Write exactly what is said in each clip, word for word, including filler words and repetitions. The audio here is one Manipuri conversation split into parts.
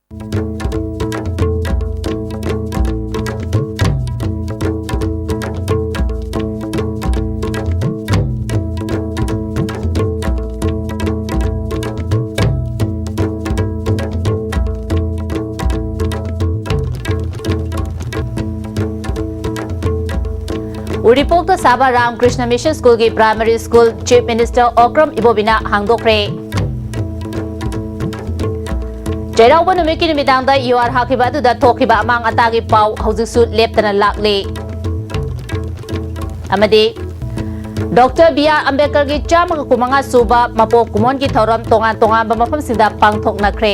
ꯎꯔꯤꯄꯣꯛꯇ ꯁꯥꯕ ꯔꯥꯝꯀ꯭ꯔꯤꯁꯅ ꯃꯤꯁꯟ ꯁ꯭ꯀꯨꯜꯒꯤ primary school chief minister Okram ꯏꯕꯣꯕꯤꯅ ꯍꯥꯡꯗꯣꯛꯈ꯭ꯔꯦ꯫ ꯆꯩꯔꯥꯎꯕ ꯅꯨꯃꯤꯠꯀꯤ ꯅꯨꯃꯤꯗꯥꯡꯗ ꯌꯨ ꯑꯥꯔ ꯍꯥꯛꯈꯤꯕ ꯑꯗꯨꯗ ꯊꯣꯛꯈꯤꯕ ꯑꯃꯥꯡ ꯑꯇꯥꯒꯤ ꯄꯥꯎ ꯍꯧꯖꯤꯛꯁꯨ ꯂꯦꯞꯇꯅ ꯂꯥꯛꯂꯤ꯫ ꯑꯃꯗꯤ ꯗꯣꯛꯇꯔ ꯕꯤ ꯑꯥꯔ ꯑꯝꯕꯦꯗꯀꯔꯒꯤ ꯆꯥꯝꯃ ꯀꯨꯟꯃꯉꯥ ꯁꯨꯕ ꯃꯄꯣꯛ ꯀꯨꯝꯑꯣꯟꯒꯤ ꯊꯧꯔꯝ ꯇꯣꯉꯥꯟ ꯇꯣꯉꯥꯟꯕ ꯃꯐꯝꯁꯤꯡꯗ ꯄꯥꯡꯊꯣꯛꯅꯈ꯭ꯔꯦ꯫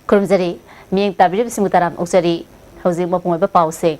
ꯈꯨꯔꯨꯝꯖꯔꯤ꯫ ꯃꯤꯠꯌꯦꯡ ꯇꯥꯕꯤꯔꯤꯕꯁꯤꯡꯕꯨ ꯇꯔꯥꯝꯅ ꯑꯣꯛꯆꯔꯤ꯫ ꯍꯧꯖꯤꯛ ꯃꯄꯨꯡ ꯑꯣꯏꯕ ꯄꯥꯎꯁꯤꯡ꯫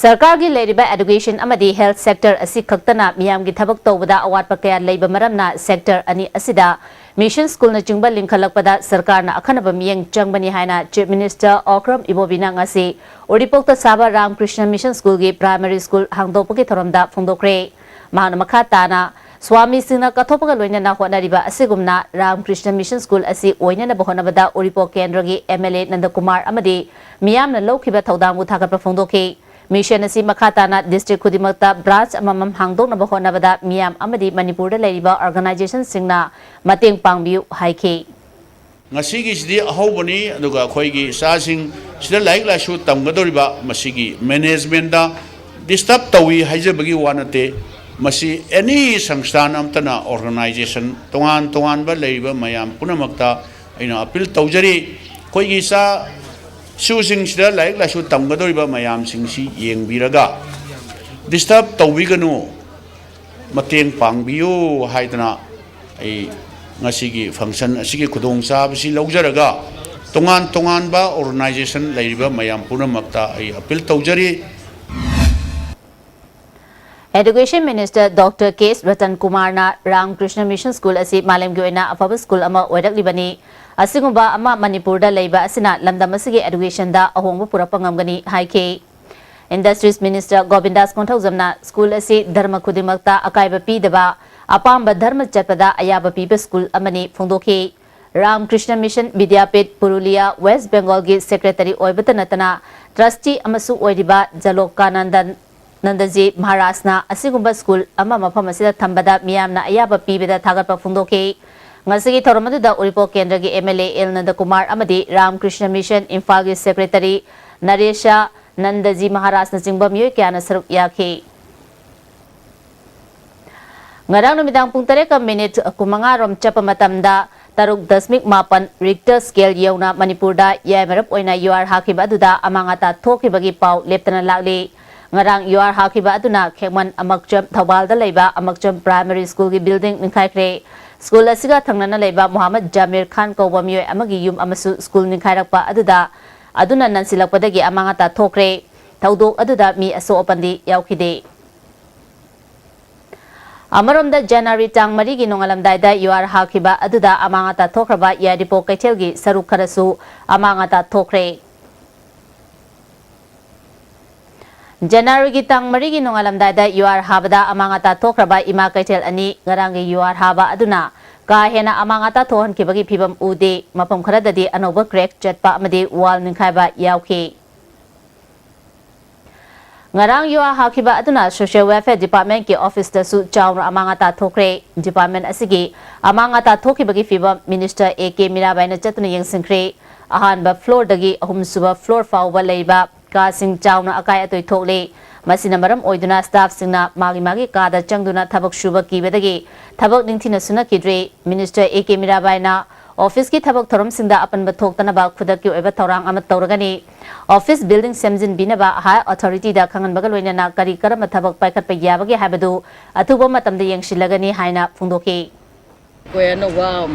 ꯁꯔꯀꯥꯔꯒꯤ ꯂꯩꯔꯤꯕ education ꯑꯃꯗꯤ health sector ꯑꯁꯤ ꯈꯛꯇꯅ ꯃꯤꯌꯥꯝꯒꯤ ꯊꯕꯛ ꯇꯧꯕꯗ ꯑꯋꯥꯠꯄ ꯀꯌꯥ ꯂꯩꯕ ꯃꯔꯝꯅ sector ꯑꯅꯤ ꯑꯁꯤꯗ ꯃꯤꯁꯟ ꯁ꯭ꯀꯨꯜꯅꯆꯤꯡꯕ ꯂꯤꯡꯈꯠꯂꯛꯄꯗ ꯁꯔꯀꯥꯔꯅ ꯑꯈꯟꯅꯕ ꯃꯤꯠꯌꯦꯡ ꯆꯪꯕꯅꯤ ꯍꯥꯏꯅ Chief Minister ꯑꯣꯀ꯭ꯔꯝ ꯏꯕꯣꯕꯤꯅ ꯉꯁꯤ ꯎꯔꯤꯄꯣꯛꯇ ꯁꯥꯕ ꯔꯥꯝꯀ꯭ꯔꯤꯁꯅ ꯃꯤꯁꯟ ꯁ꯭ꯀꯨꯜꯒꯤ ꯄ꯭ꯔꯥꯏꯃꯔꯤ ꯁ꯭ꯀꯨꯜ ꯍꯥꯡꯗꯣꯛꯄꯒꯤ ꯊꯧꯔꯝꯗ ꯐꯣꯡꯗꯣꯛꯈ꯭ꯔꯦ꯫ ꯃꯍꯥꯛꯅ ꯃꯈꯥ ꯇꯥꯅ ꯁ꯭ꯋꯥꯃꯤꯁꯤꯡꯅ ꯀꯠꯊꯣꯛꯄꯒ ꯂꯣꯏꯅꯅ ꯍꯣꯠꯅꯔꯤꯕ ꯑꯁꯤꯒꯨꯝꯅ ꯔꯥꯝꯀ꯭ꯔꯤꯁꯅ ꯃꯤꯁꯟ ꯁ꯭ꯀꯨꯜ ꯑꯁꯤ ꯑꯣꯏꯅꯅꯕ ꯍꯣꯠꯅꯕꯗ ꯎꯔꯤꯄꯣꯛ ꯀꯦꯟꯗ꯭ꯔꯒꯤ MLA ꯅꯟꯗꯀꯨꯃꯥꯔ ꯑꯃꯗꯤ ꯃꯤꯌꯥꯝꯅ ꯂꯧꯈꯤꯕ ꯊꯧꯗꯥꯡꯕꯨ ꯊꯥꯒꯠꯄ ꯐꯣꯡꯗꯣꯛꯈꯤ꯫ ꯃꯤꯁꯟ ꯑꯁꯤ ꯃꯈꯥ ꯇꯥꯅ district ꯈꯨꯗꯤꯡꯃꯛꯇ branch ꯑꯃꯃꯝ ꯍꯥꯡꯗꯣꯛꯅꯕ ꯍꯣꯠꯅꯕꯗ ꯃꯤꯌꯥꯝ ꯑꯃꯗꯤ ꯃꯅꯤꯄꯨꯔꯗ ꯂꯩꯔꯤꯕ organizationꯁꯤꯡꯅ ꯃꯇꯦꯡ ꯄꯥꯡꯕꯤꯌꯨ ꯍꯥꯏꯈꯤ꯫ ꯉꯁꯤꯒꯤꯁꯤꯗꯤ ꯑꯍꯧꯕꯅꯤ, ꯑꯗꯨꯒ ꯑꯩꯈꯣꯏꯒꯤ ꯏꯆꯥꯁꯤꯡ ꯁꯤꯗ ꯂꯥꯏꯔꯤꯛ ꯂꯥꯏꯁꯨ ꯇꯝꯒꯗꯧꯔꯤꯕ ꯃꯁꯤꯒꯤ managementꯇ disturb ꯇꯧꯏ ꯍꯥꯏꯖꯕꯒꯤ ꯋꯥ ꯅꯠꯇꯦ꯫ ꯃꯁꯤ any ꯁꯪꯁꯊꯥꯟ ꯑꯃꯠꯇꯅ, organization ꯇꯣꯉꯥꯟ ꯇꯣꯉꯥꯟꯕ ꯂꯩꯔꯤꯕ ꯃꯌꯥꯝ ꯄꯨꯝꯅꯃꯛꯇ ꯑꯩꯅ appeal ꯇꯧꯖꯔꯤ꯫ ꯑꯩꯈꯣꯏꯒꯤ ꯏꯆꯥ ꯏꯁꯨꯁꯤꯡꯁꯤꯗ ꯂꯥꯏꯔꯤꯛ ꯂꯥꯏꯁꯨ ꯇꯝꯒꯗꯧꯔꯤꯕ ꯃꯌꯥꯝꯁꯤꯡꯁꯤ ꯌꯦꯡꯕꯤꯔꯒ disturb ꯇꯧꯕꯤꯒꯅꯨ, ꯃꯇꯦꯡ ꯄꯥꯡꯕꯤꯌꯨ ꯍꯥꯏꯗꯅ ꯑꯩ ꯉꯁꯤꯒꯤ function ꯑꯁꯤꯒꯤ ꯈꯨꯗꯣꯡꯆꯥꯕꯁꯤ ꯂꯧꯖꯔꯒ ꯇꯣꯉꯥꯟ ꯇꯣꯉꯥꯟꯕ organization ꯂꯩꯔꯤꯕ ꯃꯌꯥꯝ ꯄꯨꯝꯅꯃꯛꯇ ꯑꯩ appeal ꯇꯧꯖꯔꯤ꯫ Education Minister Doctor ꯀꯦ ꯔꯇꯟ ꯀꯨꯃꯥꯔꯅ ꯔꯥꯝꯀ꯭ꯔꯤꯁꯅ ꯃꯤꯁꯟ ꯁ꯭ꯀꯨꯜ ꯑꯁꯤ ꯃꯥꯂꯦꯝꯒꯤ ꯑꯣꯏꯅ ꯑꯐꯕ ꯁ꯭ꯀꯨꯜ ꯑꯃ ꯑꯣꯏꯔꯛꯂꯤꯕꯅꯤ꯫ ꯑꯁꯤꯒꯨꯝꯕ ꯑꯃ ꯃꯅꯤꯄꯨꯔꯗ ꯂꯩꯕ ꯑꯁꯤꯅ ꯂꯝꯗꯝ ꯑꯁꯤꯒꯤ educationꯗ ꯑꯍꯣꯡꯕ ꯄꯨꯔꯛꯄ ꯉꯝꯒꯅꯤ ꯍꯥꯏꯈꯤ꯫ Industries Minister ꯒꯣꯕꯤꯟꯗꯥꯁ ꯀꯣꯟꯊꯧꯖꯝꯅ ꯁ꯭ꯀꯨꯜ ꯑꯁꯤ ꯙꯔꯃ ꯈꯨꯗꯤꯡꯃꯛꯇ ꯑꯀꯥꯏꯕ ꯄꯤꯗꯕ, ꯑꯄꯥꯝꯕ ꯙꯔꯃ ꯆꯠꯄꯗ ꯑꯌꯥꯕ ꯄꯤꯕ ꯁ꯭ꯀꯨꯜ ꯑꯃꯅꯤ ꯐꯣꯡꯗꯣꯛꯈꯤ꯫ ꯔꯥꯝ ꯀ꯭ꯔꯤꯁꯅ ꯃꯤꯁꯟ ꯕꯤꯗ꯭ꯌꯥꯄꯤꯊ ꯄꯨꯔꯨꯂꯤꯌꯥ ꯋꯦꯁ꯭ꯠ ꯕꯦꯡꯒꯣꯜꯒꯤ ꯁꯦꯀ꯭ꯔꯦꯇꯔꯤ ꯑꯣꯏꯕꯇ ꯅꯠꯇꯅ ꯇ꯭ꯔꯁꯇꯤ ꯑꯃꯁꯨ ꯑꯣꯏꯔꯤꯕ ꯖꯂꯣꯀꯥꯅꯟꯗꯟ ꯅꯟꯗꯖꯤ ꯃꯍꯥꯔꯥꯖꯅ ꯑꯁꯤꯒꯨꯝꯕ ꯁ꯭ꯀꯨꯜ ꯑꯃ ꯃꯐꯝ ꯑꯁꯤꯗ ꯊꯝꯕꯗ ꯃꯤꯌꯥꯝꯅ ꯑꯌꯥꯕ ꯄꯤꯕꯗ ꯊꯥꯒꯠꯄ ꯐꯣꯡꯗꯣꯛꯈꯤ꯫ ꯉꯁꯤꯒꯤ ꯊꯧꯔꯝ ꯑꯗꯨꯗ ꯎꯔꯤꯄꯣꯛ ꯀꯦꯟꯗ꯭ꯔꯒꯤ MLA ꯑꯦꯜ ꯅꯟꯗꯀꯨꯃꯥꯔ ꯑꯃꯗꯤ ꯔꯥꯝ ꯀ꯭ꯔꯤꯁꯅ ꯃꯤꯁꯟ ꯏꯝꯐꯥꯜꯒꯤ ꯁꯦꯀ꯭ꯔꯦꯇꯔꯤ ꯅꯔꯦꯁ ꯅꯟꯗꯖꯤ ꯃꯍꯥꯔꯥꯖꯅꯆꯤꯡꯕ ꯃꯤꯑꯣꯏ ꯀꯌꯥꯅ ꯁꯔꯨꯛ ꯌꯥꯈꯤ꯫ ꯉꯔꯥꯡ ꯅꯨꯃꯤꯗꯥꯡ ꯄꯨꯡ ꯇꯔꯦꯠꯀ ꯃꯤꯅꯤꯠ ꯀꯨꯟꯃꯉꯥ ꯔꯣꯝ ꯆꯠꯄ ꯃꯇꯝꯗ ꯇꯔꯨꯛ ꯗꯁꯃꯤꯛ ꯃꯥꯄꯟ Richter scale ꯌꯧꯅ ꯃꯅꯤꯄꯨꯔꯗ ꯌꯥꯏꯃꯔꯞ ꯑꯣꯏꯅ ꯌꯨꯍꯥꯔ ꯍꯥꯈꯤꯕ ꯑꯗꯨꯗ ꯑꯃꯥꯡ ꯑꯇꯥ ꯊꯣꯛꯈꯤꯕꯒꯤ ꯄꯥꯎ ꯂꯦꯞꯇꯅ ꯂꯥꯛꯂꯤ꯫ ꯉꯔꯥꯡ ꯌꯨꯍꯥꯔ ꯍꯥꯈꯤꯕ ꯑꯗꯨꯅ ꯈꯦꯛꯃꯟ ꯑꯃꯛꯆꯝ ꯊꯧꯕꯥꯜꯗ ꯂꯩꯕ ꯑꯃꯛꯆꯝ primary schoolꯒꯤ building ꯅꯤꯡꯈꯥꯏꯈ꯭ꯔꯦ꯫ ꯁ꯭ꯀꯨꯜ ꯑꯁꯤꯒ ꯊꯪꯅꯅ ꯂꯩꯕ ꯃꯨꯍꯝꯃꯗ ꯖꯥꯃꯤꯔ ꯈꯥꯟ ꯀꯧꯕ ꯃꯤꯑꯣꯏ ꯑꯃꯒꯤ ꯌꯨꯝ ꯑꯃꯁꯨ ꯁ꯭ꯀꯨꯜ ꯅꯤꯡꯈꯥꯏꯔꯛꯄ ꯑꯗꯨꯗ, ꯑꯗꯨꯅ ꯅꯟꯁꯤꯜꯂꯛꯄꯗꯒꯤ ꯑꯃꯥꯡ ꯑꯇꯥ ꯊꯣꯛꯈ꯭ꯔꯦ꯫ ꯊꯧꯗꯣꯛ ꯑꯗꯨꯗ ꯃꯤ ꯑꯁꯣꯛ ꯑꯄꯟꯗꯤ ꯌꯥꯎꯈꯤꯗꯦ꯫ ꯑꯃꯔꯣꯝꯗ, ꯖꯅꯋꯥꯔꯤ ꯇꯥꯡ ꯃꯔꯤꯒꯤ ꯅꯣꯡꯉꯥꯜꯂꯝꯗꯥꯏꯗ ꯌꯨꯍꯥꯔ ꯍꯥꯈꯤꯕ ꯑꯗꯨꯗ ꯑꯃꯥꯡ ꯑꯇꯥ ꯊꯣꯛꯈ꯭ꯔꯕ ꯌꯥꯏꯔꯤꯄꯣꯛ ꯀꯩꯊꯦꯜꯒꯤ ꯁꯔꯨꯛ ꯈꯔꯁꯨ ꯑꯃꯥꯡ ꯑꯇꯥ ꯊꯣꯛꯈ꯭ꯔꯦ꯫ ꯖꯅꯋꯥꯔꯤꯒꯤ ꯇꯥꯡ ꯃꯔꯤꯒꯤ ꯅꯣꯡꯉꯥꯜꯂꯝꯗꯥꯏꯗ ꯌꯨꯍꯥꯔ ꯍꯥꯕꯗ ꯑꯃꯥꯡ ꯑꯇꯥ ꯊꯣꯛꯈ꯭ꯔꯕ ꯏꯃꯥ ꯀꯩꯊꯦꯜ ꯑꯅꯤ ꯉꯔꯥꯡꯒꯤ ꯌꯨꯍꯥꯔ ꯍꯥꯕ ꯑꯗꯨꯅ ꯀꯥ ꯍꯦꯟꯅ ꯑꯃꯥꯡ ꯑꯇꯥ ꯊꯣꯛꯍꯟꯈꯤꯕꯒꯤ ꯐꯤꯕꯝ ꯎꯗꯦ꯫ ꯃꯐꯝ ꯈꯔꯗꯗꯤ ꯑꯅꯧꯕ crack ꯆꯠꯄ ꯑꯃꯗꯤ wall ꯅꯤꯡꯈꯥꯏꯕ ꯌꯥꯎꯈꯤ꯫ ꯉꯔꯥꯡ ꯌꯨꯍꯥꯔ ꯍꯥꯈꯤꯕ ꯑꯗꯨꯅ Social Welfare Departmentꯀꯤ officeꯇꯁꯨ ꯆꯥꯎꯅ ꯑꯃꯥꯡ ꯑꯇꯥ ꯊꯣꯛꯈ꯭ꯔꯦ꯫ Department ꯑꯁꯤꯒꯤ ꯑꯃꯥꯡ ꯑꯇꯥ ꯊꯣꯛꯈꯤꯕꯒꯤ ꯐꯤꯕꯝ Minister ꯑꯦ ꯀꯦ ꯃꯤꯔꯥꯕꯥꯏꯅ ꯆꯠꯇꯨꯅ ꯌꯦꯡꯁꯤꯟꯈ꯭ꯔꯦ꯫ ꯑꯍꯥꯟꯕ floorꯗꯒꯤ ꯑꯍꯨꯝꯁꯨꯕ floor ꯐꯥꯎꯕ ꯂꯩꯕ ꯀꯥꯁꯤꯡ ꯆꯥꯎꯅ ꯑꯀꯥꯏ ꯑꯇꯣꯏ ꯊꯣꯛꯂꯦ꯫ ꯃꯁꯤꯅ ꯃꯔꯝ ꯑꯣꯏꯗꯨꯅ staffꯁꯤꯡꯅ ꯃꯥꯒꯤ ꯃꯥꯒꯤ ꯀꯥꯗ ꯆꯪꯗꯨꯅ ꯊꯕꯛ ꯁꯨꯕ ꯀꯤꯕꯗꯒꯤ ꯊꯕꯛ ꯅꯤꯡꯊꯤꯅ ꯁꯨꯅꯈꯤꯗ꯭ꯔꯦ꯫ Minister ꯑꯦ ꯀꯦ ꯃꯤꯔꯥꯕꯥꯏꯅ officeꯀꯤ ꯊꯕꯛ ꯊꯧꯔꯝꯁꯤꯡꯗ ꯑꯄꯟꯕ ꯊꯣꯛꯇꯅꯕ ꯈꯨꯗꯛꯀꯤ ꯑꯣꯏꯕ ꯊꯧꯔꯥꯡ ꯑꯃ ꯇꯧꯔꯒꯅꯤ꯫ Office building ꯁꯦꯝꯖꯤꯟꯕꯤꯅꯕ high authorityꯗ ꯈꯪꯍꯟꯕꯒ ꯂꯣꯏꯅꯅ ꯀꯔꯤ ꯀꯔꯝꯕ ꯊꯕꯛ ꯄꯥꯏꯈꯠꯄ ꯌꯥꯕꯒꯦ ꯍꯥꯏꯕꯗꯨ ꯑꯊꯨꯕ ꯃꯇꯝꯗ ꯌꯦꯡꯁꯤꯜꯂꯒꯅꯤ ꯍꯥꯏꯅ ꯐꯣꯡꯗꯣꯛꯈꯤ꯫ ꯑꯩꯈꯣꯏ ꯑꯅꯧꯕ,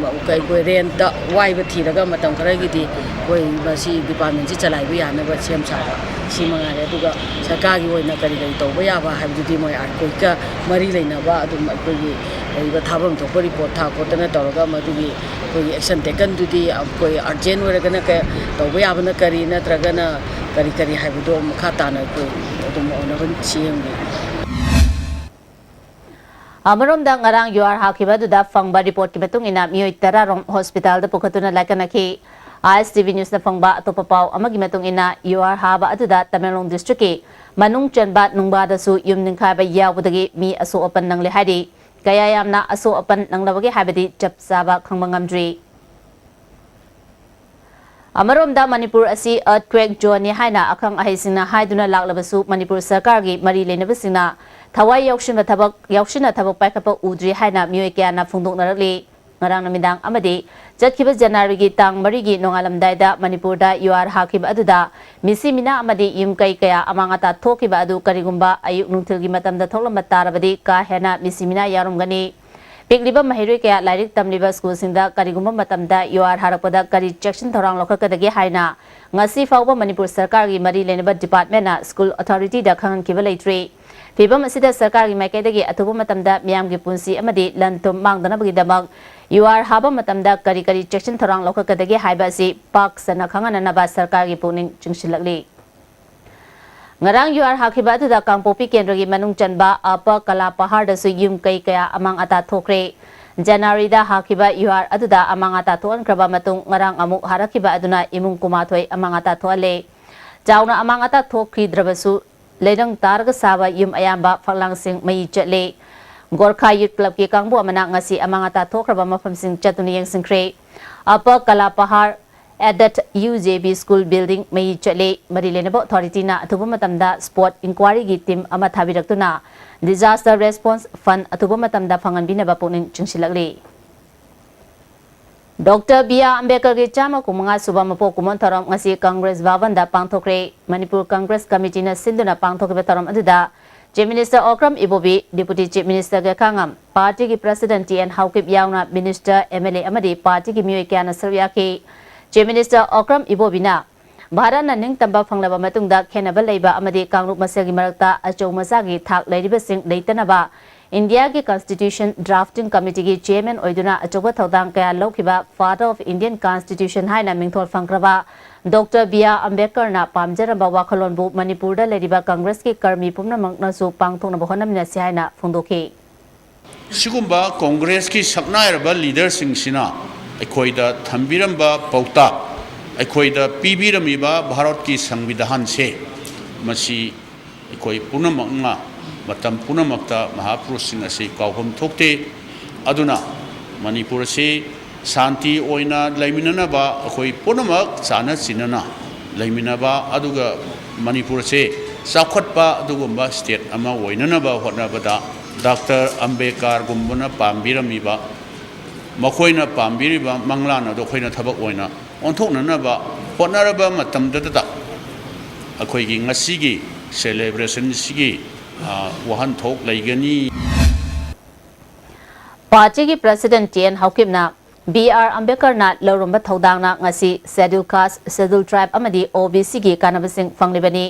ꯑꯩꯈꯣꯏ rentꯇ ꯋꯥꯏꯕ ꯊꯤꯔꯒ ꯃꯇꯝ ꯈꯔꯒꯤꯗꯤ ꯑꯩꯈꯣꯏ ꯃꯁꯤ departmentꯁꯤ ꯆꯂꯥꯏꯕ ꯌꯥꯅꯕ ꯁꯦꯝ ꯁꯥꯕ꯫ ꯁꯤ ꯃꯉꯥꯏꯔꯦ꯫ ꯑꯗꯨꯒ ꯁꯔꯀꯥꯔꯒꯤ ꯑꯣꯏꯅ ꯀꯔꯤ ꯀꯔꯤ ꯇꯧꯕ ꯌꯥꯕ ꯍꯥꯏꯕꯗꯨꯗꯤ ꯃꯣꯏ ꯑꯥꯔꯠꯀ꯭ꯋꯦꯛꯀ ꯃꯔꯤ ꯂꯩꯅꯕ ꯑꯗꯨꯝ ꯑꯩꯈꯣꯏꯒꯤ ꯂꯩꯔꯤꯕ ꯊꯥꯐꯝ ꯊꯣꯛꯄ ꯔꯤꯄꯣꯔꯠ ꯊꯥ ꯈꯣꯠꯇꯅ ꯇꯧꯔꯒ ꯃꯗꯨꯒꯤ ꯑꯩꯈꯣꯏꯒꯤ ꯑꯦꯛꯁꯟ ꯇꯦꯀꯟꯗꯨꯗꯤ ꯑꯩꯈꯣꯏ ꯑꯔꯖꯦꯟ ꯑꯣꯏꯔꯒꯅ ꯀ-, ꯇꯧꯕ ꯌꯥꯕꯅ ꯀꯔꯤ ꯅꯠꯇ꯭ꯔꯒꯅ ꯀꯔꯤ ꯀꯔꯤ ꯍꯥꯏꯕꯗꯣ ꯃꯈꯥ ꯇꯥꯅ ꯑꯩꯈꯣꯏ ꯑꯗꯨꯝ ꯑꯣꯏꯅꯕ ꯁꯦꯝꯒꯦ꯫ ꯑꯃꯔꯣꯝꯗ ꯉꯔꯥꯡ ꯌꯨ ꯑꯥꯔ ꯍꯥꯈꯤꯕ ꯑꯗꯨꯗ ꯐꯪꯕ ꯔꯤꯄꯣꯔꯠꯀꯤ ꯃꯇꯨꯡ ꯏꯟꯅ ꯃꯤꯑꯣꯏ ꯇꯔꯥ ꯔꯣꯝ ꯍꯣꯁꯄꯤꯇꯥꯜꯗ ꯄꯨꯈꯠꯇꯨꯅ ꯂꯥꯏꯀꯠꯅꯈꯤ꯫ ꯑꯥꯏ ꯑꯦꯁ ꯇꯤ ꯚꯤ ꯅ꯭ꯌꯨꯁꯅ ꯐꯪꯕ ꯑꯇꯣꯞꯄ ꯄꯥꯎ ꯑꯃꯒꯤ ꯃꯇꯨꯡ ꯏꯟꯅ ꯌꯨ ꯑꯥꯔ ꯍꯥꯕ ꯑꯗꯨꯗ ꯇꯃꯦꯡꯂꯣꯡ ꯗꯤꯁꯇ꯭ꯔꯤꯛꯀꯤ ꯃꯅꯨꯡ ꯆꯟꯕ ꯅꯨꯡꯕꯥꯗꯁꯨ ꯌꯨꯝ ꯅꯤꯡꯈꯥꯏꯕ ꯌꯥꯎꯕꯗꯒꯤ ꯃꯤ ꯑꯁꯣꯛ ꯑꯄꯟ ꯅꯪꯂꯦ ꯍꯥꯏꯔꯤ꯫ ꯀꯌꯥ ꯌꯥꯝꯅ ꯑꯁꯣꯛ ꯑꯄꯟ ꯅꯪꯂꯕꯒꯦ ꯍꯥꯏꯕꯗꯤ ꯆꯞ ꯆꯥꯕ ꯈꯪꯕ ꯉꯝꯗ꯭ꯔꯤ꯫ ꯑꯃꯔꯣꯝꯗ ꯃꯅꯤꯄꯨꯔ ꯑꯁꯤ earthquake zoneꯅꯤ ꯍꯥꯏꯅ ꯑꯈꯪ ꯑꯍꯩꯁꯤꯡꯅ ꯍꯥꯏꯗꯨꯅ ꯂꯥꯛꯂꯕꯁꯨ ꯃꯅꯤꯄꯨꯔ ꯁꯔꯀꯥꯔꯒꯤ ꯃꯔꯤ ꯂꯩꯅꯕꯁꯤꯡꯅ ꯊꯋꯥꯏ ꯌꯥꯎꯁꯤꯟꯕ ꯊꯕꯛ, ꯌꯥꯎꯁꯤꯟꯅ ꯊꯕꯛ ꯄꯥꯏꯈꯠꯄ ꯎꯗ꯭ꯔꯤ ꯍꯥꯏꯅ ꯃꯤꯑꯣꯏ ꯀꯌꯥꯅ ꯐꯣꯡꯗꯣꯛꯅꯔꯛꯂꯤ꯫ ꯉꯔꯥꯡ ꯅꯨꯃꯤꯗꯥꯡ ꯑꯃꯗꯤ ꯆꯠꯈꯤꯕ ꯖꯅꯋꯥꯔꯤꯒꯤ ꯇꯥꯡ ꯃꯔꯤꯒꯤ ꯅꯣꯡꯉꯥꯜꯂꯝꯗꯥꯏꯗ ꯃꯅꯤꯄꯨꯔꯗ ꯌꯨ ꯑꯥꯔ ꯍꯥꯈꯤꯕ ꯑꯗꯨꯗ ꯃꯤꯁꯤ ꯃꯤꯅꯥ ꯑꯃꯗꯤ ꯌꯨꯝ ꯀꯩ ꯀꯌꯥ ꯑꯃꯥꯡ ꯑꯇꯥ ꯊꯣꯛꯈꯤꯕ ꯑꯗꯨ ꯀꯔꯤꯒꯨꯝꯕ ꯑꯌꯨꯛ ꯅꯨꯡꯊꯤꯜꯒꯤ ꯃꯇꯝꯗ ꯊꯣꯛꯂꯝꯕ ꯇꯥꯔꯕꯗꯤ ꯀꯥ ꯍꯦꯟꯅ ꯃꯤꯁꯤ ꯃꯤꯅꯥ ꯌꯥꯎꯔꯝꯒꯅꯤ꯫ ꯄꯤꯛꯂꯤꯕ ꯃꯍꯩꯔꯣꯏ ꯀꯌꯥ ꯂꯥꯏꯔꯤꯛ ꯇꯝꯂꯤꯕ ꯁ꯭ꯀꯨꯜꯁꯤꯡꯗ ꯀꯔꯤꯒꯨꯝꯕ ꯃꯇꯝꯗ ꯌꯨ ꯑꯥꯔ ꯍꯥꯔꯛꯄꯗ ꯀꯔꯤ ꯆꯦꯛꯁꯤꯟ ꯊꯧꯔꯥꯡ ꯂꯧꯈꯠꯀꯗꯒꯦ ꯍꯥꯏꯅ ꯉꯁꯤ ꯐꯥꯎꯕ ꯃꯅꯤꯄꯨꯔ ꯁꯔꯀꯥꯔꯒꯤ ꯃꯔꯤ ꯂꯩꯅꯕ ꯗꯤꯄꯥꯔꯠꯃꯦꯟꯅ ꯁ꯭ꯀꯨꯜ ꯑꯣꯊꯣꯔꯤꯇꯤꯗ ꯈꯪꯍꯟꯈꯤꯕ ꯂꯩꯇ꯭ꯔꯤ꯫ ꯐꯤꯕꯝ ꯑꯁꯤꯗ ꯁꯔꯀꯥꯔꯒꯤ ꯃꯥꯏꯀꯩꯗꯒꯤ ꯑꯊꯨꯕ ꯃꯇꯝꯗ ꯃꯤꯌꯥꯝꯒꯤ ꯄꯨꯟꯁꯤ ꯑꯃꯗꯤ ꯂꯟ ꯊꯨꯝ ꯃꯥꯡꯗꯅꯕꯒꯤꯗꯃꯛ ꯌꯨ ꯑꯥꯔ ꯍꯥꯕ ꯃꯇꯝꯗ ꯀꯔꯤ ꯀꯔꯤ ꯆꯦꯛꯁꯤꯟ ꯊꯧꯔꯥꯡ ꯂꯧꯈꯠꯀꯗꯒꯦ ꯍꯥꯏꯕ ꯑꯁꯤ ꯄꯥꯛ ꯁꯟꯅ ꯈꯪꯍꯟꯅꯅꯕ ꯁꯔꯀꯥꯔꯒꯤ ꯄꯨꯛꯅꯤꯡ ꯆꯤꯡꯁꯤꯜꯂꯛꯂꯤ꯫ ꯉꯔꯥꯡ ꯌꯨ ꯑꯥꯔ ꯍꯥꯈꯤꯕ ꯑꯗꯨꯗ ꯀꯥꯡꯄꯣꯛꯄꯤ ꯀꯦꯟꯗ꯭ꯔꯒꯤ ꯃꯅꯨꯡ ꯆꯟꯕ ꯑꯄ ꯀꯂꯥ ꯄꯍꯥꯔꯗꯁꯨ ꯌꯨꯝ ꯀꯩ ꯀꯌꯥ ꯑꯃꯥꯡ ꯑꯇꯥ ꯊꯣꯛꯈ꯭ꯔꯦ꯫ ꯖꯅꯋꯥꯔꯤꯗ ꯍꯥꯈꯤꯕ ꯌꯨ ꯑꯥꯔ ꯑꯗꯨꯗ ꯑꯃꯥꯡ ꯑꯇꯥ ꯊꯣꯛꯍꯟꯈ꯭ꯔꯕ ꯃꯇꯨꯡ ꯉꯔꯥꯡ ꯑꯃꯨꯛ ꯍꯥꯔꯛꯈꯤꯕ ꯑꯗꯨꯅ ꯏꯃꯨꯡ ꯀꯨꯟꯃꯥꯊꯣꯏ ꯑꯃꯥꯡ ꯑꯇꯥ ꯊꯣꯛꯍꯜꯂꯦ꯫ ꯆꯥꯎꯅ ꯑꯃꯥꯡ ꯑꯇꯥ ꯊꯣꯛꯈꯤꯗ꯭ꯔꯕꯁꯨ ꯂꯩꯔꯪ ꯇꯥꯔꯒ ꯁꯥꯕ ꯌꯨꯝ ꯑꯌꯥꯝꯕ ꯐꯛꯂꯥꯡꯁꯤꯡ ꯃꯩ ꯆꯠꯂꯦ꯫ ꯒꯣꯔꯈꯥ ꯌꯨꯠ ꯀ꯭ꯂꯕꯀꯤ ꯀꯥꯡꯕꯨ ꯑꯃꯅ ꯉꯁꯤ ꯑꯃꯥꯡ ꯑꯇꯥ ꯊꯣꯛꯈ꯭ꯔꯕ ꯃꯐꯝꯁꯤꯡ ꯆꯠꯇꯨꯅ ꯌꯦꯡꯁꯤꯟꯈ꯭ꯔꯦ꯫ ꯑꯄ ꯀꯂꯥ ꯄꯍꯥꯔ aided U J B school building ꯃꯩ ꯆꯠꯂꯦ꯫ ꯃꯔꯤ ꯂꯩꯅꯕ ꯑꯣꯊꯣꯔꯤꯇꯤꯅ ꯑꯊꯨꯕ ꯃꯇꯝꯗ ꯁ꯭ꯄꯣꯠ ꯏꯟꯀ꯭ꯋꯥꯔꯤꯒꯤ ꯇꯤꯝ ꯑꯃ ꯊꯥꯕꯤꯔꯛꯇꯨꯅ disaster response fund ꯑꯊꯨꯕ ꯃꯇꯝꯗ ꯐꯪꯍꯟꯕꯤꯅꯕ ꯄꯨꯛꯅꯤꯡ ꯆꯤꯡꯁꯤꯜꯂꯛꯂꯤ꯫ ꯗꯣꯛꯇꯔ ꯕꯤ ꯑꯥꯔ ꯑꯝꯕꯦꯗꯀꯔꯒꯤ ꯆꯥꯝꯃ ꯀꯨꯟꯃꯉꯥ ꯁꯨꯕ ꯃꯄꯣꯛ ꯀꯨꯝꯑꯣꯟ ꯊꯧꯔꯝ ꯉꯁꯤ ꯀꯪꯒ꯭ꯔꯦꯁ ꯚꯕꯟꯗ ꯄꯥꯡꯊꯣꯛꯈ꯭ꯔꯦ꯫ ꯃꯅꯤꯄꯨꯔ ꯀꯪꯒ꯭ꯔꯦꯁ ꯀꯃꯤꯇꯤꯅ ꯁꯤꯟꯗꯨꯅ ꯄꯥꯡꯊꯣꯛꯈꯤꯕ ꯊꯧꯔꯝ ꯑꯗꯨꯗ Chief Minister ꯑꯣꯀ꯭ꯔꯝ ꯏꯕꯣꯕꯤ, Deputy Chief Minister ꯒꯦꯈꯥꯉꯝ, ꯄꯥꯔꯇꯤꯒꯤ President ꯇꯤ ꯑꯦꯟ ꯍꯥꯎꯀꯤꯞ ꯌꯥꯎꯅ Minister, ꯑꯦꯝ ꯑꯦꯜ ꯑꯦ ꯑꯃꯗꯤ ꯄꯥꯔꯇꯤꯒꯤ ꯃꯤꯑꯣꯏ ꯀꯌꯥꯅ ꯁꯔꯨꯛ ꯌꯥꯈꯤ꯫ Chief Minister ꯑꯣꯀ꯭ꯔꯝ ꯏꯕꯣꯕꯤꯅ ꯚꯥꯔꯠꯅ ꯅꯤꯡꯇꯝꯕ ꯐꯪꯂꯕ ꯃꯇꯨꯡꯗ ꯈꯦꯟꯅꯕ ꯂꯩꯕ ꯑꯃꯗꯤ ꯀꯥꯡꯂꯨꯞ ꯃꯁꯦꯜꯒꯤ ꯃꯔꯛꯇ ꯑꯆꯧ ꯃꯆꯥꯒꯤ ꯊꯥꯛ ꯂꯩꯔꯤꯕꯁꯤꯡ ꯂꯩꯇꯅꯕ ꯏꯟꯗꯤꯌꯥꯒꯤ Constitution Drafting Committeeꯒꯤ Chairman ꯑꯣꯏꯗꯨꯅ ꯑꯆꯧꯕ ꯊꯧꯗꯥꯡ ꯀꯌꯥ ꯂꯧꯈꯤꯕ Father of Indian Constitution ꯍꯥꯏꯅ ꯃꯤꯡꯊꯣꯜ ꯐꯪꯈ꯭ꯔꯕ ꯗꯣꯛꯇꯔ ꯕꯤ ꯑꯥꯔ ꯑꯝꯕꯦꯗꯀꯔꯅ ꯄꯥꯝꯖꯔꯝꯕ ꯋꯥꯈꯜꯂꯣꯟꯕꯨ ꯃꯅꯤꯄꯨꯔꯗ ꯂꯩꯔꯤꯕ ꯀꯪꯒ꯭ꯔꯦꯁꯀꯤ ꯀꯔꯃꯤ ꯄꯨꯝꯅꯃꯛꯅꯁꯨ ꯄꯥꯡꯊꯣꯛꯅꯕ ꯍꯣꯠꯅꯃꯤꯟꯅꯁꯤ ꯍꯥꯏꯅ ꯐꯣꯡꯗꯣꯛꯈꯤ꯫ ꯁꯤꯒꯨꯝꯕ ꯀꯣꯡꯒ꯭ꯔꯦꯁꯀꯤ ꯁꯛꯅꯥꯏꯔꯕ ꯂꯤꯗꯔꯁꯤꯡꯁꯤꯅ ꯑꯩꯈꯣꯏꯗ ꯊꯝꯕꯤꯔꯝꯕ ꯄꯥꯎꯇꯥꯛ, ꯑꯩꯈꯣꯏꯗ ꯄꯤꯕꯤꯔꯝꯃꯤꯕ ꯚꯥꯔꯠꯀꯤ ꯁꯪꯕꯤꯙꯥꯟꯁꯦ, ꯃꯁꯤ ꯑꯩꯈꯣꯏ ꯄꯨꯝꯅꯃꯛꯅ ꯃꯇꯝ ꯄꯨꯝꯅꯃꯛꯇ ꯃꯍꯥꯄꯨꯔꯨꯁꯁꯤꯡ ꯑꯁꯤ ꯀꯥꯎꯐꯝ ꯊꯣꯛꯇꯦ꯫ ꯑꯗꯨꯅ ꯃꯅꯤꯄꯨꯔ ꯑꯁꯤ ꯁꯥꯟꯇꯤ ꯑꯣꯏꯅ ꯂꯩꯃꯤꯟꯅꯅꯕ, ꯑꯩꯈꯣꯏ ꯄꯨꯝꯅꯃꯛ ꯆꯥꯟꯅ ꯆꯤꯟꯅꯅ ꯂꯩꯃꯤꯟꯅꯕ, ꯑꯗꯨꯒ ꯃꯅꯤꯄꯨꯔꯁꯦ ꯆꯥꯎꯈꯠꯄ ꯑꯗꯨꯒꯨꯝꯕ state ꯑꯃ ꯑꯣꯏꯅꯅꯕ ꯍꯣꯠꯅꯕꯗ ꯗꯥꯛꯇꯔ ꯑꯝꯕꯦꯗꯀꯔꯒꯨꯝꯕꯅ ꯄꯥꯝꯕꯤꯔꯝꯃꯤꯕ, ꯃꯈꯣꯏꯅ ꯄꯥꯝꯕꯤꯔꯤꯕ ꯃꯪꯂꯥꯟ ꯑꯗꯨ ꯑꯩꯈꯣꯏꯅ ꯊꯕꯛ ꯑꯣꯏꯅ ꯑꯣꯟꯊꯣꯛꯅꯅꯕ ꯍꯣꯠꯅꯔꯕ ꯃꯇꯝꯗꯨꯗ ꯑꯩꯈꯣꯏꯒꯤ ꯉꯁꯤꯒꯤ celebrationꯁꯤꯒꯤ, ꯑ, ꯋꯥꯍꯟꯊꯣꯛ ꯂꯩꯒꯅꯤ꯫ ꯄꯥꯔꯇꯤꯒꯤ President ꯇꯤ ꯑꯦꯟ ꯍꯧꯀꯤꯞꯅ ꯕꯤ ꯑꯥꯔ ꯑꯝꯕꯦꯗꯀꯔꯅ ꯂꯧꯔꯝꯕ ꯊꯧꯗꯥꯡꯅ ꯉꯁꯤ Scheduled Caste, Scheduled Tribe ꯑꯃꯗꯤ ꯑꯣ ꯕꯤ ꯁꯤꯒꯤ ꯀꯥꯟꯅꯕꯁꯤꯡ ꯐꯪꯂꯤꯕꯅꯤ꯫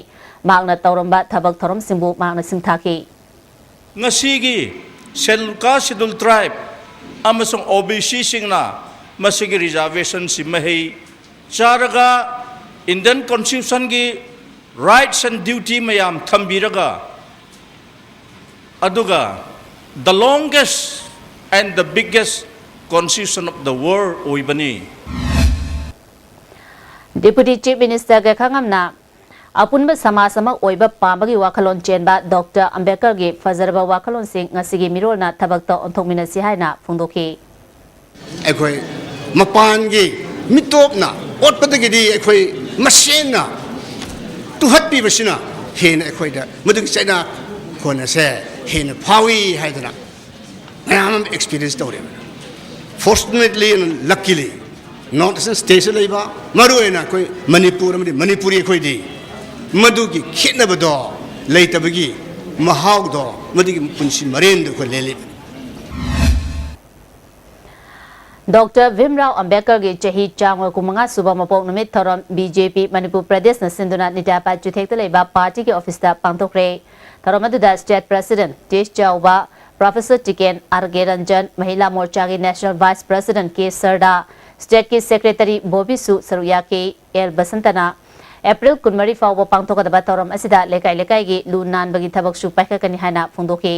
ꯃꯍꯥꯛꯅ ꯇꯧꯔꯝꯕ ꯊꯕꯛ ꯊꯧꯔꯝꯁꯤꯡꯕꯨ ꯃꯍꯥꯛꯅ ꯁꯤꯡꯊꯥꯈꯤ꯫ ꯉꯁꯤꯒꯤ Scheduled Caste, Scheduled Tribe ꯑꯃꯁꯨꯡ ꯑꯣ ꯕꯤ ꯁꯤꯁꯤꯡꯅ ꯃꯁꯤꯒꯤ reservationꯁꯤ ꯃꯍꯩ ꯆꯥꯔꯒ Indian Constitutionꯒꯤ rights and duty ꯃꯌꯥꯝ ꯊꯝꯕꯤꯔꯒ, ꯑꯗꯨꯒ the longest and the biggest constitution of the world ꯑꯣꯏꯕꯅꯤ꯫ Deputy Chief Minister ꯒꯦꯈꯥꯉꯝꯅ ꯑꯄꯨꯟꯕ ꯁꯃꯥꯖ ꯑꯃ ꯑꯣꯏꯕ ꯄꯥꯝꯕꯒꯤ ꯋꯥꯈꯜꯂꯣꯟ ꯆꯦꯟꯕ ꯗꯣꯛꯇꯔ ꯑꯝꯕꯦꯗꯀꯔꯒꯤ ꯐꯖꯔꯕ ꯋꯥꯈꯜꯂꯣꯟꯁꯤꯡ ꯉꯁꯤꯒꯤ ꯃꯤꯔꯣꯜꯅ ꯊꯕꯛꯇ ꯑꯣꯟꯊꯣꯛꯃꯤꯟꯅꯁꯤ ꯍꯥꯏꯅ ꯐꯣꯡꯗꯣꯛꯈꯤ꯫ ꯑꯩꯈꯣꯏ ꯃꯄꯥꯟꯒꯤ ꯃꯤꯇꯣꯞꯅ ꯑꯣꯠꯄꯗꯒꯤꯗꯤ ꯑꯩꯈꯣꯏ ꯃꯁꯦꯟꯅ ꯇꯨꯍꯠꯄꯤꯕꯁꯤꯅ ꯍꯦꯟꯅ ꯑꯩꯈꯣꯏꯗ ꯃꯗꯨꯒꯤ ꯆꯩꯅꯥ ꯈꯣꯟ ꯑꯁꯦ ꯍꯦꯟꯅ ꯐꯥꯎꯏ ꯍꯥꯏꯗꯅ ꯃꯌꯥꯝ ꯑꯃ experience ꯇꯧꯔꯦꯕ꯫ Fortunately and luckily, North Eastern states ꯂꯩꯕ, ꯃꯔꯨꯑꯣꯏꯅ ꯑꯩꯈꯣꯏ ꯃꯅꯤꯄꯨꯔ ꯑꯃꯗꯤ ꯃꯅꯤꯄꯨꯔꯤ ꯑꯩꯈꯣꯏꯗꯤ ꯃꯗꯨꯒꯤ ꯈꯦꯠꯅꯕꯗꯣ ꯂꯩꯇꯕꯒꯤ ꯃꯍꯥꯎꯗꯣ, ꯃꯗꯨꯒꯤ ꯄꯨꯟꯁꯤ ꯃꯔꯦꯟꯗꯣ ꯑꯩꯈꯣꯏ ꯂꯦꯜꯂꯤꯕꯅꯤ꯫ ꯗꯣꯛꯇꯔ ꯚꯤꯝꯔꯥꯎ ꯑꯝꯕꯦꯗꯀꯔꯒꯤ ꯆꯍꯤ ꯆꯥꯝꯃ ꯀꯨꯟꯃꯉꯥ ꯁꯨꯕ ꯃꯄꯣꯛ ꯅꯨꯃꯤꯠ ꯊꯧꯔꯝ ꯕꯤ ꯖꯦ ꯄꯤ ꯃꯅꯤꯄꯨꯔ ꯄ꯭ꯔꯗꯦꯁꯅ ꯁꯤꯟꯗꯨꯅ ꯅꯤꯇꯥꯄꯥꯠ ꯆꯨꯊꯦꯛꯇ ꯂꯩꯕ ꯄꯥꯔꯇꯤꯒꯤ ꯑꯣꯐꯤꯁꯇ ꯄꯥꯡꯊꯣꯛꯈ꯭ꯔꯦ꯫ ꯊꯧꯔꯝ ꯑꯗꯨꯗ ꯁ꯭ꯇꯦꯠ ꯄ꯭ꯔꯁꯤꯗꯦꯟꯠ ꯇꯦꯖ ꯆꯥꯎꯕ, ꯄ꯭ꯔꯣꯐꯦꯁꯔ ꯇꯤꯀꯦꯟ ꯑꯥꯔ ꯀꯦ ꯔꯟꯖꯟ, ꯃꯍꯤꯂꯥ ꯃꯣꯔꯆꯥꯒꯤ ꯅꯦꯁꯅꯦꯜ ꯚꯥꯏꯁ ꯄ꯭ꯔꯁꯤꯗꯦꯟꯠ ꯀꯦ ꯁꯔꯗꯥ, ꯁ꯭ꯇꯦꯠꯀꯤ ꯁꯦꯀ꯭ꯔꯦꯇꯔꯤ ꯕꯣꯕꯤꯁꯨ ꯁꯔꯨꯛ ꯌꯥꯈꯤ꯫ ꯑꯦꯜ ꯕꯁꯟꯇꯅ ꯑꯦꯄ꯭ꯔꯤꯜ ꯀꯨꯟꯃꯔꯤ ꯐꯥꯎꯕ ꯄꯥꯡꯊꯣꯛꯀꯗꯕ ꯊꯧꯔꯝ ꯑꯁꯤꯗ ꯂꯩꯀꯥꯏ ꯂꯩꯀꯥꯏꯒꯤ ꯂꯨ ꯅꯥꯟꯕꯒꯤ ꯊꯕꯛꯁꯨ ꯄꯥꯏꯈꯠꯀꯅꯤ ꯍꯥꯏꯅ ꯐꯣꯡꯗꯣꯛꯈꯤ꯫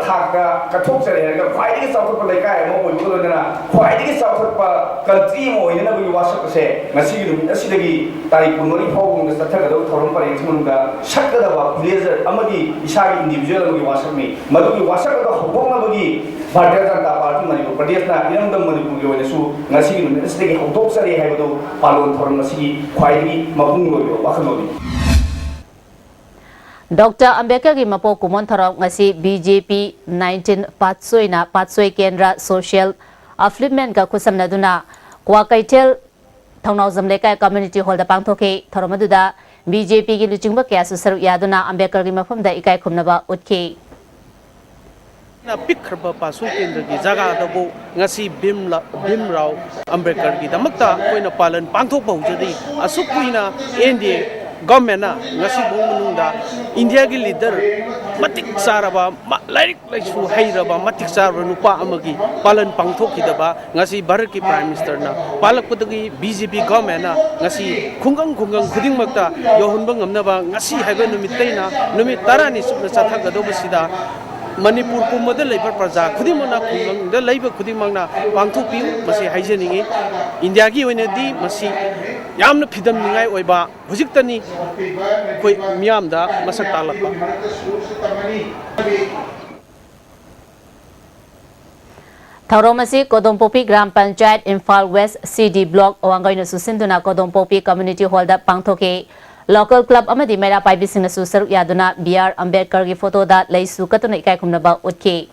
ꯊꯥꯛꯇ ꯀꯠꯊꯣꯛꯆꯔꯦ ꯍꯥꯏꯔꯒ ꯈ꯭ꯋꯥꯏꯗꯒꯤ ꯆꯥꯎꯈꯠꯄ ꯂꯩꯀꯥꯏ ꯑꯃ ꯑꯣꯏꯕꯒ ꯂꯣꯏꯅꯅ ꯈ꯭ꯋꯥꯏꯗꯒꯤ ꯆꯥꯎꯈꯠꯄ ꯀꯟꯇ꯭ꯔꯤ ꯑꯃ ꯑꯣꯏꯅꯅꯕꯒꯤ ꯋꯥꯁꯛ ꯑꯁꯦ ꯉꯁꯤꯒꯤ ꯅꯨꯃꯤꯠ ꯑꯁꯤꯗꯒꯤ ꯇꯥꯔꯤꯛ ꯀꯨꯟꯃꯔꯤ ꯐꯥꯎꯕ ꯃꯅꯨꯡꯗ ꯆꯠꯊꯒꯗꯕ ꯊꯧꯔꯝ ꯄꯔꯦꯡꯁꯤ ꯃꯅꯨꯡꯗ ꯁꯛꯀꯗꯕ ꯚꯤꯂꯦꯖꯔ ꯑꯃꯗꯤ ꯏꯁꯥꯒꯤ ꯏꯟꯗꯤꯚꯤꯖꯨꯋꯦꯜ ꯑꯃꯒꯤ ꯋꯥꯁꯛꯅꯤ꯫ ꯃꯗꯨꯒꯤ ꯋꯥꯁꯛ ꯑꯗꯨ ꯍꯧꯗꯣꯛꯅꯕꯒꯤ ꯚꯥꯔꯇꯤꯌ ꯖꯅꯇꯥ ꯄꯥꯔꯇꯤ ꯃꯅꯤꯄꯨꯔ ꯄ꯭ꯔꯗꯦꯁꯅ ꯏꯔꯝꯗꯝ ꯃꯅꯤꯄꯨꯔꯒꯤ ꯑꯣꯏꯅꯁꯨ ꯉꯁꯤꯒꯤ ꯅꯨꯃꯤꯠ ꯑꯁꯤꯗꯒꯤ ꯍꯧꯗꯣꯛꯆꯔꯤ ꯍꯥꯏꯕꯗꯨ ꯄꯥꯂꯣꯟ ꯊꯧꯔꯝ ꯑꯁꯤꯒꯤ ꯈ꯭ꯋꯥꯏꯗꯒꯤ ꯃꯄꯨꯡ ꯑꯣꯏꯕ ꯋꯥꯈꯜꯂꯣꯟꯅꯤ꯫ ꯗꯣꯛꯇꯔ ꯑꯝꯕꯦꯗꯀꯔꯒꯤ ꯃꯄꯣꯛ ꯀꯨꯝꯑꯣꯟ ꯊꯧꯔꯝ ꯉꯁꯤ ꯕꯤ ꯖꯦ ꯄꯤ ꯅꯥꯏꯟꯇꯤꯟ ꯄꯥꯠꯁꯣꯏꯅ ꯄꯥꯠꯁꯣꯏ ꯀꯦꯟꯗ꯭ꯔ ꯁꯣꯁꯤꯌꯦꯜ ꯑꯞꯂꯤꯞꯃꯦꯟꯠꯀ ꯈꯨꯠꯁꯝꯅꯗꯨꯅ ꯀ꯭ꯋꯥꯀꯩꯊꯦꯜ ꯊꯧꯅꯥꯎꯖꯝ ꯂꯩꯀꯥꯏ ꯀꯝꯃ꯭ꯌꯨꯅꯤꯇꯤ ꯍꯣꯜꯗ ꯄꯥꯡꯊꯣꯛꯈꯤ꯫ ꯊꯧꯔꯝ ꯑꯗꯨꯗ ꯕꯤ ꯖꯦ ꯄꯤꯒꯤ ꯂꯨꯆꯤꯡꯕ ꯀꯌꯥꯁꯨ ꯁꯔꯨꯛ ꯌꯥꯗꯨꯅ ꯑꯝꯕꯦꯗꯀꯔꯒꯤ ꯃꯐꯝꯗ ꯏꯀꯥꯏ ꯈꯨꯝꯅꯕ ꯎꯠꯈꯤ꯫ ꯅ ꯄꯤꯛꯈ꯭ꯔꯕ ꯄꯥꯁꯨ ꯀꯦꯟꯗ꯭ꯔꯒꯤ ꯖꯒꯥꯗꯕꯨ ꯉꯁꯤ ꯚꯤꯝꯂ-, ꯚꯤꯝꯔꯥꯎ ꯑꯝꯕꯦꯗꯀꯔꯒꯤꯗꯃꯛꯇ ꯑꯩꯈꯣꯏꯅ ꯄꯥꯂꯟ ꯄꯥꯡꯊꯣꯛꯄ ꯍꯧꯖꯔꯤ꯫ ꯑꯁꯨꯛ ꯀꯨꯏꯅ ꯑꯦꯟ ꯗꯤ ꯑꯦ ꯒꯚꯔꯟꯃꯦꯟꯠꯅ ꯉꯁꯤꯐꯥꯎ ꯃꯅꯨꯡꯗ ꯏꯟꯗꯤꯌꯥꯒꯤ ꯂꯤꯗꯔ ꯃꯇꯤꯛ ꯆꯥꯔꯕ, ꯃ-, ꯂꯥꯏꯔꯤꯛ ꯂꯥꯏꯁꯨ ꯍꯩꯔꯕ ꯃꯇꯤꯛ ꯆꯥꯔꯕ ꯅꯨꯄꯥ ꯑꯃꯒꯤ ꯄꯥꯂꯟ ꯄꯥꯡꯊꯣꯛꯈꯤꯗꯕ ꯉꯁꯤ ꯚꯥꯔꯠꯀꯤ ꯄ꯭ꯔꯥꯏꯝ ꯃꯤꯅꯤꯁꯇꯔꯅ ꯄꯥꯜꯂꯛꯄꯗꯒꯤ ꯕꯤ ꯖꯦ ꯄꯤ ꯒꯚꯔꯟꯃꯦꯟꯠꯅ ꯉꯁꯤ ꯈꯨꯡꯒꯪ ꯈꯨꯡꯒꯪ ꯈꯨꯗꯤꯡꯃꯛꯇ ꯌꯧꯍꯟꯕ ꯉꯝꯅꯕ ꯉꯁꯤ ꯍꯥꯏꯕ ꯅꯨꯃꯤꯠꯇꯩꯅ ꯅꯨꯃꯤꯠ ꯇꯔꯥꯅꯤ ꯆꯨꯞꯅ ꯆꯠꯊꯒꯗꯧꯕꯁꯤꯗ ꯃꯅꯤꯄꯨꯔ ꯄꯨꯝꯕꯗ ꯂꯩꯕ ꯄ꯭ꯔꯖꯥ ꯈꯨꯗꯤꯡꯃꯛꯅ, ꯈꯨꯡꯒꯪꯗ ꯂꯩꯕ ꯈꯨꯗꯤꯡꯃꯛꯅ ꯄꯥꯡꯊꯣꯛꯄꯤꯌꯨ꯫ ꯃꯁꯤ ꯍꯥꯏꯖꯅꯤꯡꯏ꯫ ꯏꯟꯗꯤꯌꯥꯒꯤ ꯑꯣꯏꯅꯗꯤ ꯃꯁꯤ ꯌꯥꯝꯅ ꯐꯤꯗꯝꯅꯤꯡꯉꯥꯏ ꯑꯣꯏꯕ ꯍꯧꯖꯤꯛꯇꯅꯤ ꯑꯩꯈꯣꯏ ꯃꯤꯌꯥꯝꯗ ꯃꯁꯛ ꯇꯥꯛꯂꯛꯄ꯫ ꯊꯧꯔꯝ ꯑꯁꯤ ꯀꯣꯗꯣꯝꯄꯣꯛꯄꯤ ꯒ꯭ꯔꯥꯝ ꯄꯟꯆꯥꯌꯠ, ꯏꯝꯐꯥꯜ ꯋꯦꯁ ꯁꯤ ꯗꯤ ꯕ꯭ꯂꯣꯛ ꯑꯋꯥꯡꯒꯣꯏꯅꯁꯨ ꯁꯤꯟꯗꯨꯅ ꯀꯣꯗꯣꯝꯄꯣꯛꯄꯤ ꯀꯝꯃ꯭ꯌꯨꯅꯤꯇꯤ ꯍꯣꯜꯗ ꯄꯥꯡꯊꯣꯛꯈꯤ꯫ ꯂꯣꯀꯦꯜ ꯀ꯭ꯂꯕ ꯑꯃꯗꯤ ꯃꯩꯔꯥ ꯄꯥꯏꯕꯤꯁꯤꯡꯅꯁꯨ ꯁꯔꯨꯛ ꯌꯥꯗꯨꯅ ꯕꯤ ꯑꯥꯔ ꯑꯝꯕꯦꯗꯀꯔꯒꯤ ꯐꯣꯇꯣꯗ ꯂꯩꯁꯨ ꯀꯠꯇꯨꯅ ꯏꯀꯥꯏ ꯈꯨꯝꯅꯕ ꯎꯠꯈꯤ꯫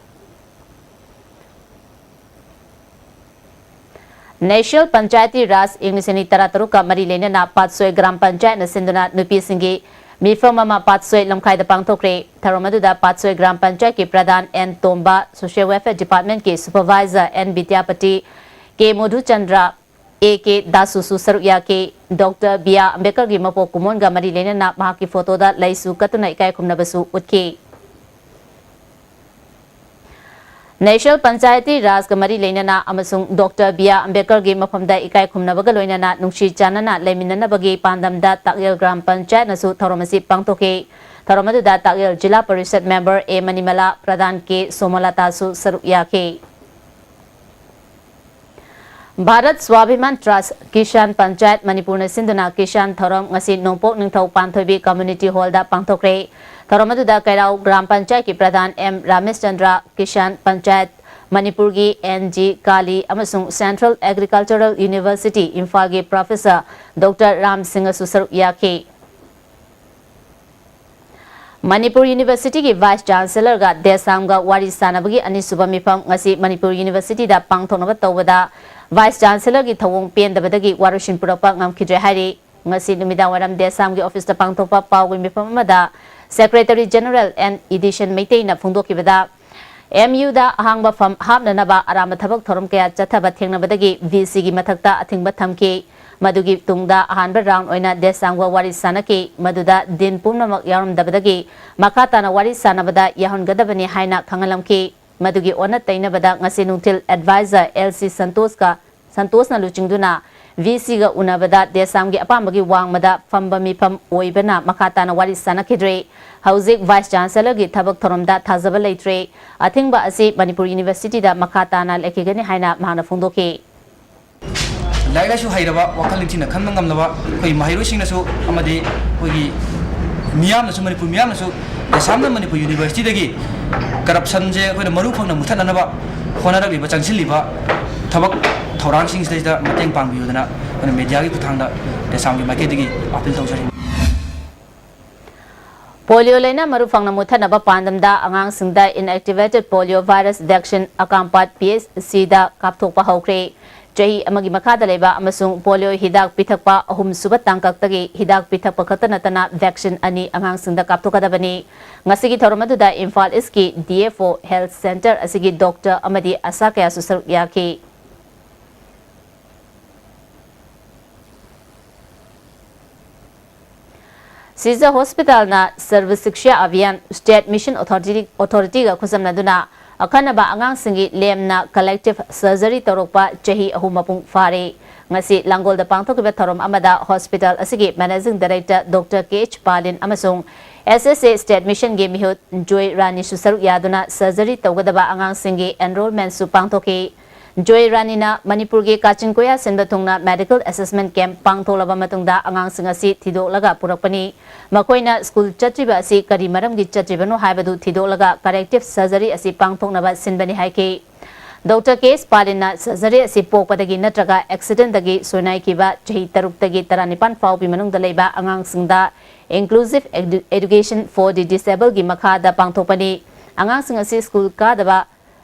ꯅꯦꯁꯅꯦꯜ ꯄꯟꯆꯥꯌꯇꯤ ꯔꯥꯖ ꯏꯪ ꯂꯤꯁꯤꯡ ꯑꯅꯤ ꯇꯔꯥꯇꯔꯨꯛꯀ ꯃꯔꯤ ꯂꯩꯅꯅ ꯄꯥꯠꯁꯣꯏ ꯒ꯭ꯔꯥꯝ ꯄꯟꯆꯥꯌꯠꯅ ꯁꯤꯟꯗꯨꯅ ꯅꯨꯄꯤꯁꯤꯡꯒꯤ ꯃꯤꯐꯝ ꯑꯃ ꯄꯥꯠꯁꯣꯏ ꯂꯝꯈꯥꯏꯗ ꯄꯥꯡꯊꯣꯛꯈ꯭ꯔꯦ꯫ ꯊꯧꯔꯝ ꯑꯗꯨꯗ ꯄꯥꯠꯁꯣꯏ ꯒ꯭ꯔꯥꯝ ꯄꯟꯆꯥꯌꯠꯀꯤ ꯄ꯭ꯔꯙꯥꯟ ꯑꯦꯟ ꯇꯣꯝꯕ, Social Welfare Departmentꯀꯤ Supervisor N Bidyapati, K Modhuchandra, A K ꯗꯥꯁꯨꯁꯨ ꯁꯔꯨꯛ ꯌꯥꯈꯤ꯫ ꯗꯣꯛꯇꯔ ꯕꯤ ꯑꯥꯔ ꯑꯝꯕꯦꯗꯀꯔꯒꯤ ꯃꯄꯣꯛ ꯀꯨꯝꯑꯣꯟꯒ ꯃꯔꯤ ꯂꯩꯅꯅ ꯃꯍꯥꯛꯀꯤ ꯐꯣꯇꯣꯗ ꯂꯩꯁꯨ ꯀꯠꯇꯨꯅ ꯏꯀꯥꯏ ꯈꯨꯝꯅꯕꯁꯨ ꯎꯠꯈꯤ꯫ National Panchayati Rajꯀ ꯃꯔꯤ ꯂꯩꯅꯅ ꯑꯃꯁꯨꯡ ꯗꯣꯛꯇꯔ ꯕꯤ ꯑꯥꯔ ꯑꯝꯕꯦꯗꯀꯔꯒꯤ ꯃꯐꯝꯗ ꯏꯀꯥꯏ ꯈꯨꯝꯅꯕꯒ ꯂꯣꯏꯅꯅ ꯅꯨꯡꯁꯤ ꯆꯥꯟꯅꯅ ꯂꯩꯃꯤꯟꯅꯅꯕꯒꯤ ꯄꯥꯟꯗꯝꯗ ꯇꯥꯛꯌꯦꯜ ꯒ꯭ꯔꯥꯝ ꯄꯟꯆꯥꯌꯠꯅꯁꯨ ꯊꯧꯔꯝ ꯑꯁꯤ ꯄꯥꯡꯊꯣꯛꯈꯤ꯫ ꯊꯧꯔꯝ ꯑꯗꯨꯗ ꯇꯥꯛꯌꯦꯜ ꯖꯤꯂꯥ ꯄꯔꯤꯁꯠ ꯃꯦꯝꯕꯔ ꯑꯦ ꯃꯅꯤꯃꯂꯥ, ꯄ꯭ꯔꯙꯥꯟ ꯀꯦ ꯁꯣꯃꯣꯂꯇꯥꯁꯨ ꯁꯔꯨꯛ ꯌꯥꯈꯤ꯫ ꯚꯥꯔꯠ ꯁ꯭ꯋꯥꯚꯤꯃꯥꯟ ꯇ꯭ꯔꯁ ꯀꯤꯁꯥꯟ ꯄꯟꯆꯥꯌꯠ ꯃꯅꯤꯄꯨꯔꯅ ꯁꯤꯟꯗꯨꯅ ꯀꯤꯁꯥꯟ ꯊꯧꯔꯝ ꯉꯁꯤ ꯅꯣꯡꯄꯣꯛ ꯅꯤꯡꯊꯧ ꯄꯥꯟꯊꯣꯏꯕꯤ ꯀꯝꯃ꯭ꯌꯨꯅꯤꯇꯤ ꯍꯣꯜꯗ ꯄꯥꯡꯊꯣꯛꯈ꯭ꯔꯦ꯫ ꯊꯧꯔꯝ ꯑꯗꯨꯗ ꯀꯩꯔꯥꯎ ꯒ꯭ꯔꯥꯝ ꯄꯟꯆꯥꯌꯠꯀꯤ ꯄ꯭ꯔꯙꯥꯟ ꯑꯦꯝ ꯔꯥꯃꯦꯁꯆꯟꯗ꯭ꯔ, ꯀꯤꯁꯥꯟ ꯄꯟꯆꯥꯌꯠ ꯃꯅꯤꯄꯨꯔꯒꯤ ꯑꯦꯟ ꯖꯤ ꯀꯥꯂꯤ ꯑꯃꯁꯨꯡ Central Agricultural University ꯏꯝꯐꯥꯜꯒꯤ ꯄ꯭ꯔꯣꯐꯦꯁꯔ ꯗꯣꯛꯇꯔ ꯔꯥꯝ ꯁꯤꯡꯍꯁꯨ ꯁꯔꯨꯛ ꯌꯥꯈꯤ꯫ ꯃꯅꯤꯄꯨꯔ ꯌꯨꯅꯤꯚꯔꯁꯤꯇꯤꯒꯤ ꯚꯥꯏꯁ ꯆꯥꯟꯁꯦꯂꯔꯒ ꯗꯦꯁꯥꯝꯒ ꯋꯥꯔꯤ ꯁꯥꯟꯅꯕꯒꯤ ꯑꯅꯤꯁꯨꯕ ꯃꯤꯐꯝ ꯉꯁꯤ ꯃꯅꯤꯄꯨꯔ ꯌꯨꯅꯤꯚꯔꯁꯤꯇꯤꯗ ꯄꯥꯡꯊꯣꯛꯅꯕ ꯇꯧꯕꯗ ꯚꯥꯏꯁ ꯆꯥꯟꯁꯦꯂꯔꯒꯤ ꯊꯧꯑꯣꯡ ꯄꯦꯟꯗꯕꯗꯒꯤ ꯋꯥꯔꯣꯏꯁꯤꯟ ꯄꯨꯔꯛꯄ ꯉꯝꯈꯤꯗ꯭ꯔꯦ ꯍꯥꯏꯔꯤ꯫ ꯉꯁꯤ ꯅꯨꯃꯤꯗꯥꯡꯋꯥꯏꯔꯝ ꯗꯦꯁꯥꯝꯒꯤ ꯑꯣꯐꯤꯁꯇ ꯄꯥꯡꯊꯣꯛꯄ ꯄꯥꯎꯒꯤ ꯃꯤꯐꯝ ꯑꯃꯗ ꯁꯦꯀ꯭ꯔꯦꯇꯔꯤ ꯖꯦꯅꯔꯦꯜ ꯑꯦꯟ ꯏꯗꯤꯁꯟ ꯃꯩꯇꯩꯅ ꯐꯣꯡꯗꯣꯛꯈꯤꯕꯗ, ꯑꯦꯝ ꯌꯨꯗ ꯑꯍꯥꯡꯕ ꯐꯝ ꯍꯥꯞꯅꯅꯕ ꯑꯔꯥꯟꯕ ꯊꯕꯛ ꯊꯧꯔꯝ ꯀꯌꯥ ꯆꯠꯊꯕ ꯊꯦꯡꯅꯕꯗꯒꯤ ꯚꯤ ꯁꯤꯒꯤ ꯃꯊꯛꯇ ꯑꯊꯤꯡꯕ ꯊꯝꯈꯤ꯫ ꯃꯗꯨꯒꯤ ꯇꯨꯡꯗ ꯑꯍꯥꯟꯕ ꯔꯥꯎꯟ ꯑꯣꯏꯅ ꯗꯦꯁꯥꯝꯒ ꯋꯥꯔꯤ ꯁꯥꯟꯅꯈꯤ꯫ ꯃꯗꯨꯗ ꯗꯤꯟ ꯄꯨꯝꯅꯃꯛ ꯌꯥꯎꯔꯝꯗꯕꯗꯒꯤ ꯃꯈꯥ ꯇꯥꯅ ꯋꯥꯔꯤ ꯁꯥꯟꯅꯕꯗ ꯌꯥꯎꯍꯟꯒꯗꯕꯅꯤ ꯍꯥꯏꯅ ꯈꯪꯍꯜꯂꯝꯈꯤ꯫ ꯃꯗꯨꯒꯤ ꯑꯣꯟꯅ ꯇꯩꯅꯕꯗ ꯉꯁꯤ ꯅꯨꯡꯊꯤꯜ ꯑꯦꯗꯚꯥꯏꯖꯔ ꯑꯦꯜ ꯁꯤ ꯁꯟꯇꯣꯁꯀ, ꯁꯟꯇꯣꯁꯅ ꯂꯨꯆꯤꯡꯗꯨꯅ ꯚꯤ ꯁꯤꯒ ꯎꯅꯕꯗ ꯗꯦꯁꯥꯝꯒꯤ ꯑꯄꯥꯝꯕꯒꯤ ꯋꯥꯡꯃꯗ ꯐꯝꯕ ꯃꯤꯐꯝ ꯑꯣꯏꯕꯅ ꯃꯈꯥ ꯇꯥꯅ ꯋꯥꯔꯤ ꯁꯥꯟꯅꯈꯤꯗ꯭ꯔꯦ꯫ ꯍꯧꯖꯤꯛ ꯚꯥꯏꯁ ꯆꯥꯟꯁꯦꯂꯔꯒꯤ ꯊꯕꯛ ꯊꯧꯔꯝꯗ ꯊꯥꯖꯕ ꯂꯩꯇ꯭ꯔꯦ꯫ ꯑꯊꯤꯡꯕ ꯑꯁꯤ ꯃꯅꯤꯄꯨꯔ ꯌꯨꯅꯤꯚꯔꯁꯤꯇꯤꯗ ꯃꯈꯥ ꯇꯥꯅ ꯂꯩꯈꯤꯒꯅꯤ ꯍꯥꯏꯅ ꯃꯍꯥꯛꯅ ꯐꯣꯡꯗꯣꯛꯈꯤ꯫ ꯂꯥꯏꯔꯤꯛ ꯂꯥꯏꯁꯨ ꯍꯩꯔꯕ, ꯋꯥꯈꯜ ꯅꯤꯡꯊꯤꯅ ꯈꯟꯕ ꯉꯝꯂꯕ ꯑꯩꯈꯣꯏ ꯃꯍꯩꯔꯣꯏꯁꯤꯡꯅꯁꯨ ꯑꯃꯗꯤ ꯑꯩꯈꯣꯏꯒꯤ ꯃꯤꯌꯥꯝꯅꯁꯨ, ꯃꯅꯤꯄꯨꯔ ꯃꯤꯌꯥꯝꯅꯁꯨ ꯗꯦꯁꯥꯝꯅ ꯃꯅꯤꯄꯨꯔ ꯌꯨꯅꯤꯚꯔꯁꯤꯇꯤꯗꯒꯤ ꯀꯔꯞꯁꯟꯁꯦ ꯑꯩꯈꯣꯏꯅ ꯃꯔꯨ ꯐꯪꯅ ꯃꯨꯊꯠꯅꯅꯕ ꯍꯣꯠꯅꯔꯛꯂꯤꯕ, ꯆꯪꯁꯤꯜꯂꯤꯕ ꯊꯕꯛ ꯊꯧꯔꯥꯡꯁꯤꯡꯁꯤꯗꯩꯗ ꯃꯇꯦꯡ ꯄꯥꯡꯕꯤꯌꯨꯗꯅ ꯑꯩꯈꯣꯏꯅ ꯃꯦꯗꯤꯌꯥꯒꯤ ꯈꯨꯠꯊꯥꯡꯗ ꯗꯦꯁꯥꯝꯒꯤ ꯃꯥꯏꯀꯩꯗꯒꯤ ꯑꯥꯄꯤꯜ ꯇꯧꯖꯔꯤ꯫ ꯄꯣꯂꯤꯑꯣ ꯂꯥꯏꯅꯥ ꯃꯔꯨ ꯐꯪꯅ ꯃꯨꯠꯊꯠꯅꯕ ꯄꯥꯟꯗꯝꯗ ꯑꯉꯥꯡꯁꯤꯡꯗ inactivated polio virus vaccine ꯑꯀꯥꯝꯄꯥꯠ ꯄꯤ ꯑꯩꯆ ꯁꯤꯗ ꯀꯥꯞꯊꯣꯛꯄ ꯍꯧꯈ꯭ꯔꯦ꯫ ꯆꯍꯤ ꯑꯃꯒꯤ ꯃꯈꯥꯗ ꯂꯩꯕ ꯑꯃꯁꯨꯡ polio ꯍꯤꯗꯥꯛ ꯄꯤꯊꯛꯄ ꯑꯍꯨꯝꯁꯨꯕ ꯇꯥꯡꯀꯛꯇꯒꯤ ꯍꯤꯗꯥꯛ ꯄꯤꯊꯛꯄ ꯈꯛꯇ ꯅꯠꯇꯅ vaccine ꯑꯅꯤ ꯑꯉꯥꯡꯁꯤꯡꯗ ꯀꯥꯞꯊꯣꯛꯀꯗꯕꯅꯤ꯫ ꯉꯁꯤꯒꯤ ꯊꯧꯔꯝ ꯑꯗꯨꯗ ꯏꯝꯐꯥꯜ ꯏꯁꯀꯤ D F O Health Centre ꯑꯁꯤꯒꯤ doctor ꯑꯃꯗꯤ ꯑꯁꯥ ꯀꯌꯥꯁꯨ ꯁꯔꯨꯛ ꯌꯥꯈꯤ꯫ ꯁꯤꯖ ꯍꯣꯁꯄꯤꯇꯥꯜꯅ ꯁꯔꯕ ꯁꯤꯛꯁꯥ ꯑꯚꯤꯌꯥꯟ, State Mission Authority, Authorityꯒ ꯈꯨꯠꯁꯝꯅꯗꯨꯅ ꯑꯈꯟꯅꯕ ꯑꯉꯥꯡꯁꯤꯡꯒꯤ ꯂꯦꯝꯅ collective surgery ꯇꯧꯔꯛꯄ ꯆꯍꯤ ꯑꯍꯨꯝ ꯃꯄꯨꯡ ꯐꯥꯔꯦ꯫ ꯉꯁꯤ ꯂꯥꯡꯒꯣꯜꯗ ꯄꯥꯡꯊꯣꯛꯈꯤꯕ ꯊꯧꯔꯝ ꯑꯃꯗ ꯍꯣꯁꯄꯤꯇꯥꯜ ꯑꯁꯤꯒꯤ Managing Director Doctor K H ꯄꯥꯂꯤꯟ ꯑꯃꯁꯨꯡ S S A State Missionꯒꯤ ꯃꯤꯍꯨꯠ ꯖꯣꯏ ꯔꯥꯅꯤꯁꯨ ꯁꯔꯨꯛ ꯌꯥꯗꯨꯅ surgery ꯇꯧꯒꯗꯕ ꯑꯉꯥꯡꯁꯤꯡꯒꯤ enrollmentꯁꯨ ꯄꯥꯡꯊꯣꯛꯈꯤ꯫ ꯖꯣꯏ ꯔꯥꯅꯤꯅ ꯃꯅꯤꯄꯨꯔꯒꯤ ꯀꯥꯆꯤꯟ ꯀꯣꯌꯥ ꯁꯤꯟꯕ ꯊꯨꯡꯅ medical assessment camp ꯄꯥꯡꯊꯣꯛꯂꯕ ꯃꯇꯨꯡꯗ ꯑꯉꯥꯡꯁꯤꯡ ꯑꯁꯤ ꯊꯤꯗꯣꯛꯂꯒ ꯄꯨꯔꯛꯄꯅꯤ꯫ ꯃꯈꯣꯏꯅ ꯁ꯭ꯀꯨꯜ ꯆꯠꯇ꯭ꯔꯤꯕ ꯑꯁꯤ ꯀꯔꯤ ꯃꯔꯝꯒꯤ ꯆꯠꯇ꯭ꯔꯤꯕꯅꯣ ꯍꯥꯏꯕꯗꯨ ꯊꯤꯗꯣꯛꯂꯒ corrective surgery ꯑꯁꯤ ꯄꯥꯡꯊꯣꯛꯅꯕ ꯁꯤꯟꯕꯅꯤ ꯍꯥꯏꯈꯤ꯫ Doctor K H ꯄꯥꯂꯤꯟꯅ surgery ꯑꯁꯤ ꯄꯣꯛꯄꯗꯒꯤ ꯅꯠꯇ꯭ꯔꯒ accidentꯗꯒꯤ ꯁꯣꯏꯅꯥꯏꯈꯤꯕ ꯆꯍꯤ ꯇꯔꯨꯛꯇꯒꯤ ꯇꯔꯥꯅꯤꯄꯥꯟ ꯐꯥꯎꯕꯒꯤ ꯃꯅꯨꯡꯗ ꯂꯩꯕ ꯑꯉꯥꯡꯁꯤꯡꯗ Inclusive Edu-, Education for the Disabledꯒꯤ ꯃꯈꯥꯗ ꯄꯥꯡꯊꯣꯛꯄꯅꯤ꯫ ꯑꯉꯥꯡꯁꯤꯡ ꯑꯁꯤ ꯁ꯭ꯀꯨꯜ ꯀꯥꯗꯕ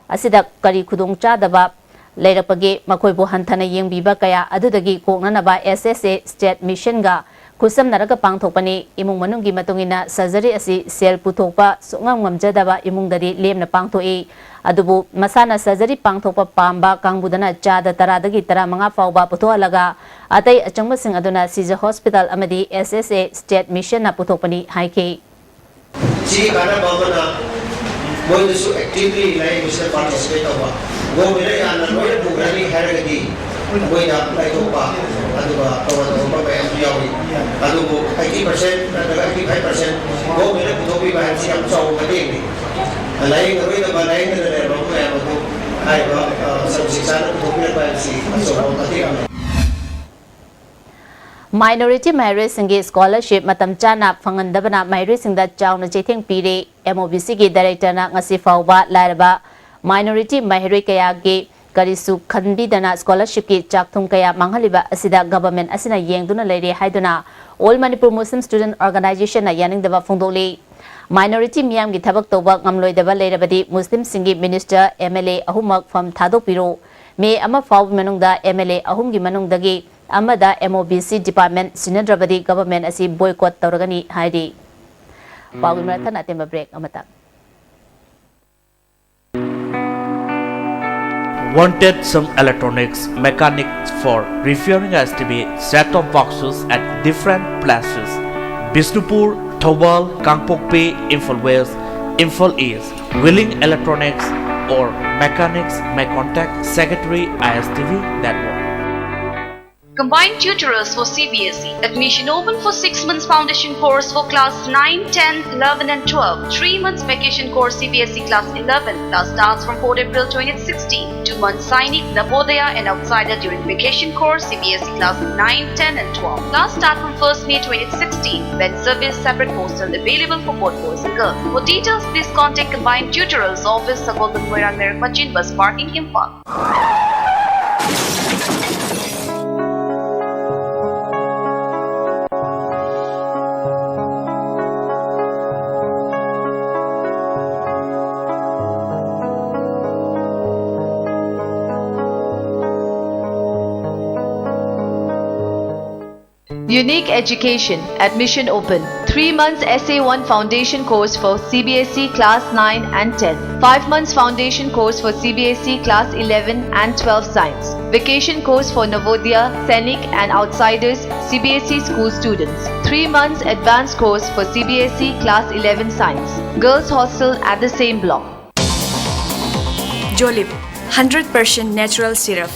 ꯑꯁꯤꯗ ꯀꯔꯤ ꯈꯨꯗꯣꯡꯆꯥꯗꯕ ꯂꯩꯔꯛꯄꯒꯦ, ꯃꯈꯣꯏꯕꯨ ꯍꯟꯊꯅ ꯌꯦꯡꯕꯤꯕ ꯀꯌꯥ ꯑꯗꯨꯗꯒꯤ ꯀꯣꯛꯅꯅꯕ S S A State Missionꯒ ꯈꯨꯠꯁꯝꯅꯔꯒ ꯄꯥꯡꯊꯣꯛꯄꯅꯤ꯫ ꯏꯃꯨꯡ ꯃꯅꯨꯡꯒꯤ ꯃꯇꯨꯡ ꯏꯟꯅ surgery ꯑꯁꯤ ꯁꯦꯜ ꯄꯨꯊꯣꯛꯄ ꯁꯨꯛꯉꯝ ꯉꯝꯖꯗꯕ ꯏꯃꯨꯡꯗꯗꯤ ꯂꯦꯝꯅ ꯄꯥꯡꯊꯣꯛꯏ꯫ ꯑꯗꯨꯕꯨ ꯃꯁꯥꯅ surgery ꯄꯥꯡꯊꯣꯛꯄ ꯄꯥꯝꯕ ꯀꯥꯡꯕꯨꯗꯅ ꯆꯥꯗ ꯇꯔꯥꯗꯒꯤ ꯇꯔꯥꯃꯉꯥ ꯐꯥꯎꯕ ꯄꯨꯊꯣꯛꯍꯜꯂꯒ ꯑꯇꯩ ꯑꯆꯪꯕꯁꯤꯡ ꯑꯗꯨꯅ ꯁꯤꯖ ꯍꯣꯁꯄꯤꯇꯥꯜ ꯑꯃꯗꯤ S S A State Missionꯅ ꯄꯨꯊꯣꯛꯄꯅꯤ ꯍꯥꯏꯈꯤ꯫ ꯁꯤꯒꯤ ꯀꯥꯟꯅꯕ ꯑꯃꯅ ꯃꯣꯏꯗꯁꯨ actively ꯂꯥꯏꯌꯦꯡꯕꯁꯤꯗ participate ꯇꯧꯕ꯫ Governmentꯅ ꯌꯥꯝꯅ ꯂꯣꯏꯅ ꯄꯨꯈ꯭ꯔꯅꯤ ꯍꯥꯏꯔꯒꯗꯤ ꯃꯣꯏꯅ ꯂꯥꯏꯊꯣꯛꯄ, ꯑꯗꯨꯒ ꯇꯧꯕ ꯇꯧꯕ ꯃꯌꯥꯝꯁꯨ ꯌꯥꯎꯔꯤ꯫ ꯑꯗꯨꯕꯨ eighty percent ꯅꯠꯇ꯭ꯔꯒ eighty five percent governmentꯅ ꯄꯨꯊꯣꯛꯄꯤꯕ ꯍꯥꯏꯕꯁꯤ ꯌꯥꯝ ꯆꯥꯎꯕ ꯃꯇꯦꯡꯅꯤ꯫ ꯂꯥꯏꯌꯦꯡꯉꯔꯣꯏꯗꯕ, ꯂꯥꯏꯌꯦꯡꯗꯅ ꯂꯩꯔꯕ ꯃꯌꯥꯝ ꯑꯗꯨ ꯍꯥꯏꯔꯤꯕ, ꯑ, ꯁꯔꯕ ꯁꯤꯛꯁꯥꯅ ꯄꯨꯊꯣꯛꯄꯤꯔꯛꯄ ꯍꯥꯏꯕꯁꯤ ꯑꯆꯧꯕ ꯃꯇꯦꯡ ꯑꯃꯅꯤ꯫ Minority ꯃꯍꯩꯔꯣꯏꯁꯤꯡꯒꯤ scholarship ꯃꯇꯝ ꯆꯥꯅ ꯐꯪꯍꯟꯗꯕꯅ ꯃꯍꯩꯔꯣꯏꯁꯤꯡꯗ ꯆꯥꯎꯅ ꯆꯩꯊꯦꯡ ꯄꯤꯔꯦ꯫ M O B Cꯒꯤ directorꯅ ꯉꯁꯤ ꯐꯥꯎꯕ ꯂꯥꯏꯔꯕ minority ꯃꯍꯩꯔꯣꯏ ꯀꯌꯥꯒꯤ ꯀꯔꯤꯁꯨ ꯈꯟꯕꯤꯗꯅ scholarshipꯀꯤ ꯆꯥꯛꯊꯨꯡ ꯀꯌꯥ ꯃꯥꯡꯍꯜꯂꯤꯕ ꯑꯁꯤꯗ government ꯑꯁꯤꯅ ꯌꯦꯡꯗꯨꯅ ꯂꯩꯔꯦ ꯍꯥꯏꯗꯨꯅ All Manipur Muslim Student Organizationꯅ ꯌꯥꯅꯤꯡꯗꯕ ꯐꯣꯡꯗꯣꯛꯂꯤ꯫ Minority ꯃꯤꯌꯥꯝꯒꯤ ꯊꯕꯛ ꯇꯧꯕ ꯉꯝꯂꯣꯏꯗꯕ ꯂꯩꯔꯕꯗꯤ ꯃꯨꯁꯂꯤꯝꯁꯤꯡꯒꯤ minister, M L A ꯑꯍꯨꯝꯃꯛ ꯐꯝ ꯊꯥꯗꯣꯛꯄꯤꯔꯣ꯫ ꯃꯦ ꯑꯃ ꯐꯥꯎꯕ ꯃꯅꯨꯡꯗ ꯑꯦꯝ ꯑꯦꯜ ꯑꯦ ꯑꯍꯨꯝꯒꯤ ꯃꯅꯨꯡꯗꯒꯤ ꯑꯃꯗ M O B C department ꯁꯤꯟꯅꯗ꯭ꯔꯕꯗꯤ government ꯑꯁꯤ ꯕꯣꯏꯀꯣꯠ ꯇꯧꯔꯒꯅꯤ ꯍꯥꯏꯔꯤ꯫ ꯄꯥꯎꯒꯤ ꯃꯔꯛ ꯊꯠꯅ ꯑꯇꯦꯟꯕ ꯕ꯭ꯔꯦꯛ ꯑꯃꯇꯪ꯫ Wanted some electronics mechanics for repairing S T V set-top boxes at different places: Bishnupur, Thoubal, Kangpokpi, Imphal West, Imphal East. Willing electronics or mechanics may contact Secretary I S T V Network. Combined tutorials for C B S E. Admission open for six months foundation course for class nine, ten, eleven and twelve. Three months vacation course C B S E class eleven. Class starts from fourth April twenty sixteen. Two months Sainik, Navodaya and Outsider during vacation course C B S E class nine, ten and twelve. Class start from first May twenty sixteen. When service, separate hostel available for both boys and girls. For details, please contact Combined Tutorials Office, Sagolband Moirang Nerak Machin, Bus Parking, Imphal. Unique Education, admission open. Three months S A one foundation course for C B S E class nine and ten. Five months foundation course for C B S E class eleven and twelve science. Vacation course for Navodaya, Sainik and Outsiders C B S E school students. Three months advanced course for C B S E class eleven science. Girls hostel at the same block. ꯖꯣꯂꯤꯞ ꯍꯟꯗ꯭ꯔꯦꯠ ꯄꯔꯁꯦꯟ ꯅꯦꯆꯔꯦꯜ ꯁꯤꯔꯞ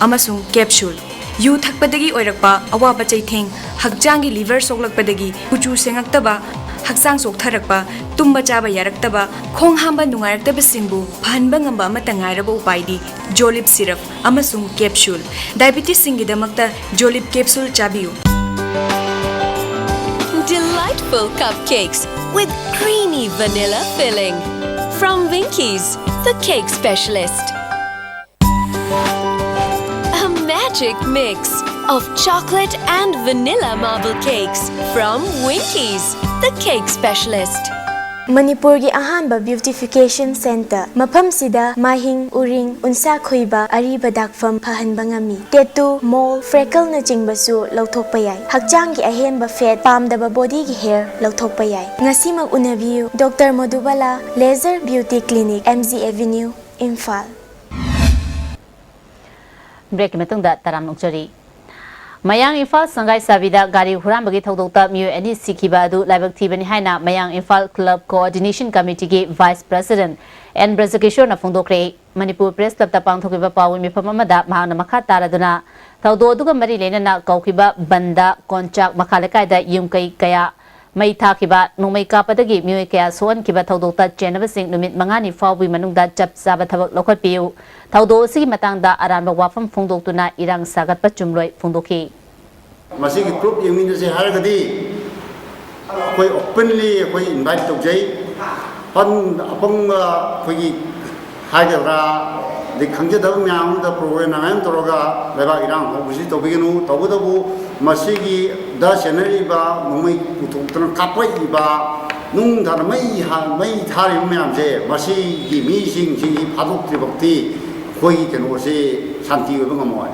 ꯑꯃꯁꯨꯡ ꯀꯦꯞꯁꯨꯜ꯫ ꯌꯨ ꯊꯛꯄꯗꯒꯤ ꯑꯣꯏꯔꯛꯄ ꯑꯋꯥꯕ ꯆꯩꯊꯦꯡ, ꯍꯛꯆꯥꯡꯒꯤ ꯂꯤꯚꯔ ꯁꯣꯛꯂꯛꯄꯗꯒꯤ ꯀꯨꯆꯨ ꯁꯦꯡꯉꯛꯇꯕ, ꯍꯛꯆꯥꯡ ꯆꯣꯛꯊꯔꯛꯄ, ꯇꯨꯝꯕ ꯆꯥꯕ ꯌꯥꯔꯛꯇꯕ, ꯈꯣꯡ ꯍꯥꯝꯕ ꯅꯨꯡꯉꯥꯏꯔꯛꯇꯕꯁꯤꯡꯕꯨ ꯐꯍꯟꯕ ꯉꯝꯕ ꯑꯃꯠꯇ ꯉꯥꯏꯔꯕ ꯎꯄꯥꯏꯗꯤ ꯖꯣꯂꯤꯞ ꯁꯤꯔꯞ ꯑꯃꯁꯨꯡ ꯀꯦꯞꯁꯨꯜ꯫ ꯗꯥꯏꯕꯤꯇꯤꯁꯁꯤꯡꯒꯤꯗꯃꯛꯇ ꯖꯣꯂꯤꯞ ꯀꯦꯞꯁꯨꯜ ꯆꯥꯕꯤꯌꯨ꯫ Delightful cupcakes with creamy vanilla filling. From Winkies, the cake specialist. A magic mix of chocolate and vanilla marble cakes from Winkies, the cake specialist. ꯃꯅꯤꯄꯨꯔꯒꯤ ꯑꯍꯥꯟꯕ beautification centre꯫ ꯃꯐꯝꯁꯤꯗ ꯃꯥꯏꯍꯤꯡ, ꯎꯔꯤꯡ, ꯎꯟꯁꯥ ꯈꯨꯏꯕ, ꯑꯔꯤꯕ ꯗꯥꯛꯐꯝ ꯐꯍꯟꯕ ꯉꯝꯃꯤ꯫ Tattoo, mole, freckleꯅꯆꯤꯡꯕꯁꯨ ꯂꯧꯊꯣꯛꯄ ꯌꯥꯏ꯫ ꯍꯛꯆꯥꯡꯒꯤ ꯑꯍꯦꯟꯕ fat, ꯄꯥꯝꯗꯕ bodyꯒꯤ hair ꯂꯧꯊꯣꯛꯄ ꯌꯥꯏ꯫ ꯉꯁꯤꯃꯛ ꯎꯅꯕꯤꯌꯨ, Doctor ꯃꯣꯗꯨꯕꯥꯂꯥ Laser Beauty Clinic, M G Avenue, Imphal. Breakꯀꯤ ꯃꯇꯨꯡꯗ ꯇꯔꯥꯝꯅ ꯑꯣꯛꯆꯔꯤ꯫ ꯃꯌꯥꯡ ꯏꯝꯐꯥꯜ ꯁꯪꯒꯥꯏ ꯁꯥꯕꯤꯗ ꯒꯥꯔꯤ ꯍꯨꯔꯥꯟꯕꯒꯤ ꯊꯧꯗꯣꯛꯇ ꯃꯤꯑꯣꯏ ꯑꯅꯤ ꯁꯤꯈꯤꯕ ꯑꯗꯨ ꯂꯥꯏꯕꯛ ꯊꯤꯕꯅꯤ ꯍꯥꯏꯅ ꯃꯌꯥꯡ ꯏꯝꯐꯥꯜ Club Coordination Committeeꯒꯤ Vice President ꯑꯦꯟ ꯕ꯭ꯔꯖꯀꯤꯁꯣꯔꯅ ꯐꯣꯡꯗꯣꯛꯈ꯭ꯔꯦ꯫ ꯃꯅꯤꯄꯨꯔ Press Clubꯇ ꯄꯥꯡꯊꯣꯛꯈꯤꯕ ꯄꯥꯎꯒꯤ ꯃꯤꯐꯝ ꯑꯃꯗ ꯃꯍꯥꯛꯅ ꯃꯈꯥ ꯇꯥꯔꯗꯨꯅ ꯊꯧꯗꯣꯛ ꯑꯗꯨꯒ ꯃꯔꯤ ꯂꯩꯅꯅ ꯀꯧꯈꯤꯕ ꯕꯟꯗ, ꯀꯣꯟꯆꯥꯛ ꯃꯈꯥ ꯂꯩꯀꯥꯏꯗ ꯌꯨꯝ ꯀꯩ ꯀꯌꯥ ꯃꯩ ꯊꯥꯈꯤꯕ, ꯅꯣꯡꯃꯩ ꯀꯥꯞꯄꯗꯒꯤ ꯃꯤꯑꯣꯏ ꯀꯌꯥ ꯁꯣꯛꯍꯟꯈꯤꯕ ꯊꯧꯗꯣꯛꯇ ꯆꯦꯟꯅꯕꯁꯤꯡ ꯅꯨꯃꯤꯠ ꯃꯉꯥꯅꯤ ꯐꯥꯎꯕꯒꯤ ꯃꯅꯨꯡꯗ ꯆꯞ ꯆꯥꯕ ꯊꯕꯛ ꯂꯧꯈꯠꯄꯤꯌꯨ꯫ ꯊꯧꯗꯣꯛ ꯑꯁꯤꯒꯤ ꯃꯇꯥꯡꯗ ꯑꯔꯥꯟꯕ ꯋꯥꯐꯝ ꯐꯣꯡꯗꯣꯛꯇꯨꯅ ꯏꯔꯥꯡ ꯁꯥꯒꯠꯄ ꯆꯨꯝꯂꯣꯏ ꯐꯣꯡꯗꯣꯛꯈꯤ꯫ ꯃꯁꯤꯒꯤ proof ꯌꯦꯡꯃꯤꯟꯅꯁꯦ ꯍꯥꯏꯔꯒꯗꯤ ꯑꯩꯈꯣꯏ openly ꯑꯩꯈꯣꯏ invite ꯇꯧꯖꯩ꯫ ꯐꯟ ꯑꯄꯪꯕ ꯑꯩꯈꯣꯏꯒꯤ ꯍꯥꯏꯒꯗ꯭ꯔꯥ, ꯑꯗꯩ ꯈꯪꯖꯗꯕ ꯃꯌꯥꯝ ꯑꯃꯗ program ꯃꯌꯥꯝ ꯇꯧꯔꯒ ꯂꯩꯕꯥꯛ ꯏꯔꯥꯡ ꯍꯧꯕꯁꯤ ꯇꯧꯕꯤꯒꯅꯨ꯫ ꯇꯧꯕꯇꯕꯨ ꯃꯁꯤꯒꯤꯗ ꯆꯦꯟꯅꯔꯤꯕ ꯅꯣꯡꯃꯩ ꯄꯨꯊꯣꯛꯇꯅ ꯀꯥꯞꯄꯛꯏꯕ, ꯅꯨꯡ ꯊꯥꯅ ꯃꯩ ꯍꯥ-, ꯃꯩ ꯊꯥꯔꯤꯕ ꯃꯌꯥꯝꯁꯦ, ꯃꯁꯤꯒꯤ ꯃꯤꯁꯤꯡꯁꯤ ꯐꯥꯗꯣꯛꯇ꯭ꯔꯤꯐꯥꯎꯗꯤ ꯑꯩꯈꯣꯏꯒꯤ ꯀꯩꯅꯣꯁꯤ ꯁꯥꯟꯇꯤ ꯑꯣꯏꯕ ꯉꯝꯃꯣꯏ꯫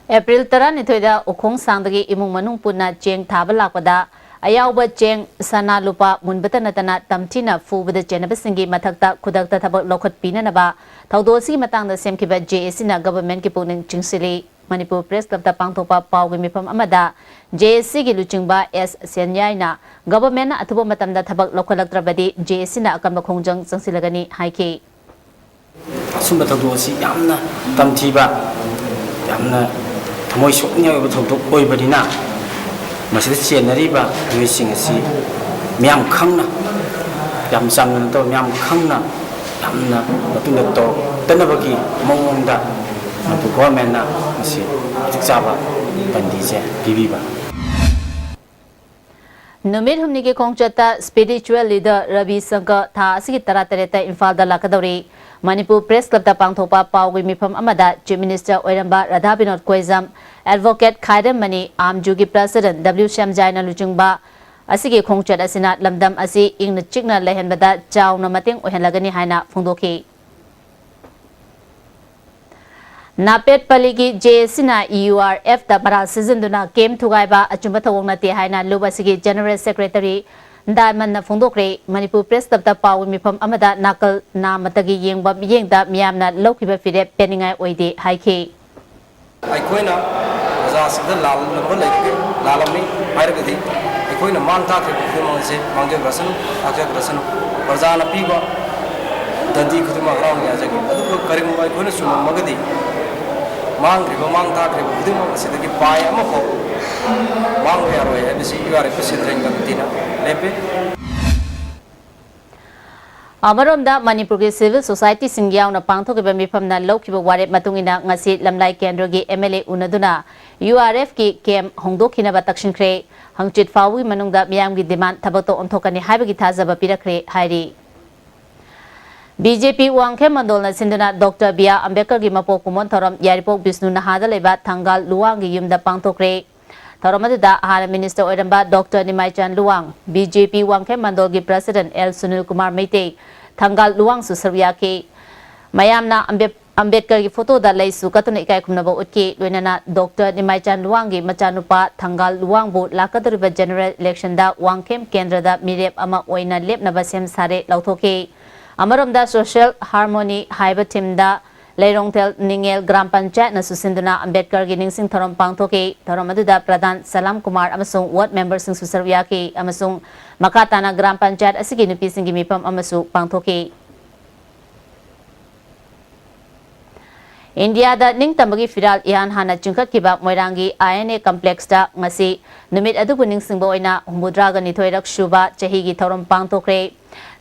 ꯑꯦꯄ꯭ꯔꯤꯜ ꯇꯔꯥꯅꯤꯊꯣꯏꯗ ꯎꯈꯣꯡꯁꯥꯡꯗꯒꯤ ꯏꯃꯨꯡ ꯃꯅꯨꯡ ꯄꯨꯟꯅ ꯆꯦꯡ ꯊꯥꯕ ꯂꯥꯛꯄꯗ ꯑꯌꯥꯎꯕ ꯆꯦꯡ, ꯁꯅꯥ, ꯂꯨꯄꯥ ꯃꯨꯟꯕꯇ ꯅꯠꯇꯅ ꯇꯝꯊꯤꯅ ꯐꯨꯕꯗ ꯆꯦꯟꯅꯕꯁꯤꯡꯒꯤ ꯃꯊꯛꯇ ꯈꯨꯗꯛꯇ ꯊꯕꯛ ꯂꯧꯈꯠꯄꯤꯅꯅꯕ ꯊꯧꯗꯣꯛ ꯑꯁꯤꯒꯤ ꯃꯇꯥꯡꯗ ꯁꯦꯝꯈꯤꯕ J A Cꯅ governmentꯀꯤ ꯄꯨꯛꯅꯤꯡ ꯆꯤꯡꯁꯤꯜꯂꯤ꯫ ꯃꯅꯤꯄꯨꯔ Press Clubꯇ ꯄꯥꯡꯊꯣꯛꯄ ꯄꯥꯎꯒꯤ ꯃꯤꯐꯝ ꯑꯃꯗ J A Cꯒꯤ ꯂꯨꯆꯤꯡꯕ ꯑꯦꯁ ꯁꯦꯟꯌꯥꯏꯅ governmentꯅ ꯑꯊꯨꯕ ꯃꯇꯝꯗ ꯊꯕꯛ ꯂꯧꯈꯠꯂꯛꯇ꯭ꯔꯕꯗꯤ J A Cꯅ ꯑꯀꯟꯕ ꯈꯣꯡꯖꯪ ꯆꯪꯁꯤꯜꯂꯒꯅꯤ ꯍꯥꯏꯈꯤ꯫ ꯑꯁꯨꯝꯕ ꯊꯧꯗꯣꯛ ꯑꯁꯤ ꯌꯥꯝꯅ ꯇꯝꯊꯤꯕ, ꯌꯥꯝꯅ ꯊꯃꯣꯏ ꯁꯣꯛꯅꯤꯡꯉꯥꯏ ꯑꯣꯏꯕ ꯊꯧꯗꯣꯛ ꯑꯣꯏꯕꯅꯤꯅ, ꯃꯁꯤꯗ ꯆꯦꯟꯅꯔꯤꯕ ꯃꯤꯑꯣꯏꯁꯤꯡ ꯑꯁꯤ ꯃꯤꯌꯥꯝ ꯈꯪꯅ, ꯌꯥꯝ ꯆꯝꯅ ꯅꯠꯇꯕ, ꯃꯤꯌꯥꯝ ꯈꯪꯅ ꯌꯥꯝꯅ ꯃꯇꯨꯡꯗ ꯇꯧꯔꯛꯇꯅꯕꯒꯤ ꯃꯑꯣꯡꯗ ꯃꯅꯤꯄꯨꯔ governmentꯅ ꯃꯁꯤ ꯃꯇꯤꯛ ꯆꯥꯕ ꯕꯟꯗꯤꯁꯦ ꯄꯤꯕꯤꯕ꯫ ꯅꯨꯃꯤꯠ ꯍꯨꯝꯅꯤꯒꯤ ꯈꯣꯡꯆꯠꯇ spiritual leader ꯔꯕꯤ ꯁꯪꯀꯔ ꯊꯥ ꯑꯁꯤꯒꯤ ꯇꯔꯥꯇꯔꯦꯠꯇ ꯏꯝꯐꯥꯜꯗ ꯂꯥꯛꯀꯗꯧꯔꯤ꯫ ꯃꯅꯤꯄꯨꯔ Press Clubꯇ ꯄꯥꯡꯊꯣꯛꯄ ꯄꯥꯎꯒꯤ ꯃꯤꯐꯝ ꯑꯃꯗ Chief Minister ꯑꯣꯏꯔꯝꯕ ꯔꯥꯙꯥ ꯕꯤꯅꯣꯗ ꯀꯣꯏꯖꯝ, Advocate ꯈꯥꯏꯔꯦꯝ ꯃꯅꯤ, ꯑꯥꯝꯖꯨꯒꯤ President W ꯁ꯭ꯌꯥꯝꯖꯥꯏꯅ ꯂꯨꯆꯤꯡꯕ ꯑꯁꯤꯒꯤ ꯈꯣꯡꯆꯠ ꯑꯁꯤꯅ ꯂꯝꯗꯝ ꯑꯁꯤ ꯏꯪꯅ ꯆꯤꯛꯅ ꯂꯩꯍꯟꯕꯗ ꯆꯥꯎꯅ ꯃꯇꯦꯡ ꯑꯣꯏꯍꯜꯂꯒꯅꯤ ꯍꯥꯏꯅ ꯐꯣꯡꯗꯣꯛꯈꯤ꯫ ꯅꯥꯄꯦꯠ ꯄꯜꯂꯤꯒꯤ ꯖꯦ ꯑꯦꯁ ꯁꯤꯅ ꯌꯨ ꯑꯥꯔ ꯑꯦꯐꯇ ꯃꯔꯥꯜ ꯁꯤꯖꯤꯟꯗꯨꯅ ꯀꯦꯝ ꯊꯨꯒꯥꯏꯕ ꯑꯆꯨꯝꯕ ꯊꯧꯑꯣꯡ ꯅꯠꯇꯦ ꯍꯥꯏꯅ ꯂꯨꯞ ꯑꯁꯤꯒꯤ ꯖꯦꯅꯔꯦꯜ ꯁꯦꯀ꯭ꯔꯦꯇꯔꯤ ꯗꯥꯏꯃꯟꯅ ꯐꯣꯡꯗꯣꯛꯈ꯭ꯔꯦ꯫ ꯃꯅꯤꯄꯨꯔ ꯄ꯭ꯔꯦꯁ ꯀ꯭ꯂꯕꯇ ꯄꯥꯎꯒꯤ ꯃꯤꯐꯝ ꯑꯃꯗ ꯅꯥꯀꯜ ꯅꯥꯃꯇꯒꯤ ꯌꯦꯡꯕ ꯃꯤꯠꯌꯦꯡꯗ ꯃꯤꯌꯥꯝꯅ ꯂꯧꯈꯤꯕ ꯐꯤꯔꯦꯞ ꯄꯦꯟꯅꯤꯡꯉꯥꯏ ꯑꯣꯏꯗꯦ ꯍꯥꯏꯈꯤ꯫ ꯑꯩꯈꯣꯏꯅ ꯄ꯭ꯔꯖꯥꯁꯤꯡꯗ ꯂꯥꯜꯂꯝꯕ ꯂꯩꯔꯒꯗꯤ, ꯂꯥꯜꯂꯝꯃꯤ ꯍꯥꯏꯔꯒꯗꯤ, ꯑꯩꯈꯣꯏꯅ ꯃꯥꯡ ꯇꯥꯛꯈꯤꯕ ꯈꯨꯗꯤꯡꯃꯛ ꯑꯁꯤ ꯃꯥꯡꯖꯈ꯭ꯔꯁꯅꯨ, ꯇꯥꯛꯆꯈ꯭ꯔꯁꯅꯨ꯫ ꯄ꯭ꯔꯖꯥꯅ ꯄꯤꯕ ꯗꯟꯗꯤ ꯈꯨꯗꯤꯡꯃꯛ ꯍꯔꯥꯎꯅ ꯌꯥꯖꯒꯦ꯫ ꯑꯗꯨꯕꯨ ꯀꯔꯤꯒꯨꯝꯕ ꯑꯩꯈꯣꯏꯅ ꯆꯨꯝꯃꯝꯃꯒꯗꯤ, ꯃꯥꯡꯈ꯭ꯔꯤꯕ, ꯃꯥꯡ ꯇꯥꯛꯈ꯭ꯔꯤꯕ ꯈꯨꯗꯤꯡꯃꯛ ꯑꯁꯤꯗꯒꯤ ꯄꯥꯏ ꯑꯃꯐꯥꯎ ꯃꯥꯡꯕ ꯌꯥꯔꯣꯏ ꯍꯥꯏꯕꯁꯤ ꯌꯨ ꯑꯥꯔ ꯑꯦꯐ ꯁꯦꯟꯇ꯭ꯔꯦꯜ ꯀꯃꯤꯇꯤꯅ ꯂꯦꯞꯄꯤ꯫ ꯑꯃꯔꯣꯝꯗ ꯃꯅꯤꯄꯨꯔꯒꯤ ꯁꯤꯚꯤꯜ ꯁꯣꯁꯥꯏꯇꯤꯁꯤꯡ ꯌꯥꯎꯅ ꯄꯥꯡꯊꯣꯛꯈꯤꯕ ꯃꯤꯐꯝꯅ ꯂꯧꯈꯤꯕ ꯋꯥꯔꯦꯞ ꯃꯇꯨꯡ ꯏꯟꯅ ꯉꯁꯤ ꯂꯝꯂꯥꯏ ꯀꯦꯟꯗ꯭ꯔꯒꯤ ꯑꯦꯝ ꯑꯦꯜ ꯑꯦ ꯎꯅꯗꯨꯅ ꯌꯨ ꯑꯥꯔ ꯑꯦꯐꯀꯤ ꯀꯦꯝ ꯍꯣꯡꯗꯣꯛꯈꯤꯅꯕ ꯇꯛꯁꯤꯟꯈ꯭ꯔꯦ꯫ ꯍꯪꯆꯤꯠ ꯐꯥꯎꯕꯒꯤ ꯃꯅꯨꯡꯗ ꯃꯤꯌꯥꯝꯒꯤ ꯗꯤꯃꯥꯟ ꯊꯕꯛꯇ ꯑꯣꯟꯊꯣꯛꯀꯅꯤ ꯍꯥꯏꯕꯒꯤ ꯊꯥꯖꯕ ꯄꯤꯔꯛꯈ꯭ꯔꯦ ꯍꯥꯏꯔꯤ꯫ ꯕꯤ ꯖꯦ ꯄꯤ ꯋꯥꯡꯈꯦꯝ ꯃꯟꯗꯣꯜꯅ ꯁꯤꯟꯗꯨꯅ ꯗꯣꯛꯇꯔ ꯕꯤ ꯑꯥꯔ ꯑꯝꯕꯦꯗꯀꯔꯒꯤ ꯃꯄꯣꯛ ꯀꯨꯝꯑꯣꯟ ꯊꯧꯔꯝ ꯌꯥꯏꯔꯤꯄꯣꯛ ꯕꯤꯁꯅꯨ ꯅꯍꯥꯗ ꯂꯩꯕ ꯊꯪꯒꯥꯜ ꯂꯨꯋꯥꯡꯒꯤ ꯌꯨꯝꯗ ꯄꯥꯡꯊꯣꯛꯈ꯭ꯔꯦ꯫ ꯊꯧꯔꯝ ꯑꯗꯨꯗ ꯍꯥꯟꯅ ꯃꯤꯅꯤꯁꯇꯔ ꯑꯣꯏꯔꯝꯕ ꯗꯣꯛꯇꯔ ꯅꯤꯃꯥꯏꯆꯥꯟ ꯂꯨꯋꯥꯡ, ꯕꯤ ꯖꯦ ꯄꯤ ꯋꯥꯡꯈꯦꯝ ꯃꯟꯗꯣꯜꯒꯤ ꯄ꯭ꯔꯁꯤꯗꯦꯟꯠ ꯑꯦꯜ ꯁꯨꯅꯤꯜ ꯀꯨꯃꯥꯔ ꯃꯩꯇꯩ, ꯊꯪꯒꯥꯜ ꯂꯨꯋꯥꯡꯁꯨ ꯁꯔꯨꯛ ꯌꯥꯈꯤ꯫ ꯃꯌꯥꯝꯅ ꯑꯝꯕꯦ-, ꯑꯝꯕꯦꯗꯀꯔꯒꯤ ꯐꯣꯇꯣꯗ ꯂꯩꯁꯨ ꯀꯠꯇꯨꯅ ꯏꯀꯥꯏ ꯈꯨꯝꯅꯕ ꯎꯠꯈꯤ꯫ ꯂꯣꯏꯅꯅ ꯗꯣꯛꯇꯔ ꯅꯤꯃꯥꯏꯆꯥꯟ ꯂꯨꯋꯥꯡꯒꯤ ꯃꯆꯥꯅꯨꯄꯥ ꯊꯪꯒꯥꯜ ꯂꯨꯋꯥꯡꯕꯨ ꯂꯥꯛꯀꯗꯧꯔꯤꯕ ꯖꯦꯅꯔꯦꯜ ꯏꯂꯦꯛꯁꯟꯗ ꯋꯥꯡꯈꯦꯝ ꯀꯦꯟꯗ꯭ꯔꯗ ꯃꯤꯔꯦꯞ ꯑꯃ ꯑꯣꯏꯅ ꯂꯦꯞꯅꯕ ꯁꯦꯝ ꯁꯥꯔꯦ ꯂꯥꯎꯊꯣꯛꯈꯤ꯫ ꯑꯃꯔꯣꯝꯗ ꯁꯣꯁꯤꯌꯦꯜ ꯍꯥꯔꯃꯣꯅꯤ ꯍꯥꯏꯕ ꯊꯤꯝꯗ ꯂꯩꯔꯣꯡꯊꯦꯜ ꯅꯤꯡꯉꯦꯜ ꯒ꯭ꯔꯥꯝ ꯄꯟꯆꯥꯌꯠꯅꯁꯨ ꯁꯤꯟꯗꯨꯅ ꯑꯝꯕꯦꯗꯀꯔꯒꯤ ꯅꯤꯡꯁꯤꯡ ꯊꯧꯔꯝ ꯄꯥꯡꯊꯣꯛꯈꯤ꯫ ꯊꯧꯔꯝ ꯑꯗꯨꯗ ꯄ꯭ꯔꯙꯥꯟ ꯁꯂꯥꯝ ꯀꯨꯃꯥꯔ ꯑꯃꯁꯨꯡ ꯋꯥꯔꯗ ꯃꯦꯝꯕꯔꯁꯤꯡꯁꯨ ꯁꯔꯨꯛ ꯌꯥꯈꯤ ꯑꯃꯁꯨꯡ ꯃꯈꯥ ꯇꯥꯅ ꯒ꯭ꯔꯥꯝ ꯄꯟꯆꯥꯌꯠ ꯑꯁꯤꯒꯤ ꯅꯨꯄꯤꯁꯤꯡꯒꯤ ꯃꯤꯐꯝ ꯑꯃꯁꯨ ꯄꯥꯡꯊꯣꯛꯈꯤ꯫ ꯏꯟꯗꯤꯌꯥꯗ ꯅꯤꯡꯇꯝꯕꯒꯤ ꯐꯤꯔꯥꯜ ꯏꯍꯥꯟ ꯍꯥꯟꯅ ꯆꯤꯡꯈꯠꯈꯤꯕ ꯃꯣꯏꯔꯥꯡꯒꯤ ꯑꯥꯏ ꯑꯦꯟ ꯑꯦ ꯀꯝꯄ꯭ꯂꯦꯛꯁꯇ ꯉꯁꯤ ꯅꯨꯃꯤꯠ ꯑꯗꯨꯕꯨ ꯅꯤꯡꯁꯤꯡꯕ ꯑꯣꯏꯅ ꯍꯨꯝꯐꯨꯇꯔꯥꯒ ꯅꯤꯊꯣꯏꯔꯛ ꯁꯨꯕ ꯆꯍꯤꯒꯤ ꯊꯧꯔꯝ ꯄꯥꯡꯊꯣꯛꯈ꯭ꯔꯦ꯫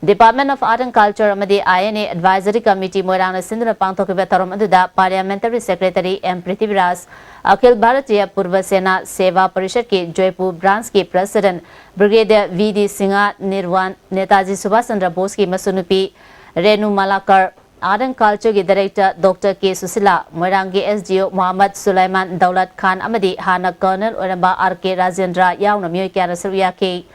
Department of Art and Culture ꯑꯃꯗꯤ I N A Advisory Committee ꯃꯣꯏꯔꯥꯡꯅ ꯁꯤꯟꯗꯨꯅ ꯄꯥꯡꯊꯣꯛꯈꯤꯕ ꯊꯧꯔꯝ ꯑꯗꯨꯗ Parliamentary Secretary M Prithibiraj, Akhil Bharatiya Purva Sena Seva ꯄꯔꯤꯁꯠꯀꯤ ꯖꯣꯏꯄꯨꯔ ꯕ꯭ꯔꯥꯟꯁꯀꯤ president brigadier V D Singh, Nirwan, Netaji Subhas Chandra ꯕꯣꯁꯀꯤ ꯃꯁꯨꯅꯨꯄꯤ Renu Malakar, Art and Culture ꯒꯤ Director ꯗꯣꯛꯇꯔ ꯀꯦ ꯁꯨꯁꯤꯂꯥ, ꯃꯣꯏꯔꯥꯡꯒꯤ ꯑꯦꯁ ꯗꯤ ꯑꯣ ꯃꯣꯍꯝꯃꯗ ꯁꯨꯂꯥꯏꯃꯥꯟ ꯗꯧꯂꯠ ꯈꯥꯟ ꯑꯃꯗꯤ ꯍꯥꯟꯅ Colonel ꯑꯣꯏꯔꯝꯕ ꯑꯥꯔ ꯀꯦ ꯔꯥꯖꯦꯟꯗ꯭ꯔ ꯌꯥꯎꯅ ꯃꯤꯑꯣꯏ ꯀꯌꯥꯅ ꯁꯔꯨꯛ ꯌꯥꯈꯤ꯫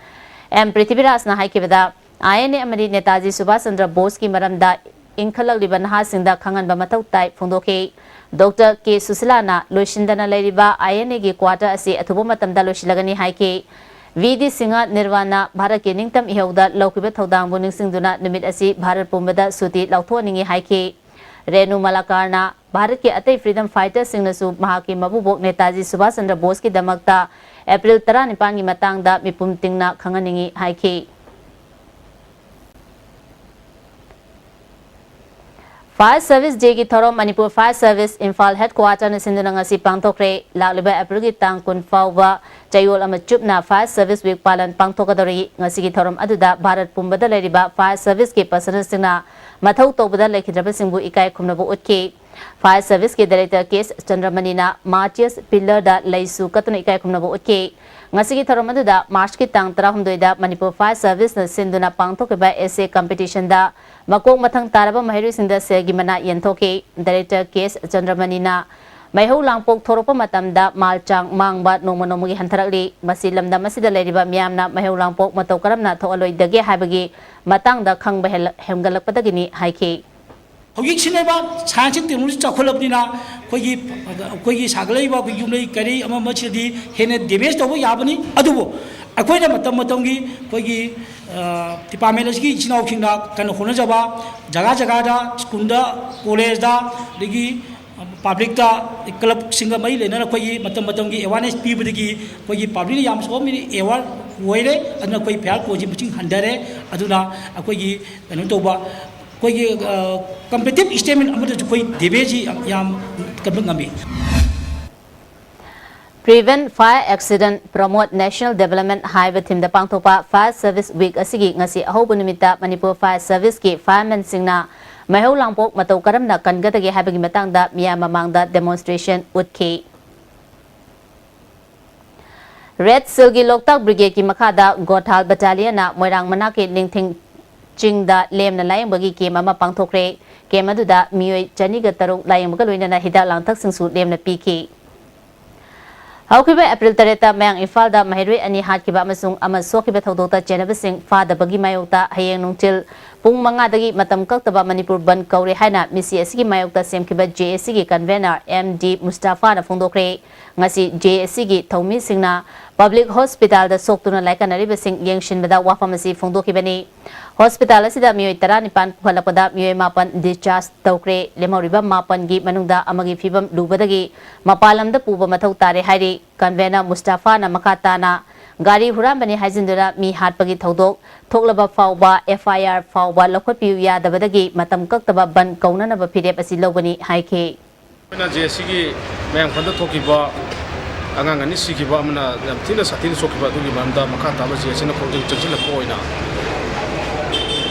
ꯑꯦꯝ ꯄ꯭ꯔꯤꯊꯤꯕꯤꯔꯥꯖꯅ ꯍꯥꯏꯈꯤꯕꯗ, ꯑꯥꯏ ꯑꯦꯟ ꯑꯦ ꯑꯃꯗꯤ ꯅꯦꯇꯥꯖꯤ ꯁꯨꯚꯥꯁ ꯆꯟꯗ꯭ꯔ ꯕꯣꯁꯀꯤ ꯃꯔꯝꯗ ꯏꯟꯈꯠꯂꯛꯂꯤꯕ ꯅꯍꯥꯁꯤꯡꯗ ꯈꯪꯍꯟꯕ ꯃꯊꯧ ꯇꯥꯏ ꯐꯣꯡꯗꯣꯛꯈꯤ꯫ ꯗꯣꯛꯇꯔ ꯀꯦ ꯁꯨꯁꯤꯂꯥꯅ ꯂꯣꯏꯁꯤꯟꯗꯅ ꯂꯩꯔꯤꯕ ꯑꯥꯏ ꯑꯦꯟ ꯑꯦꯒꯤ ꯀ꯭ꯋꯥꯇꯔ ꯑꯁꯤ ꯑꯊꯨꯕ ꯃꯇꯝꯗ ꯂꯣꯏꯁꯤꯜꯂꯒꯅꯤ ꯍꯥꯏꯈꯤ꯫ ꯚꯤ ꯗꯤ ꯁꯤꯡꯍ ꯅꯤꯔꯋꯥꯅ ꯚꯥꯔꯠꯀꯤ ꯅꯤꯡꯇꯝ ꯏꯍꯧꯗ ꯂꯧꯈꯤꯕ ꯊꯧꯗꯥꯡꯕꯨ ꯅꯤꯡꯁꯤꯡꯗꯨꯅ ꯅꯨꯃꯤꯠ ꯑꯁꯤ ꯚꯥꯔꯠ ꯄꯨꯝꯕꯗ ꯁꯨꯇꯤ ꯂꯥꯎꯊꯣꯛꯍꯟꯅꯤꯡꯏ ꯍꯥꯏꯈꯤ꯫ ꯔꯦꯅꯨ ꯃꯂꯥꯀꯥꯔꯅ ꯚꯥꯔꯠꯀꯤ ꯑꯇꯩ ꯐ꯭ꯔꯤꯗꯝ ꯐꯥꯏꯇꯔꯁꯤꯡꯅꯁꯨ ꯃꯍꯥꯛꯀꯤ ꯃꯄꯨꯕꯣꯛ ꯅꯦꯇꯥꯖꯤ ꯁꯨꯚꯥꯁ ꯆꯟꯗ꯭ꯔ ꯕꯣꯁꯀꯤꯗꯃꯛꯇ ꯑꯦꯄ꯭ꯔꯤꯜ ꯇꯔꯥꯅꯤꯄꯥꯟꯒꯤ ꯃꯇꯥꯡꯗ ꯃꯤꯄꯨꯝ ꯇꯤꯡꯅ ꯈꯪꯍꯟꯅꯤꯡꯏ ꯍꯥꯏꯈꯤ꯫ Fire Service Day ꯒꯤ ꯊꯧꯔꯝ ꯃꯅꯤꯄꯨꯔ Fire Service ꯏꯝꯐꯥꯜ ꯍꯦꯗꯀ꯭ꯋꯥꯇꯔꯅ ꯁꯤꯟꯗꯨꯅ ꯉꯁꯤ ꯄꯥꯡꯊꯣꯛꯈ꯭ꯔꯦ꯫ ꯂꯥꯛꯂꯤꯕ ꯑꯦꯄ꯭ꯔꯤꯜꯒꯤ ꯇꯥꯡ ꯀꯨꯟ ꯐꯥꯎꯕ ꯆꯌꯣꯜ ꯑꯃ ꯆꯨꯞꯅ Fire Service Week ꯄꯥꯂꯟ ꯄꯥꯡꯊꯣꯛꯀꯗꯧꯔꯤ꯫ ꯉꯁꯤꯒꯤ ꯊꯧꯔꯝ ꯑꯗꯨꯗ ꯚꯥꯔꯠ ꯄꯨꯝꯕꯗ ꯂꯩꯔꯤꯕ fire service ꯀꯤ personnel ꯁꯤꯡꯅ ꯃꯊꯧ ꯇꯧꯕꯗ ꯂꯩꯈꯤꯗ꯭ꯔꯕꯁꯤꯡꯕꯨ ꯏꯀꯥꯏ ꯈꯨꯝꯅꯕ ꯎꯠꯈꯤ꯫ Fire Service ꯀꯤ Director ꯀꯦ ꯑꯦꯁ ꯆꯟꯗ꯭ꯔꯃꯅꯤꯅ Martyrs Pillar ꯗ ꯂꯩꯁꯨ ꯀꯠꯇꯨꯅ ꯏꯀꯥꯏ ꯈꯨꯝꯅꯕ ꯎꯠꯈꯤ꯫ ꯉꯁꯤꯒꯤ ꯊꯧꯔꯝ ꯑꯗꯨꯗ ꯃꯥꯔꯆꯀꯤ ꯇꯥꯡ ꯇꯔꯥꯍꯨꯝꯗꯣꯏꯗ ꯃꯅꯤꯄꯨꯔ Fire Service ꯅ ꯁꯤꯟꯗꯨꯅ ꯄꯥꯡꯊꯣꯛꯈꯤꯕ essay competition ꯗ ꯃꯀꯣꯛ ꯃꯊꯪ ꯇꯥꯔꯕ ꯃꯍꯩꯔꯣꯏꯁꯤꯡꯗ ꯁꯦꯜꯒꯤ ꯃꯅꯥ ꯌꯦꯟꯊꯣꯛꯈꯤ꯫ Director ꯀꯦ ꯑꯦꯁ ꯆꯟꯗ꯭ꯔꯃꯅꯤꯅ ꯃꯩꯍꯧ ꯂꯥꯡꯄꯣꯛ ꯊꯣꯔꯛꯄ ꯃꯇꯝꯗ ꯃꯥꯜ ꯆꯥꯡ ꯃꯥꯡꯕ ꯅꯣꯡꯃ ꯅꯣꯡꯃꯒꯤ ꯍꯟꯊꯔꯛꯂꯤ꯫ ꯃꯁꯤ ꯂꯝꯗꯝ ꯑꯁꯤꯗ ꯂꯩꯔꯤꯕ ꯃꯤꯌꯥꯝꯅ ꯃꯩꯍꯧ ꯂꯥꯡꯄꯣꯛ ꯃꯇꯧ ꯀꯔꯝꯅ ꯊꯣꯛꯍꯜꯂꯣꯏꯗꯒꯦ ꯍꯥꯏꯕꯒꯤ ꯃꯇꯥꯡꯗ ꯈꯪꯕ ꯍꯦꯜ-, ꯍꯦꯟꯒꯠꯂꯛꯄꯗꯒꯤꯅꯤ ꯍꯥꯏꯈꯤ꯫ ꯍꯧꯖꯤꯛꯁꯤꯅꯦꯕ science and technology ꯆꯥꯎꯈꯠꯂꯕꯅꯤꯅ ꯑꯩꯈꯣꯏꯒꯤ, ꯑꯩꯈꯣꯏꯒꯤ ꯁꯥꯒꯠꯂꯛꯏꯕ ꯑꯩꯈꯣꯏꯒꯤ ꯌꯨꯝꯂꯩ ꯀꯩꯔꯩ ꯑꯃ ꯑꯃꯁꯤꯗꯤ ꯍꯦꯟꯅ damage ꯇꯧꯕ ꯌꯥꯕꯅꯤ꯫ ꯑꯗꯨꯕꯨ ꯑꯩꯈꯣꯏꯅ ꯃꯇꯝ ꯃꯇꯝꯒꯤ ꯑꯩꯈꯣꯏꯒꯤ, ꯑ, department ꯑꯁꯤꯒꯤ ꯏꯆꯤꯟ ꯏꯅꯥꯎꯁꯤꯡꯅ ꯀꯟꯅ ꯍꯣꯠꯅꯖꯕ, ꯖꯒꯥ ꯖꯒꯥꯗ, ꯁ꯭ꯀꯨꯜꯗ, ꯀꯣꯂꯦꯖꯇ, ꯑꯗꯒꯤ public ꯇ, club ꯁꯤꯡꯒ ꯃꯔꯤ ꯂꯩꯅꯅ ꯑꯩꯈꯣꯏꯒꯤ ꯃꯇꯝ ꯃꯇꯝꯒꯤ awareness ꯄꯤꯕꯗꯒꯤ ꯑꯩꯈꯣꯏꯒꯤ public ꯅ ꯌꯥꯝ ꯁꯣꯛꯑꯝꯃꯤꯅ aware ꯑꯣꯏꯔꯦ꯫ ꯑꯗꯨꯅ ꯑꯩꯈꯣꯏ fire ꯀꯣꯟꯁꯤ ꯃꯁꯤꯡ ꯍꯟꯊꯔꯦ꯫ ꯑꯗꯨꯅ ꯑꯩꯈꯣꯏꯒꯤ ꯀꯩꯅꯣ ꯇꯧꯕ, ꯑꯩꯈꯣꯏꯒꯤ, ꯑ, competitive statement ꯑꯃꯗꯁꯨ ꯑꯩꯈꯣꯏ damage ꯁꯤ ꯌꯥꯝ, ꯌꯥꯝ ꯀꯟꯕ ꯉꯝꯃꯤ꯫ Prevent Fire Accident, Promote National Development ꯍꯥꯏꯕ theme ꯗ ꯄꯥꯡꯊꯣꯛꯄ Fire Service Week ꯑꯁꯤꯒꯤ ꯉꯁꯤ ꯑꯍꯧꯕ ꯅꯨꯃꯤꯠꯇ ꯃꯅꯤꯄꯨꯔ Fire Service ꯀꯤ fireman ꯁꯤꯡꯅ ꯃꯩꯍꯧ ꯂꯥꯡꯄꯣꯛ ꯃꯇꯧ ꯀꯔꯝꯅ ꯀꯟꯒꯗꯒꯦ ꯍꯥꯏꯕꯒꯤ ꯃꯇꯥꯡꯗ ꯃꯤꯌꯥꯝ ꯃꯃꯥꯡꯗ demonstration ꯎꯠꯈꯤ꯫ Red Shield ꯒꯤ ꯂꯣꯛꯇꯥꯛ Brigade ꯀꯤ ꯃꯈꯥꯗ ꯒꯣꯊꯥꯜ Battalion ꯅ ꯃꯣꯏꯔꯥꯡ ꯃꯅꯥꯛꯀꯤ ꯅꯤꯡꯊꯤꯡ ꯆꯤꯡꯗ ꯂꯦꯝꯅ ꯂꯥꯌꯦꯡꯕꯒꯤ camp ꯑꯃ ꯄꯥꯡꯊꯣꯛꯈ꯭ꯔꯦ꯫ Camp ꯑꯗꯨꯗ ꯃꯤꯑꯣꯏ ꯆꯅꯤꯒ ꯇꯔꯨꯛ ꯂꯥꯌꯦꯡꯕꯒ ꯂꯣꯏꯅꯅ ꯍꯤꯗꯥꯛ ꯂꯥꯡꯊꯛꯁꯤꯡꯁꯨ ꯂꯦꯝꯅ ꯄꯤꯈꯤ꯫ ꯍꯧꯈꯤꯕ ꯑꯦꯄ꯭ꯔꯤꯜ ꯇꯔꯦꯠꯇ ꯃꯌꯥꯡ ꯏꯝꯐꯥꯜꯗ ꯃꯍꯩꯔꯣꯏ ꯑꯅꯤ ꯍꯥꯠꯈꯤꯕ ꯑꯃꯁꯨꯡ ꯑꯃ ꯁꯣꯛꯈꯤꯕ ꯊꯧꯗꯣꯛꯇ ꯆꯦꯟꯅꯕꯁꯤꯡ ꯐꯥꯗꯕꯒꯤ ꯃꯥꯌꯣꯛꯇ ꯍꯌꯦꯡ ꯅꯨꯡꯊꯤꯜ ꯄꯨꯡ ꯃꯉꯥꯗꯒꯤ ꯃꯇꯝ ꯀꯛꯇꯕ ꯃꯅꯤꯄꯨꯔ ꯕꯟꯗ ꯀꯧꯔꯦ ꯍꯥꯏꯅ ꯃꯤꯁꯤ ꯑꯁꯤꯒꯤ ꯃꯥꯌꯣꯛꯇ ꯁꯦꯝꯈꯤꯕ ꯖꯦ ꯑꯦ ꯁꯤꯒꯤ ꯀꯟꯚꯦꯅꯔ ꯑꯦꯝ ꯗꯤ ꯃꯨꯁꯇꯥꯐꯥꯅ ꯐꯣꯡꯗꯣꯛꯈ꯭ꯔꯦ꯫ ꯉꯁꯤ ꯖꯦ ꯑꯦ ꯁꯤꯒꯤ ꯊꯧꯃꯤꯁꯤꯡꯅ ꯄꯕ꯭ꯂꯤꯛ ꯍꯣꯁꯄꯤꯇꯥꯜꯗ ꯁꯣꯛꯇꯨꯅ ꯂꯥꯏꯀꯠꯅꯔꯤꯕꯁꯤꯡ ꯌꯦꯡꯁꯤꯟꯕꯗ ꯋꯥꯐꯝ ꯑꯁꯤ ꯐꯣꯡꯗꯣꯛꯈꯤꯕꯅꯤ꯫ ꯍꯣꯁꯄꯤꯇꯥꯜ ꯑꯁꯤꯗ ꯃꯤꯑꯣꯏ ꯇꯔꯥꯅꯤꯄꯥꯟ ꯄꯨꯈꯠꯂꯛꯄꯗ ꯃꯤꯑꯣꯏ ꯃꯥꯄꯟ ꯗꯤꯁꯆꯥꯔꯖ ꯇꯧꯈ꯭ꯔꯦ꯫ ꯂꯦꯝꯍꯧꯔꯤꯕ ꯃꯥꯄꯟꯒꯤ ꯃꯅꯨꯡꯗ ꯑꯃꯒꯤ ꯐꯤꯕꯝ ꯂꯨꯕꯗꯒꯤ ꯃꯄꯥꯟ ꯂꯝꯗ ꯄꯨꯕ ꯃꯊꯧ ꯇꯥꯔꯦ ꯍꯥꯏꯔꯤ꯫ ꯀꯟꯚꯦꯅꯔ ꯃꯨꯁꯇꯥꯐꯥꯅ ꯃꯈꯥ ꯇꯥꯅ ꯒꯥꯔꯤ ꯍꯨꯔꯥꯟꯕꯅꯤ ꯍꯥꯏꯖꯤꯟꯗꯨꯅ ꯃꯤ ꯍꯥꯠꯄꯒꯤ ꯊꯧꯗꯣꯛ ꯊꯣꯛꯂꯕ ꯐꯥꯎꯕ ꯑꯦꯐ ꯑꯥꯏ ꯑꯥꯔ ꯐꯥꯎꯕ ꯂꯧꯈꯠꯄꯤꯌꯨ ꯌꯥꯗꯕꯗꯒꯤ ꯃꯇꯝ ꯀꯛꯇꯕ ꯕꯟꯗ ꯀꯧꯅꯅꯕ ꯐꯤꯔꯦꯞ ꯑꯁꯤ ꯂꯧꯒꯅꯤ ꯍꯥꯏꯈꯤ꯫ ꯑꯩꯈꯣꯏꯅ ꯖꯦ ꯑꯦ ꯁꯤꯒꯤ ꯃꯌꯥꯡꯐꯥꯟꯗ ꯊꯣꯛꯈꯤꯕ ꯑꯉꯥꯡ ꯑꯅꯤ ꯁꯤꯈꯤꯕ, ꯑꯃꯅ ꯌꯥꯝ ꯊꯤꯅ ꯁꯥꯊꯤꯅ ꯁꯣꯛꯈꯤꯕ, ꯑꯗꯨꯒꯤ ꯃꯔꯝꯗ ꯃꯈꯥ ꯇꯥꯕ ꯖꯦ ꯑꯦ ꯁꯤꯅ ꯈꯣꯡꯖꯪ ꯆꯪꯁꯤꯜꯂꯛꯄ ꯑꯣꯏꯅ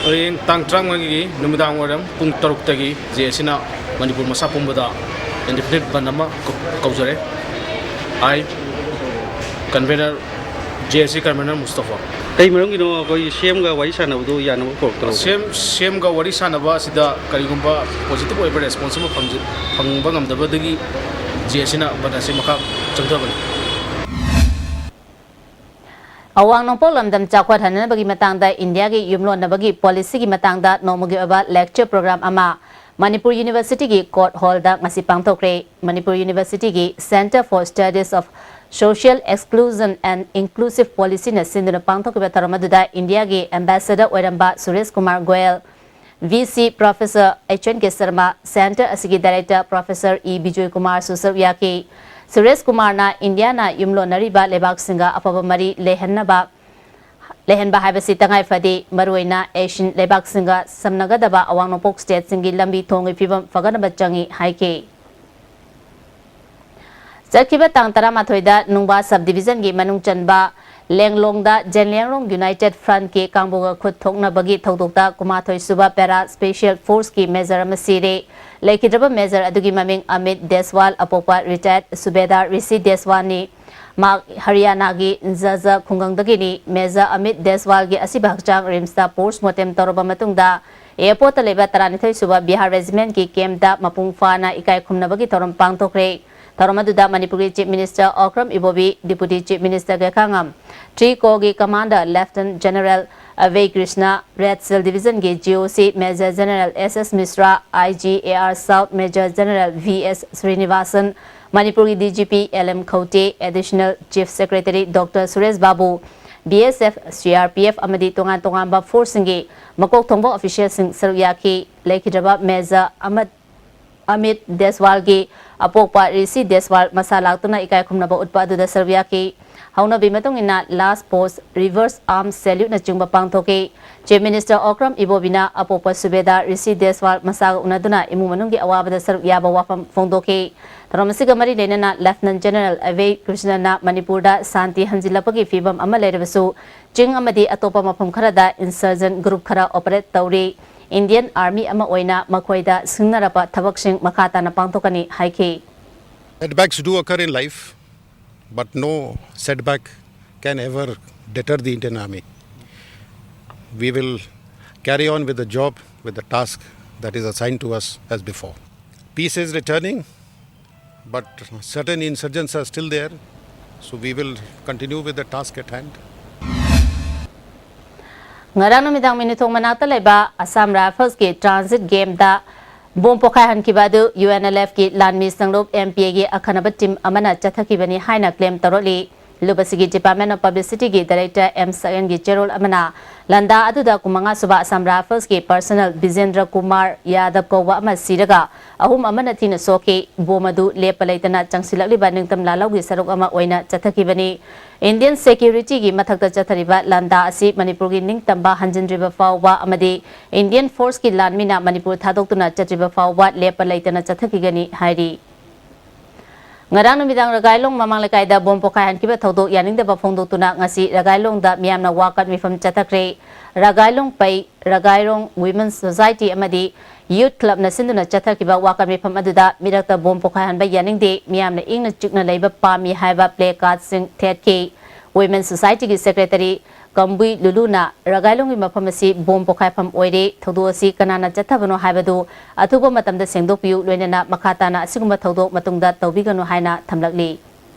ꯍꯌꯦꯡ ꯇꯥꯡ ꯇꯔꯥꯃꯉꯥꯒꯤ ꯅꯨꯃꯤꯗꯥꯡ ꯋꯥꯏꯔꯝ ꯄꯨꯡ ꯇꯔꯨꯛꯇꯒꯤ ꯖꯦ ꯑꯦ ꯁꯤꯅ ꯃꯅꯤꯄꯨꯔ ꯃꯁꯥ ꯄꯨꯝꯕꯗ ꯏꯟꯗꯤꯐꯤꯅꯤꯠ ꯕꯟꯗ ꯑꯃ ꯀꯧ-, ꯀꯧꯖꯔꯦ꯫ ꯑꯩ ꯀꯟꯚꯦꯅꯔ, ꯖꯦ ꯑꯦ ꯁꯤ ꯀꯟꯚꯦꯅꯔ ꯃꯨꯁꯇꯐꯥ꯫ ꯀꯩ ꯃꯔꯝꯒꯤꯅꯣ ꯑꯩꯈꯣꯏ ꯁꯤ ꯑꯦꯝꯒ ꯋꯥꯔꯤ ꯁꯥꯟꯅꯕꯗꯨ ꯌꯥꯅꯕ ꯀꯧꯔꯛꯇ꯭ꯔꯣ? ꯁꯤ ꯑꯦꯝ, ꯁꯤ ꯑꯦꯝꯒ ꯋꯥꯔꯤ ꯁꯥꯟꯅꯕ ꯑꯁꯤꯗ ꯀꯔꯤꯒꯨꯝꯕ ꯄꯣꯖꯤꯇꯤꯚ ꯑꯣꯏꯕ ꯔꯦꯁꯄꯣꯟꯁ ꯑꯃ ꯐꯪꯖ-, ꯐꯪꯕ ꯉꯝꯗꯕꯗꯒꯤ ꯖꯦ ꯑꯦ ꯁꯤꯅ ꯕꯟꯗ ꯑꯁꯤ ꯃꯈꯥ ꯆꯪꯊꯕꯅꯤ꯫ ꯑꯋꯥꯡ ꯅꯣꯡꯄꯣꯛ ꯂꯝꯗꯝ ꯆꯥꯎꯈꯠꯍꯟꯅꯕꯒꯤ ꯃꯇꯥꯡꯗ ꯏꯟꯗꯤꯌꯥꯒꯤ ꯌꯨꯝꯂꯣꯟꯅꯕꯒꯤ ꯄꯣꯂꯤꯁꯤꯒꯤ ꯃꯇꯥꯡꯗ ꯅꯣꯡꯃꯒꯤ ꯑꯣꯏꯕ ꯂꯦꯛꯆꯔ ꯄ꯭ꯔꯣꯒ꯭ꯔꯥꯝ ꯑꯃ ꯃꯅꯤꯄꯨꯔ ꯌꯨꯅꯤꯚꯔꯁꯤꯇꯤꯒꯤ ꯀꯣꯔꯠ ꯍꯣꯜꯗ ꯉꯁꯤ ꯄꯥꯡꯊꯣꯛꯈ꯭ꯔꯦ꯫ ꯃꯅꯤꯄꯨꯔ ꯌꯨꯅꯤꯚꯔꯁꯤꯇꯤꯒꯤ Centre for Studies of Social Exclusion and Inclusive Policyꯅ ꯁꯤꯟꯗꯨꯅ ꯄꯥꯡꯊꯣꯛꯈꯤꯕ ꯊꯧꯔꯝ ꯑꯗꯨꯗ ꯏꯟꯗꯤꯌꯥꯒꯤ ꯑꯦꯝꯕꯦꯁꯦꯗꯔ ꯑꯣꯏꯔꯝꯕ Suresh Kumar Goyal, V C professor H N K Sharma, centre ꯑꯁꯤꯒꯤ ꯗꯥꯏꯔꯦꯛꯇꯔ ꯄ꯭ꯔꯣꯐꯦꯁꯔ ꯏ ꯕꯤꯖꯣꯏ ꯀꯨꯃꯥꯔꯁꯨ ꯁꯔꯨꯛ ꯌꯥꯈꯤ꯫ ꯁꯨꯔꯦꯁ ꯀꯨꯃꯥꯔꯅ ꯏꯟꯗꯤꯌꯥꯅ ꯌꯨꯝꯂꯣꯟꯅꯔꯤꯕ ꯂꯩꯕꯥꯛꯁꯤꯡꯒ ꯑꯐꯕ ꯃꯔꯤ ꯂꯩꯍꯟꯅꯕ, ꯂꯩꯍꯟꯕ ꯍꯥꯏꯕꯁꯤ ꯇꯉꯥꯏ ꯐꯗꯦ, ꯃꯔꯨꯑꯣꯏꯅ ꯑꯦꯁꯤꯌꯟ ꯂꯩꯕꯥꯛꯁꯤꯡꯒ ꯁꯝꯅꯒꯗꯕ ꯑꯋꯥꯡ ꯅꯣꯡꯄꯣꯛ ꯁ꯭ꯇꯦꯠꯁꯤꯡꯒꯤ ꯂꯝꯕꯤ ꯊꯣꯡꯒꯤ ꯐꯤꯕꯝ ꯐꯒꯠꯅꯕ ꯆꯪꯏ ꯍꯥꯏꯈꯤ꯫ ꯆꯠꯈꯤꯕ ꯇꯥꯡ ꯇꯔꯥꯃꯥꯊꯣꯏꯗ ꯅꯨꯡꯕꯥ ꯁꯕ ꯗꯤꯕꯤꯖꯟꯒꯤ ꯃꯅꯨꯡ ꯆꯟꯕ ꯂꯦꯡꯂꯣꯡꯗ ꯖꯦꯟꯂꯤꯌꯥꯡꯔꯣꯡ ꯌꯨꯅꯥꯏꯇꯦꯗ ꯐ꯭ꯔꯟꯠꯀꯤ ꯀꯥꯡꯕꯨꯒ ꯈꯨꯠ ꯊꯣꯛꯅꯕꯒꯤ ꯊꯧꯗꯣꯛꯇ ꯀꯨꯟꯃꯥꯊꯣꯏ ꯁꯨꯕ ꯄꯦꯔꯥ ꯁ꯭ꯄꯦꯁꯤꯌꯦꯜ ꯐꯣꯔꯁꯀꯤ ꯃꯦꯖꯔ ꯑꯃ ꯁꯤꯔꯦ꯫ ꯂꯩꯈꯤꯗ꯭ꯔꯕ ꯃꯦꯖꯔ ꯑꯗꯨꯒꯤ ꯃꯃꯤꯡ ꯑꯃꯤꯠ ꯗꯦꯁꯋꯥꯜ, ꯑꯄꯣꯛꯄ ꯔꯤꯇꯥꯌꯔꯗ ꯁꯨꯕꯦꯗꯥꯔ ꯔꯤꯁꯤ ꯗꯦꯁꯋꯥꯜꯅꯤ꯫ ꯃꯍꯥꯛ ꯍꯔꯤꯌꯥꯅꯥꯒꯤ ꯖꯖ ꯈꯨꯡꯒꯪꯗꯒꯤꯅꯤ꯫ ꯃꯦꯖꯔ ꯑꯃꯤꯠ ꯗꯦꯁꯋꯥꯜꯒꯤ ꯑꯁꯤꯕ ꯍꯛꯆꯥꯡ ꯔꯤꯝꯁꯇ ꯄꯣꯁꯃꯣꯔꯇꯦꯝ ꯇꯧꯔꯕ ꯃꯇꯨꯡꯗ, ꯑꯦꯌꯔꯄꯣꯔꯠꯇ ꯂꯩꯕ ꯇꯔꯥꯅꯤꯊꯣꯏ ꯁꯨꯕ ꯕꯤꯍꯥꯔ ꯔꯦꯖꯤꯃꯦꯟꯠꯀꯤ ꯀꯦꯝꯞꯇ ꯃꯄꯨꯡ ꯐꯥꯅ ꯏꯀꯥꯏ ꯈꯨꯝꯅꯕꯒꯤ ꯊꯧꯔꯝ ꯄꯥꯡꯊꯣꯛꯈ꯭ꯔꯦ꯫ ꯊꯧꯔꯝ ꯑꯗꯨꯗ ꯃꯅꯤꯄꯨꯔꯒꯤ Chief Minister ꯑꯣꯀ꯭ꯔꯝ ꯏꯕꯣꯕꯤ, Deputy Chief Minister ꯒꯩꯈꯥꯉꯝ, Three Corps ꯒꯤ Commander Lieutenant General ꯑꯚꯦ Krishna, Red Cell Division ꯒꯤ G O C Major General S S Mishra, I G A R South Major General V S Srinivasan, ꯃꯅꯤꯄꯨꯔꯒꯤ D G P L M ꯈꯧꯇꯦ, Additional Chief Secretary Doctor Suresh ꯕꯥꯕꯨ, B S F, C R P F ꯑꯃꯗꯤ ꯇꯣꯉꯥꯟ ꯇꯣꯉꯥꯟꯕ force ꯁꯤꯡꯒꯤ ꯃꯀꯣꯛ ꯊꯣꯡꯕ official ꯁꯤꯡ ꯁꯔꯨꯛ ꯌꯥꯈꯤ꯫ ꯂꯩꯈꯤꯗ꯭ꯔꯕ Major ꯑꯃꯠ ꯑꯃꯤꯠ ꯗꯦꯁꯋꯥꯜꯒꯤ ꯑꯄꯣꯛꯄ ꯔꯤꯁꯤ ꯗꯦꯁꯋꯥꯜ ꯃꯁꯥ ꯂꯥꯛꯇꯨꯅ ꯏꯀꯥꯏ ꯈꯨꯝꯅꯕ ꯎꯠꯄ ꯑꯗꯨꯗ ꯁꯔꯨꯛ ꯌꯥꯈꯤ꯫ ꯍꯧꯅꯕꯤ ꯃꯇꯨꯡ ꯏꯟꯅ last post, reverse arm salute ꯅꯆꯤꯡꯕ ꯄꯥꯡꯊꯣꯛꯈꯤ꯫ Chief Minister ꯑꯣꯀ꯭ꯔꯝ ꯏꯕꯣꯕꯤꯅ ꯑꯄꯣꯛꯄ ꯁꯨꯕꯦꯗꯥꯔ ꯔꯤꯁꯤ ꯗꯦꯁꯋꯥꯜ ꯃꯁꯥꯒ ꯎꯅꯗꯨꯅ ꯏꯃꯨꯡ ꯃꯅꯨꯡꯒꯤ ꯑꯋꯥꯕꯗ ꯁꯔꯨꯛ ꯌꯥꯕ ꯋꯥꯐꯝ ꯐꯣꯡꯗꯣꯛꯈꯤ꯫ ꯊꯧꯔꯝ ꯑꯁꯤꯒ ꯃꯔꯤ ꯂꯩꯅꯅ Lieutenant General ꯑꯚꯦ ꯀ꯭ꯔꯤꯁꯅꯅ ꯃꯅꯤꯄꯨꯔꯗ ꯁꯥꯟꯇꯤ ꯍꯟꯖꯤꯜꯂꯛꯄꯒꯤ ꯐꯤꯕꯝ ꯑꯃ ꯂꯩꯔꯕꯁꯨ, ꯆꯤꯡ ꯑꯃꯗꯤ ꯑꯇꯣꯞꯄ ꯃꯐꯝ ꯈꯔꯗ insurgent group ꯈꯔ operate ꯇꯧꯔꯤ꯫ Indian Army ꯑꯃ ꯑꯣꯏꯅ ꯃꯈꯣꯏꯗ ꯁꯤꯡꯅꯔꯛꯄ ꯊꯕꯛꯁꯤꯡ ꯃꯈꯥ ꯇꯥꯅ ꯄꯥꯡꯊꯣꯛꯀꯅꯤ ꯍꯥꯏꯈꯤ꯫ Setbacks do occur in life, but no setback can ever deter the Indian Army. We will carry on with the job, with the task that is assigned to us as before. Peace is returning, but certain insurgents are still there, so we will continue with the task at hand. ꯉꯔꯥꯡ ꯅꯨꯃꯤꯗꯥꯡ ꯃꯤꯅꯨꯊꯣꯡ ꯃꯅꯥꯛꯇ ꯂꯩꯕ Assam Rifles ꯀꯤ transit camp ꯇ bomb ꯄꯣꯈꯥꯏꯍꯟꯈꯤꯕ ꯑꯗꯨ U N L F ꯀꯤ ꯂꯥꯟꯃꯤ ꯁꯪꯂꯨꯞ M P A ꯒꯤ ꯑꯈꯟꯅꯕ team ꯑꯃꯅ ꯆꯠꯊꯈꯤꯕꯅꯤ ꯍꯥꯏꯅ claim ꯇꯧꯔꯛꯂꯤ꯫ ꯂꯨꯞ ꯑꯁꯤꯒꯤ Department of Publicity ꯒꯤ Director M ꯁꯛꯌꯟꯒꯤ ꯆꯦꯔꯣꯜ ꯑꯃꯅ ꯂꯥꯟꯗꯥ ꯑꯗꯨꯗ ꯀꯨꯟꯃꯉꯥ ꯁꯨꯕ Assam Rifles ꯀꯤ personnel ꯕꯤꯖꯦꯟꯗ꯭ꯔ ꯀꯨꯃꯥꯔ ꯌꯥꯗꯕ ꯀꯧꯕ ꯑꯃ ꯁꯤꯔꯒ ꯑꯍꯨꯝ ꯑꯃꯅ ꯊꯤꯅ ꯁꯣꯛꯈꯤ꯫ Bomb ꯑꯗꯨ ꯂꯦꯞꯄ ꯂꯩꯇꯅ ꯆꯪꯁꯤꯜꯂꯛꯂꯤꯕ ꯅꯤꯡꯇꯝ ꯂꯥꯜꯍꯧꯒꯤ ꯁꯔꯨꯛ ꯑꯃ ꯑꯣꯏꯅ ꯆꯠꯊꯈꯤꯕꯅꯤ꯫ Indian security ꯒꯤ ꯃꯊꯛꯇ ꯆꯠꯊꯔꯤꯕ ꯂꯥꯟꯗꯥ ꯑꯁꯤ ꯃꯅꯤꯄꯨꯔꯒꯤ ꯅꯤꯡꯇꯝꯕ ꯍꯟꯖꯤꯟꯗ꯭ꯔꯤꯕ ꯐꯥꯎꯕ ꯑꯃꯗꯤ Indian force ꯀꯤ ꯂꯥꯟꯃꯤꯅ ꯃꯅꯤꯄꯨꯔ ꯊꯥꯗꯣꯛꯇꯨꯅ ꯆꯠꯇ꯭ꯔꯤꯕ ꯐꯥꯎꯕ ꯂꯦꯞꯄ ꯂꯩꯇꯅ ꯆꯠꯊꯈꯤꯒꯅꯤ ꯍꯥꯏꯔꯤ꯫ ꯉꯔꯥꯡ ꯅꯨꯃꯤꯗꯥꯡ ꯔꯒꯥꯏꯂꯣꯡ ꯃꯃꯥꯡ ꯂꯩꯀꯥꯏꯗ bomb ꯄꯣꯈꯥꯏꯍꯟꯈꯤꯕ ꯊꯧꯗꯣꯛ ꯌꯥꯅꯤꯡꯗꯕ ꯐꯣꯡꯗꯣꯛꯇꯨꯅ ꯉꯁꯤ ꯔꯒꯥꯏꯂꯣꯡꯗ ꯃꯤꯌꯥꯝꯅ ꯋꯥꯀꯠ ꯃꯤꯐꯝ ꯆꯠꯊꯈ꯭ꯔꯦ꯫ ꯔꯒꯥꯏꯂꯣꯡ ꯄꯩ, ꯔꯒꯥꯏꯔꯣꯡ Women Society ꯑꯃꯗꯤ Youth Club ꯅ ꯁꯤꯟꯗꯨꯅ ꯆꯠꯊꯈꯤꯕ ꯋꯥꯀꯠ ꯃꯤꯐꯝ ꯑꯗꯨꯗ ꯃꯤꯔꯛꯇ bomb ꯄꯣꯈꯥꯏꯍꯟꯕ ꯌꯥꯅꯤꯡꯗꯦ, ꯃꯤꯌꯥꯝꯅ ꯏꯪꯅ ꯆꯤꯛꯅ ꯂꯩꯕ ꯄꯥꯝꯃꯤ ꯍꯥꯏꯕ placard ꯁꯤꯡ ꯊꯦꯠꯈꯤ꯫ Women Society ꯒꯤ Secretary ꯀꯝꯕꯨꯏ ꯂꯨꯂꯨꯅ ꯔꯒꯥꯏꯂꯣꯡꯒꯤ ꯃꯐꯝ ꯑꯁꯤ ꯕꯣꯝ ꯄꯣꯈꯥꯏꯐꯝ ꯑꯣꯏꯔꯦ, ꯊꯧꯗꯣꯛ ꯑꯁꯤ ꯀꯅꯥꯅ ꯆꯠꯊꯕꯅꯣ ꯍꯥꯏꯕꯗꯨ ꯑꯊꯨꯕ ꯃꯇꯝꯗ ꯁꯦꯡꯗꯣꯛꯄꯤꯌꯨ, ꯂꯣꯏꯅꯅ ꯃꯈꯥ ꯇꯥꯅ ꯑꯁꯤꯒꯨꯝꯕ ꯊꯧꯗꯣꯛ ꯃꯇꯨꯡꯗ ꯇꯧꯕꯤꯒꯅꯨ ꯍꯥꯏꯅ ꯊꯝꯂꯛꯂꯤ꯫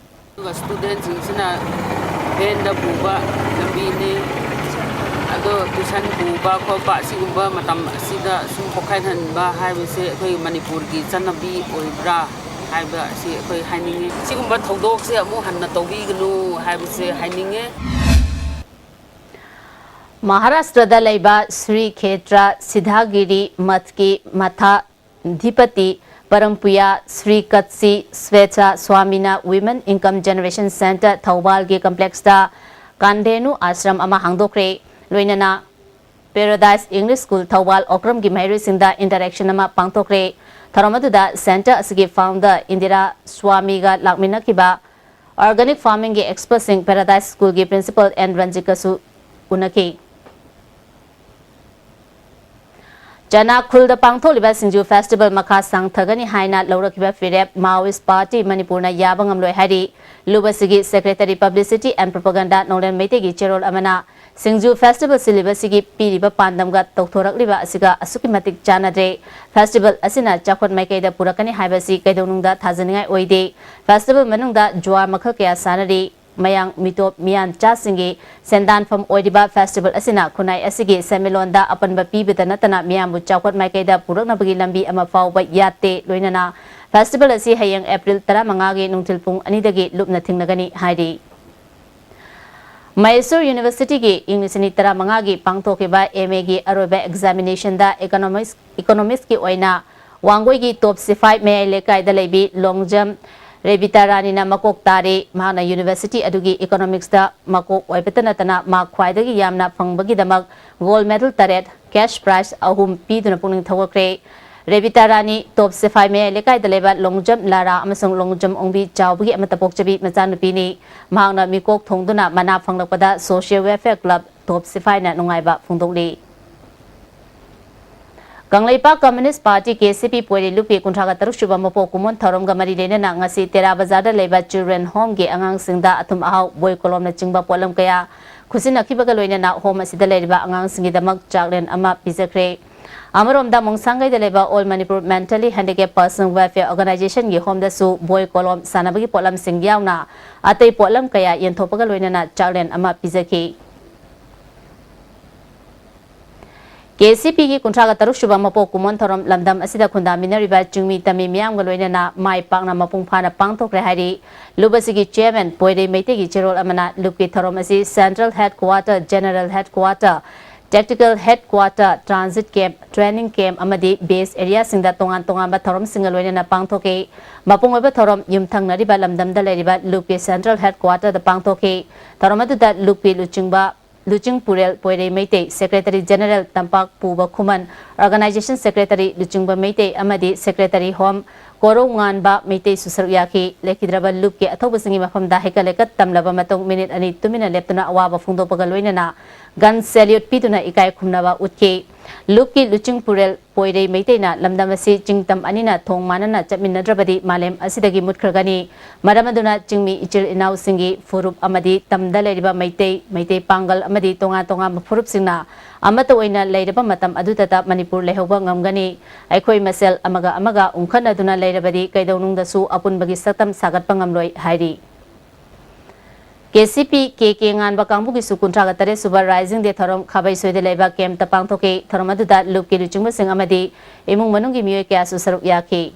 ꯑꯗꯨꯒ ꯁ꯭ꯇꯨꯗꯦꯟꯁꯤꯡꯁꯤꯅ ꯚꯦꯟꯗ ꯄꯨꯕ ꯂꯝꯕꯤꯅꯤ꯫ ꯑꯗꯣ ꯇ꯭ꯌꯨꯁꯟ ꯄꯨꯕ ꯈꯣꯠꯄ ꯑꯁꯤꯒꯨꯝꯕ ꯃꯇꯝ ꯑꯁꯤꯗ ꯁꯨꯝ ꯄꯣꯈꯥꯏꯍꯟꯕ ꯍꯥꯏꯕꯁꯦ ꯑꯩꯈꯣꯏ ꯃꯅꯤꯄꯨꯔꯒꯤ ꯆꯠꯅꯕꯤ ꯑꯣꯏꯕ꯭ꯔꯥ ꯍꯥꯏꯕ ꯑꯁꯤ ꯑꯩꯈꯣꯏ ꯍꯥꯏꯅꯤꯡꯉꯤ꯫ ꯁꯤꯒꯨꯝꯕ ꯊꯧꯗꯣꯛꯁꯦ ꯑꯃꯨꯛ ꯍꯟꯅ ꯇꯧꯕꯤꯒꯅꯨ ꯍꯥꯏꯕꯁꯦ ꯍꯥꯏꯅꯤꯡꯉꯦ꯫ ꯃꯍꯥꯔꯥꯁꯇ꯭ꯔꯗ ꯂꯩꯕ ꯁ꯭ꯔꯤ ꯈꯦꯇ꯭ꯔ ꯁꯤꯙꯥꯒꯤꯔꯤ ꯃꯊꯀꯤ ꯃꯊꯥ ꯙꯤꯄꯇꯤ ꯄꯔꯝꯄꯨꯌꯥ Shri ꯀꯠꯁꯤ ꯁ꯭ꯋꯦꯆꯥ ꯁ꯭ꯋꯥꯃꯤꯅ Women Income Generation Centre ꯊꯧꯕꯥꯜꯒꯤ ꯀꯝꯄ꯭ꯂꯦꯛꯁꯇ ꯀꯥꯟꯗꯦꯅꯨ ashram ꯑꯃ ꯍꯥꯡꯗꯣꯛꯈ꯭ꯔꯦ꯫ ꯂꯣꯏꯅꯅ Paradise English School ꯊꯧꯕꯥꯜ ꯑꯣꯀ꯭ꯔꯝꯒꯤ ꯃꯍꯩꯔꯣꯏꯁꯤꯡꯗ ꯏꯟꯇꯔꯦꯛꯁꯟ ꯑꯃ ꯄꯥꯡꯊꯣꯛꯈ꯭ꯔꯦ꯫ ꯊꯧꯔꯝ ꯑꯗꯨꯗ ꯁꯦꯟꯇꯔ ꯑꯁꯤꯒꯤ ꯐꯥꯎꯟꯗꯔ ꯏꯟꯗꯤꯔꯥ ꯁ꯭ꯋꯥꯃꯤꯒ ꯂꯥꯛꯃꯤꯟꯅꯈꯤꯕ ꯑꯣꯔꯒꯥꯅꯤꯛ ꯐꯥꯔꯃꯤꯡꯒꯤ ꯑꯦꯛꯁꯄꯔꯠꯁꯤꯡ Paradise Schoolꯒꯤ ꯄ꯭ꯔꯤꯟꯁꯤꯄꯜ ꯑꯦꯟ ꯔꯟꯖꯤꯀꯁꯨ ꯎꯅꯈꯤ꯫ ꯆꯅꯥꯈꯨꯜꯗ ꯄꯥꯡꯊꯣꯛꯂꯤꯕ ꯁꯤꯡꯖꯨ ꯐꯦꯁꯇꯤꯚꯦꯜ ꯃꯈꯥ ꯁꯥꯡꯊꯒꯅꯤ ꯍꯥꯏꯅ ꯂꯧꯔꯛꯈꯤꯕ ꯐꯤꯔꯦꯞ Maoist Party ꯃꯅꯤꯄꯨꯔꯅ ꯌꯥꯕ ꯉꯝꯂꯣꯏ ꯍꯥꯏꯔꯤ꯫ ꯂꯨꯕꯁꯤꯒꯤ Secretary Publicity and Propaganda ꯅꯣꯡꯂꯦꯟ ꯃꯩꯇꯩꯒꯤ ꯆꯦꯔꯣꯜ ꯑꯃꯅ ꯁꯤꯡꯖꯨ ꯐꯦꯁꯇꯤꯚꯦꯜ ꯁꯤꯜꯂꯤꯕꯁꯤꯒꯤ ꯄꯤꯔꯤꯕ ꯄꯥꯟꯗꯝꯒ ꯇꯧꯊꯣꯔꯛꯂꯤꯕ ꯑꯁꯤꯒ ꯑꯁꯨꯛꯀꯤ ꯃꯇꯤꯛ ꯆꯥꯟꯅꯗ꯭ꯔꯦ꯫ ꯐꯦꯁꯇꯤꯚꯦꯜ ꯑꯁꯤꯅ ꯆꯥꯎꯈꯠ ꯃꯥꯏꯀꯩꯗ ꯄꯨꯔꯛꯀꯅꯤ ꯍꯥꯏꯕꯁꯤ ꯀꯩꯗꯧꯅꯨꯡꯗ ꯊꯥꯖꯅꯤꯡꯉꯥꯏ ꯑꯣꯏꯗꯦ꯫ ꯐꯦꯁꯇꯤꯚꯦꯜ ꯃꯅꯨꯡꯗ ꯖꯨꯋꯥꯔ ꯃꯈꯜ ꯀꯌꯥ ꯁꯥꯟꯅꯔꯤ꯫ ꯃꯌꯥꯡ ꯃꯤꯇꯣꯞ ꯃꯤꯌꯥꯟꯆꯥꯁꯤꯡꯒꯤ ꯁꯦꯟꯗꯥꯟꯐꯝ ꯑꯣꯏꯔꯤꯕ ꯐꯦꯁꯇꯤꯚꯦꯜ ꯑꯁꯤꯅ ꯈꯨꯟꯅꯥꯏ ꯑꯁꯤꯒꯤ ꯁꯦꯟꯃꯤꯠꯂꯣꯟꯗ ꯑꯄꯟꯕ ꯄꯤꯕꯇ ꯅꯠꯇꯅ ꯃꯤꯌꯥꯝꯕꯨ ꯆꯥꯎꯈꯠ ꯃꯥꯏꯀꯩꯗ ꯄꯨꯔꯛꯅꯕꯒꯤ ꯂꯝꯕꯤ ꯑꯃ ꯐꯥꯎꯕ ꯌꯥꯠꯇꯦ꯫ ꯂꯣꯏꯅꯅ ꯐꯦꯁꯇꯤꯚꯦꯜ ꯑꯁꯤ ꯍꯌꯦꯡ ꯑꯦꯄ꯭ꯔꯤꯜ ꯇꯔꯥꯃꯉꯥꯒꯤ ꯅꯨꯡꯊꯤꯜ ꯄꯨꯡ ꯑꯅꯤꯗꯒꯤ ꯂꯨꯞꯅ ꯊꯤꯡꯅꯒꯅꯤ ꯍꯥꯏꯔꯤ꯫ ꯃꯍꯦꯁꯨꯔ ꯌꯨꯅꯤꯚꯔꯁꯤꯇꯤꯒꯤ ꯏꯪ ꯂꯤꯁꯤꯡ ꯑꯅꯤ ꯇꯔꯥꯃꯉꯥꯒꯤ ꯄꯥꯡꯊꯣꯛꯈꯤꯕ ꯑꯦꯝ ꯑꯦꯒꯤ ꯑꯔꯣꯏꯕ ꯑꯦꯛꯖꯥꯃꯤꯅꯦꯁꯟꯗ ꯏꯀꯣꯅꯣꯃꯤꯛꯁ, ꯏꯀꯣꯅꯣꯃꯤꯛꯁꯀꯤ ꯑꯣꯏꯅ ꯋꯥꯡꯒꯣꯏꯒꯤ ꯇꯣꯞ ꯁꯤꯐꯥꯏ ꯃꯌꯥꯏ ꯂꯩꯀꯥꯏꯗ ꯂꯩꯕꯤ ꯂꯣꯡꯖꯝ ꯔꯦꯕꯤꯇꯥ ꯔꯥꯅꯤꯅ ꯃꯀꯣꯛ ꯇꯥꯔꯦ꯫ ꯃꯍꯥꯛꯅ ꯌꯨꯅꯤꯚꯔꯁꯤꯇꯤ ꯑꯗꯨꯒꯤ ꯏꯀꯣꯅꯣꯃꯤꯛꯁꯇ ꯃꯀꯣꯛ ꯑꯣꯏꯕꯇ ꯅꯠꯇꯅ ꯃꯍꯥꯛ ꯈ꯭ꯋꯥꯏꯗꯒꯤ ꯌꯥꯝꯅ ꯐꯪꯕꯒꯤꯗꯃꯛ ꯒꯣꯜꯗ ꯃꯦꯗꯜ ꯇꯔꯦꯠ, ꯀꯦꯁ ꯄ꯭ꯔꯥꯏꯖ ꯑꯍꯨꯝ ꯄꯤꯗꯨꯅ ꯄꯨꯛꯅꯤꯡ ꯊꯧꯒꯠꯈ꯭ꯔꯦ꯫ ꯔꯦꯕꯤꯇꯥ ꯔꯥꯅꯤ ꯇꯣꯞ ꯁꯤꯐꯥꯏ ꯃꯌꯥꯏ ꯂꯩꯀꯥꯏꯗ ꯂꯩꯕ ꯂꯣꯡꯖꯝ ꯂꯥꯔꯥ ꯑꯃꯁꯨꯡ ꯂꯣꯡꯖꯝ ꯑꯣꯡꯕꯤ ꯆꯥꯎꯕꯒꯤ ꯑꯃꯠꯇ ꯄꯣꯛꯆꯕꯤ ꯃꯆꯥꯅꯨꯄꯤꯅꯤ꯫ ꯃꯍꯥꯛꯅ ꯃꯤꯀꯣꯛ ꯊꯣꯡꯗꯨꯅ ꯃꯅꯥ ꯐꯪꯂꯛꯄꯗ ꯁꯣꯁꯤꯌꯦꯜ ꯋꯦꯜꯐꯤꯌꯔ ꯀ꯭ꯂꯕ ꯇꯣꯞ ꯁꯤꯐꯥꯏꯅ ꯅꯨꯡꯉꯥꯏꯕ ꯐꯣꯡꯗꯣꯛꯂꯤ꯫ Kangleipak communist party, K C ꯄꯤ, ꯄꯣꯏꯔꯩ ꯂꯨꯞꯀꯤ ꯀꯨꯟꯊ꯭ꯔꯥꯒ ꯇꯔꯨꯛ ꯁꯨꯕ ꯃꯄꯣꯛ ꯀꯨꯝꯑꯣꯟ ꯊꯧꯔꯝꯒ ꯃꯔꯤ ꯂꯩꯅꯅ ꯉꯁꯤ ꯇꯦꯔꯥ ꯕꯖꯥꯔꯗ ꯂꯩꯕ ꯆꯤꯜꯗ꯭ꯔꯦꯟ ꯍꯣꯝꯒꯤ ꯑꯉꯥꯡꯁꯤꯡꯗ ꯑꯊꯨꯝ ꯑꯍꯥꯎ, ꯕꯣꯏ ꯀꯣꯂꯣꯝꯅꯆꯤꯡꯕ ꯄꯣꯠꯂꯝ ꯀꯌꯥ ꯈꯨꯠꯁꯤꯟꯅꯈꯤꯕꯒ ꯂꯣꯏꯅꯅ ꯍꯣꯝ ꯑꯁꯤꯗ ꯂꯩꯔꯤꯕ ꯑꯉꯥꯡꯁꯤꯡꯒꯤꯗꯃꯛ ꯆꯥꯛꯂꯦꯟ ꯑꯃ ꯄꯤꯖꯈ꯭ꯔꯦ꯫ ꯑꯃꯔꯣꯝꯗ, ꯃꯣꯡꯁꯥꯡꯒꯩꯗ ꯂꯩꯕ All Manipur Mentally Handicapped Person Welfare Organization ꯒꯤ ꯍꯣꯝꯗꯁꯨ ꯕꯣꯏ, ꯀꯣꯂꯣꯝ, ꯁꯥꯟꯅꯕꯒꯤ ꯄꯣꯠꯂꯝꯁꯤꯡ ꯌꯥꯎꯅ ꯑꯇꯩ ꯄꯣꯠꯂꯝ ꯀꯌꯥ ꯌꯦꯟꯊꯣꯛꯄꯒ ꯂꯣꯏꯅꯅ ꯆꯥꯛꯂꯦꯟ ꯑꯃ ꯄꯤꯖꯈꯤ꯫ ꯀꯦ ꯁꯤ ꯄꯤꯒꯤ ꯀꯨꯟꯊ꯭ꯔꯥꯒ ꯇꯔꯨꯛ ꯁꯨꯕ ꯃꯄꯣꯛ ꯀꯨꯝꯑꯣꯟ ꯊꯧꯔꯝ ꯂꯝꯗꯝ ꯑꯁꯤꯗ ꯈꯨꯟꯗꯥꯃꯤꯟꯅꯔꯤꯕ ꯆꯤꯡꯃꯤ ꯇꯝꯃꯤ ꯃꯤꯌꯥꯝꯒ ꯂꯣꯏꯅꯅ ꯃꯥꯏ ꯄꯥꯛꯅ ꯃꯄꯨꯡ ꯐꯥꯅ ꯄꯥꯡꯊꯣꯛꯈ꯭ꯔꯦ ꯍꯥꯏꯔꯤ ꯂꯨꯞ ꯑꯁꯤꯒꯤ ꯆꯤꯌꯔꯃꯦꯟ ꯄꯣꯏꯔꯩ ꯃꯩꯇꯩꯒꯤ ꯆꯦꯔꯣꯜ ꯑꯃꯅ꯫ ꯂꯨꯞꯀꯤ ꯊꯧꯔꯝ ꯑꯁꯤ Central Headquarter, General Headquarter, Tactical Headquarter, Transit Camp, Training Camp ꯑꯃꯗꯤ Base Area ꯁꯤꯡꯗ ꯇꯣꯉꯥꯟ ꯇꯣꯉꯥꯟꯕ ꯊꯧꯔꯝꯁꯤꯡꯒ ꯂꯣꯏꯅꯅ ꯄꯥꯡꯊꯣꯛꯈꯤ꯫ ꯃꯄꯨꯡ ꯑꯣꯏꯕ ꯊꯧꯔꯝ ꯌꯨꯝꯊꯪꯅꯔꯤꯕ ꯂꯝꯗꯝꯗ ꯂꯩꯔꯤꯕ ꯂꯨꯞꯀꯤ Central Headquarter ꯗ ꯄꯥꯡꯊꯣꯛꯈꯤ꯫ ꯊꯧꯔꯝ ꯑꯗꯨꯗ ꯂꯨꯞꯀꯤ ꯂꯨꯆꯤꯡꯕ ꯂꯨꯆꯤꯡ ꯄꯨꯔꯦꯜ ꯄꯣꯏꯔꯩ ꯃꯩꯇꯩ, Secretary General ꯇꯝꯄꯥꯛ ꯄꯨꯕ ꯈꯨꯃꯟ, Organization Secretary ꯂꯨꯆꯤꯡꯕ ꯃꯩꯇꯩ ꯑꯃꯗꯤ Secretary Home ꯀꯣꯔꯧ ꯉꯥꯟꯕ ꯃꯩꯇꯩꯁꯨ ꯁꯔꯨꯛ ꯌꯥꯈꯤ꯫ ꯂꯩꯈꯤꯗ꯭ꯔꯕ ꯂꯨꯞꯀꯤ ꯑꯊꯧꯕꯁꯤꯡꯒꯤ ꯃꯐꯝꯗ ꯍꯩꯀꯠ ꯂꯩꯀꯠ ꯇꯝꯂꯕ ꯃꯇꯨꯡ ꯃꯤꯅꯤꯠ ꯑꯅꯤ ꯇꯨꯃꯤꯟꯅ ꯂꯦꯞꯇꯨꯅ ꯑꯋꯥꯕ ꯐꯣꯡꯗꯣꯛꯄꯒ ꯂꯣꯏꯅꯅ gun salute ꯄꯤꯗꯨꯅ ꯏꯀꯥꯏ ꯈꯨꯝꯅꯕ ꯎꯠꯈꯤ꯫ ꯂꯨꯞꯀꯤ ꯂꯨꯆꯤꯡ ꯄꯨꯔꯦꯜ ꯄꯣꯏꯔꯩ ꯃꯩꯇꯩꯅ ꯂꯝꯗꯝ ꯑꯁꯤ ꯆꯤꯡꯇꯝ ꯑꯅꯤꯅ ꯊꯣꯡ ꯃꯥꯟꯅꯅ ꯆꯠꯃꯤꯟꯅꯗ꯭ꯔꯕꯗꯤ ꯃꯥꯂꯦꯝ ꯑꯁꯤꯗꯒꯤ ꯃꯨꯠꯈ꯭ꯔꯒꯅꯤ꯫ ꯃꯔꯝ ꯑꯗꯨꯅ ꯆꯤꯡꯃꯤ ꯏꯆꯤꯜ ꯏꯅꯥꯎꯁꯤꯡꯒꯤ ꯐꯨꯔꯨꯞ ꯑꯃꯗꯤ ꯇꯝꯗ ꯂꯩꯔꯤꯕ ꯃꯩꯇꯩ, ꯃꯩꯇꯩ ꯄꯥꯡꯒꯜ ꯑꯃꯗꯤ ꯇꯣꯉꯥꯟ ꯇꯣꯉꯥꯟꯕ ꯐꯨꯔꯨꯞꯁꯤꯡꯅ ꯑꯃꯠꯇ ꯑꯣꯏꯅ ꯂꯩꯔꯕ ꯃꯇꯝ ꯑꯗꯨꯗꯇ ꯃꯅꯤꯄꯨꯔ ꯂꯩꯍꯧꯕ ꯉꯝꯒꯅꯤ꯫ ꯑꯩꯈꯣꯏ ꯃꯁꯦꯜ ꯑꯃꯒ ꯑꯃꯒ ꯎꯪꯈꯠꯅꯗꯨꯅ ꯂꯩꯔꯕꯗꯤ ꯀꯩꯗꯧꯅꯨꯡꯗꯁꯨ ꯑꯄꯨꯟꯕꯒꯤ ꯁꯛꯇꯝ ꯁꯥꯒꯠꯄ ꯉꯝꯂꯣꯏ ꯍꯥꯏꯔꯤ꯫ ꯀꯦ ꯁꯤ ꯄꯤ ꯀꯦ ꯀꯦ ꯉꯥꯟꯕ ꯀꯥꯡꯕꯨꯒꯤꯁꯨ ꯀꯨꯟꯊ꯭ꯔꯥꯒ ꯇꯔꯦꯠ ꯁꯨꯕ Rising Day ꯊꯧꯔꯝ ꯈꯥꯕꯩꯁꯣꯏꯗ ꯂꯩꯕ ꯀꯦꯝꯞꯇ ꯄꯥꯡꯊꯣꯛꯈꯤ꯫ ꯊꯧꯔꯝ ꯑꯗꯨꯗ ꯂꯨꯞꯀꯤ ꯂꯨꯆꯤꯡꯕꯁꯤꯡ ꯑꯃꯗꯤ ꯏꯃꯨꯡ ꯃꯅꯨꯡꯒꯤ ꯃꯤꯑꯣꯏ ꯀꯌꯥꯁꯨ ꯁꯔꯨꯛ ꯌꯥꯈꯤ꯫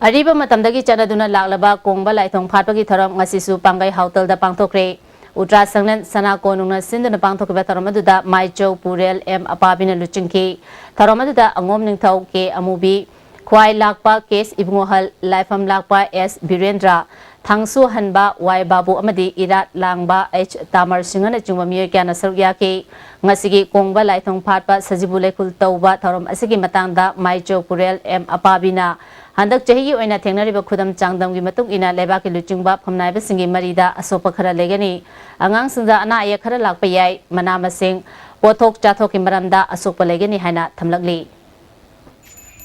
ꯑꯔꯤꯕ ꯃꯇꯝꯗꯒꯤ ꯆꯠꯅꯗꯨꯅ ꯂꯥꯛꯂꯕ ꯀꯣꯡꯕ ꯂꯥꯏꯊꯣꯡ ꯐꯥꯠꯄꯒꯤ ꯊꯧꯔꯝ ꯉꯁꯤꯁꯨ ꯄꯥꯡꯒꯩ ꯍꯥꯎꯇꯜꯗ ꯄꯥꯡꯊꯣꯛꯈ꯭ꯔꯦ꯫ ꯎꯇ꯭ꯔꯥ ꯁꯪꯂꯦꯟ ꯁꯅꯥ ꯀꯣꯅꯨꯡꯅ ꯁꯤꯟꯗꯨꯅ ꯄꯥꯡꯊꯣꯛꯈꯤꯕ ꯊꯧꯔꯝ ꯑꯗꯨꯗ ꯃꯥꯏꯆꯧ ꯄꯨꯔꯦꯜ ꯑꯦꯝ ꯑꯄꯥꯕꯤꯅ ꯂꯨꯆꯤꯡꯈꯤ꯫ ꯊꯧꯔꯝ ꯑꯗꯨꯗ ꯑꯉꯣꯝ ꯅꯤꯡꯊꯧ, ꯀꯦ ꯑꯃꯨꯕꯤ, ꯈ꯭ꯋꯥꯏ ꯂꯥꯛꯄ ꯀꯦꯁ ꯏꯕꯨꯡꯉꯣꯍꯜ, ꯂꯥꯏꯐꯝ ꯂꯥꯛꯄ ꯑꯦꯁ ꯕꯤꯔꯦꯟꯗ꯭ꯔ, ꯊꯥꯡꯁꯨ ꯍꯟꯕ ꯋꯥꯏ ꯕꯥꯕꯨ ꯑꯃꯗꯤ ꯏꯔꯥꯠ ꯂꯥꯡꯕ ꯑꯩꯆ ꯇꯥꯃꯔ ꯁꯤꯡꯍꯅꯆꯤꯡꯕ ꯃꯤꯑꯣꯏ ꯀꯌꯥꯅ ꯁꯔꯨꯛ ꯌꯥꯈꯤ꯫ ꯉꯁꯤꯒꯤ ꯀꯣꯡꯕ ꯂꯥꯏꯊꯣꯡ ꯐꯥꯠꯄ ꯁꯖꯤꯕꯨ ꯂꯩꯈꯨꯜ ꯇꯧꯕ ꯊꯧꯔꯝ ꯑꯁꯤꯒꯤ ꯃꯇꯥꯡꯗ ꯃꯥꯏꯆꯧ ꯄꯨꯔꯦꯜ ꯑꯦꯝ ꯑꯄꯥꯕꯤꯅ ꯍꯟꯗꯛ ꯆꯍꯤꯒꯤ ꯑꯣꯏꯅ ꯊꯦꯡꯅꯔꯤꯕ ꯈꯨꯗꯝ ꯆꯥꯡꯗꯝꯒꯤ ꯃꯇꯨꯡ ꯏꯟꯅ ꯂꯩꯕꯥꯛꯀꯤ ꯂꯨꯆꯤꯡꯕ ꯐꯝꯅꯥꯏꯕꯁꯤꯡꯒꯤ ꯃꯔꯤꯗ ꯑꯁꯣꯛꯄ ꯈꯔ ꯂꯩꯒꯅꯤ꯫ ꯑꯉꯥꯡꯁꯤꯡꯗ ꯑꯅꯥ ꯑꯌꯦꯛ ꯈꯔ ꯂꯥꯛꯄ ꯌꯥꯏ꯫ ꯃꯅꯥ ꯃꯁꯤꯡ, ꯄꯣꯠꯊꯣꯛ ꯆꯥꯊꯣꯛꯀꯤ ꯃꯔꯝꯗ ꯑꯁꯣꯛꯄ ꯂꯩꯒꯅꯤ ꯍꯥꯏꯅ ꯊꯝꯂꯛꯂꯤ꯫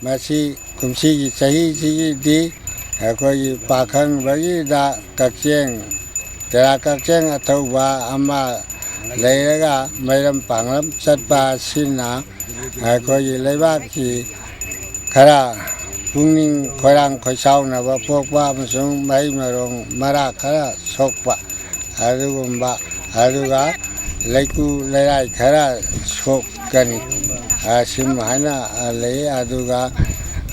ꯃꯁꯤ ꯀꯨꯝꯁꯤꯒꯤ ꯆꯍꯤꯁꯤꯒꯤꯗꯤ ꯑꯩꯈꯣꯏꯒꯤ ꯄꯥꯈꯪꯕꯒꯤꯗ ꯀꯛꯆꯦꯡ, ꯇꯦꯔꯥ ꯀꯛꯆꯦꯡ ꯑꯊꯧꯕ ꯑꯃ ꯂꯩꯔꯒ ꯃꯩꯔꯝ ꯄꯥꯡꯂꯝ ꯆꯠꯄ ꯑꯁꯤꯅ ꯑꯩꯈꯣꯏꯒꯤ ꯂꯩꯕꯥꯛꯀꯤ ꯈꯔ ꯄꯨꯛꯅꯤꯡ ꯈꯣꯏꯔꯥꯡ ꯈꯣꯏꯁꯥꯎꯅꯕ ꯄꯣꯛꯄ ꯑꯃꯁꯨꯡ ꯃꯍꯩ ꯃꯔꯣꯡ ꯃꯔꯥ ꯈꯔ ꯁꯣꯛꯄ ꯑꯗꯨꯒꯨꯝꯕ, ꯑꯗꯨꯒ ꯂꯩꯀꯨ ꯂꯩꯔꯥꯏ ꯈꯔ ꯁꯣꯛꯀꯅꯤ꯫ ꯑ, ꯁꯤꯝ ꯍꯥꯏꯅ, ꯑ, ꯂꯩ꯫ ꯑꯗꯨꯒ,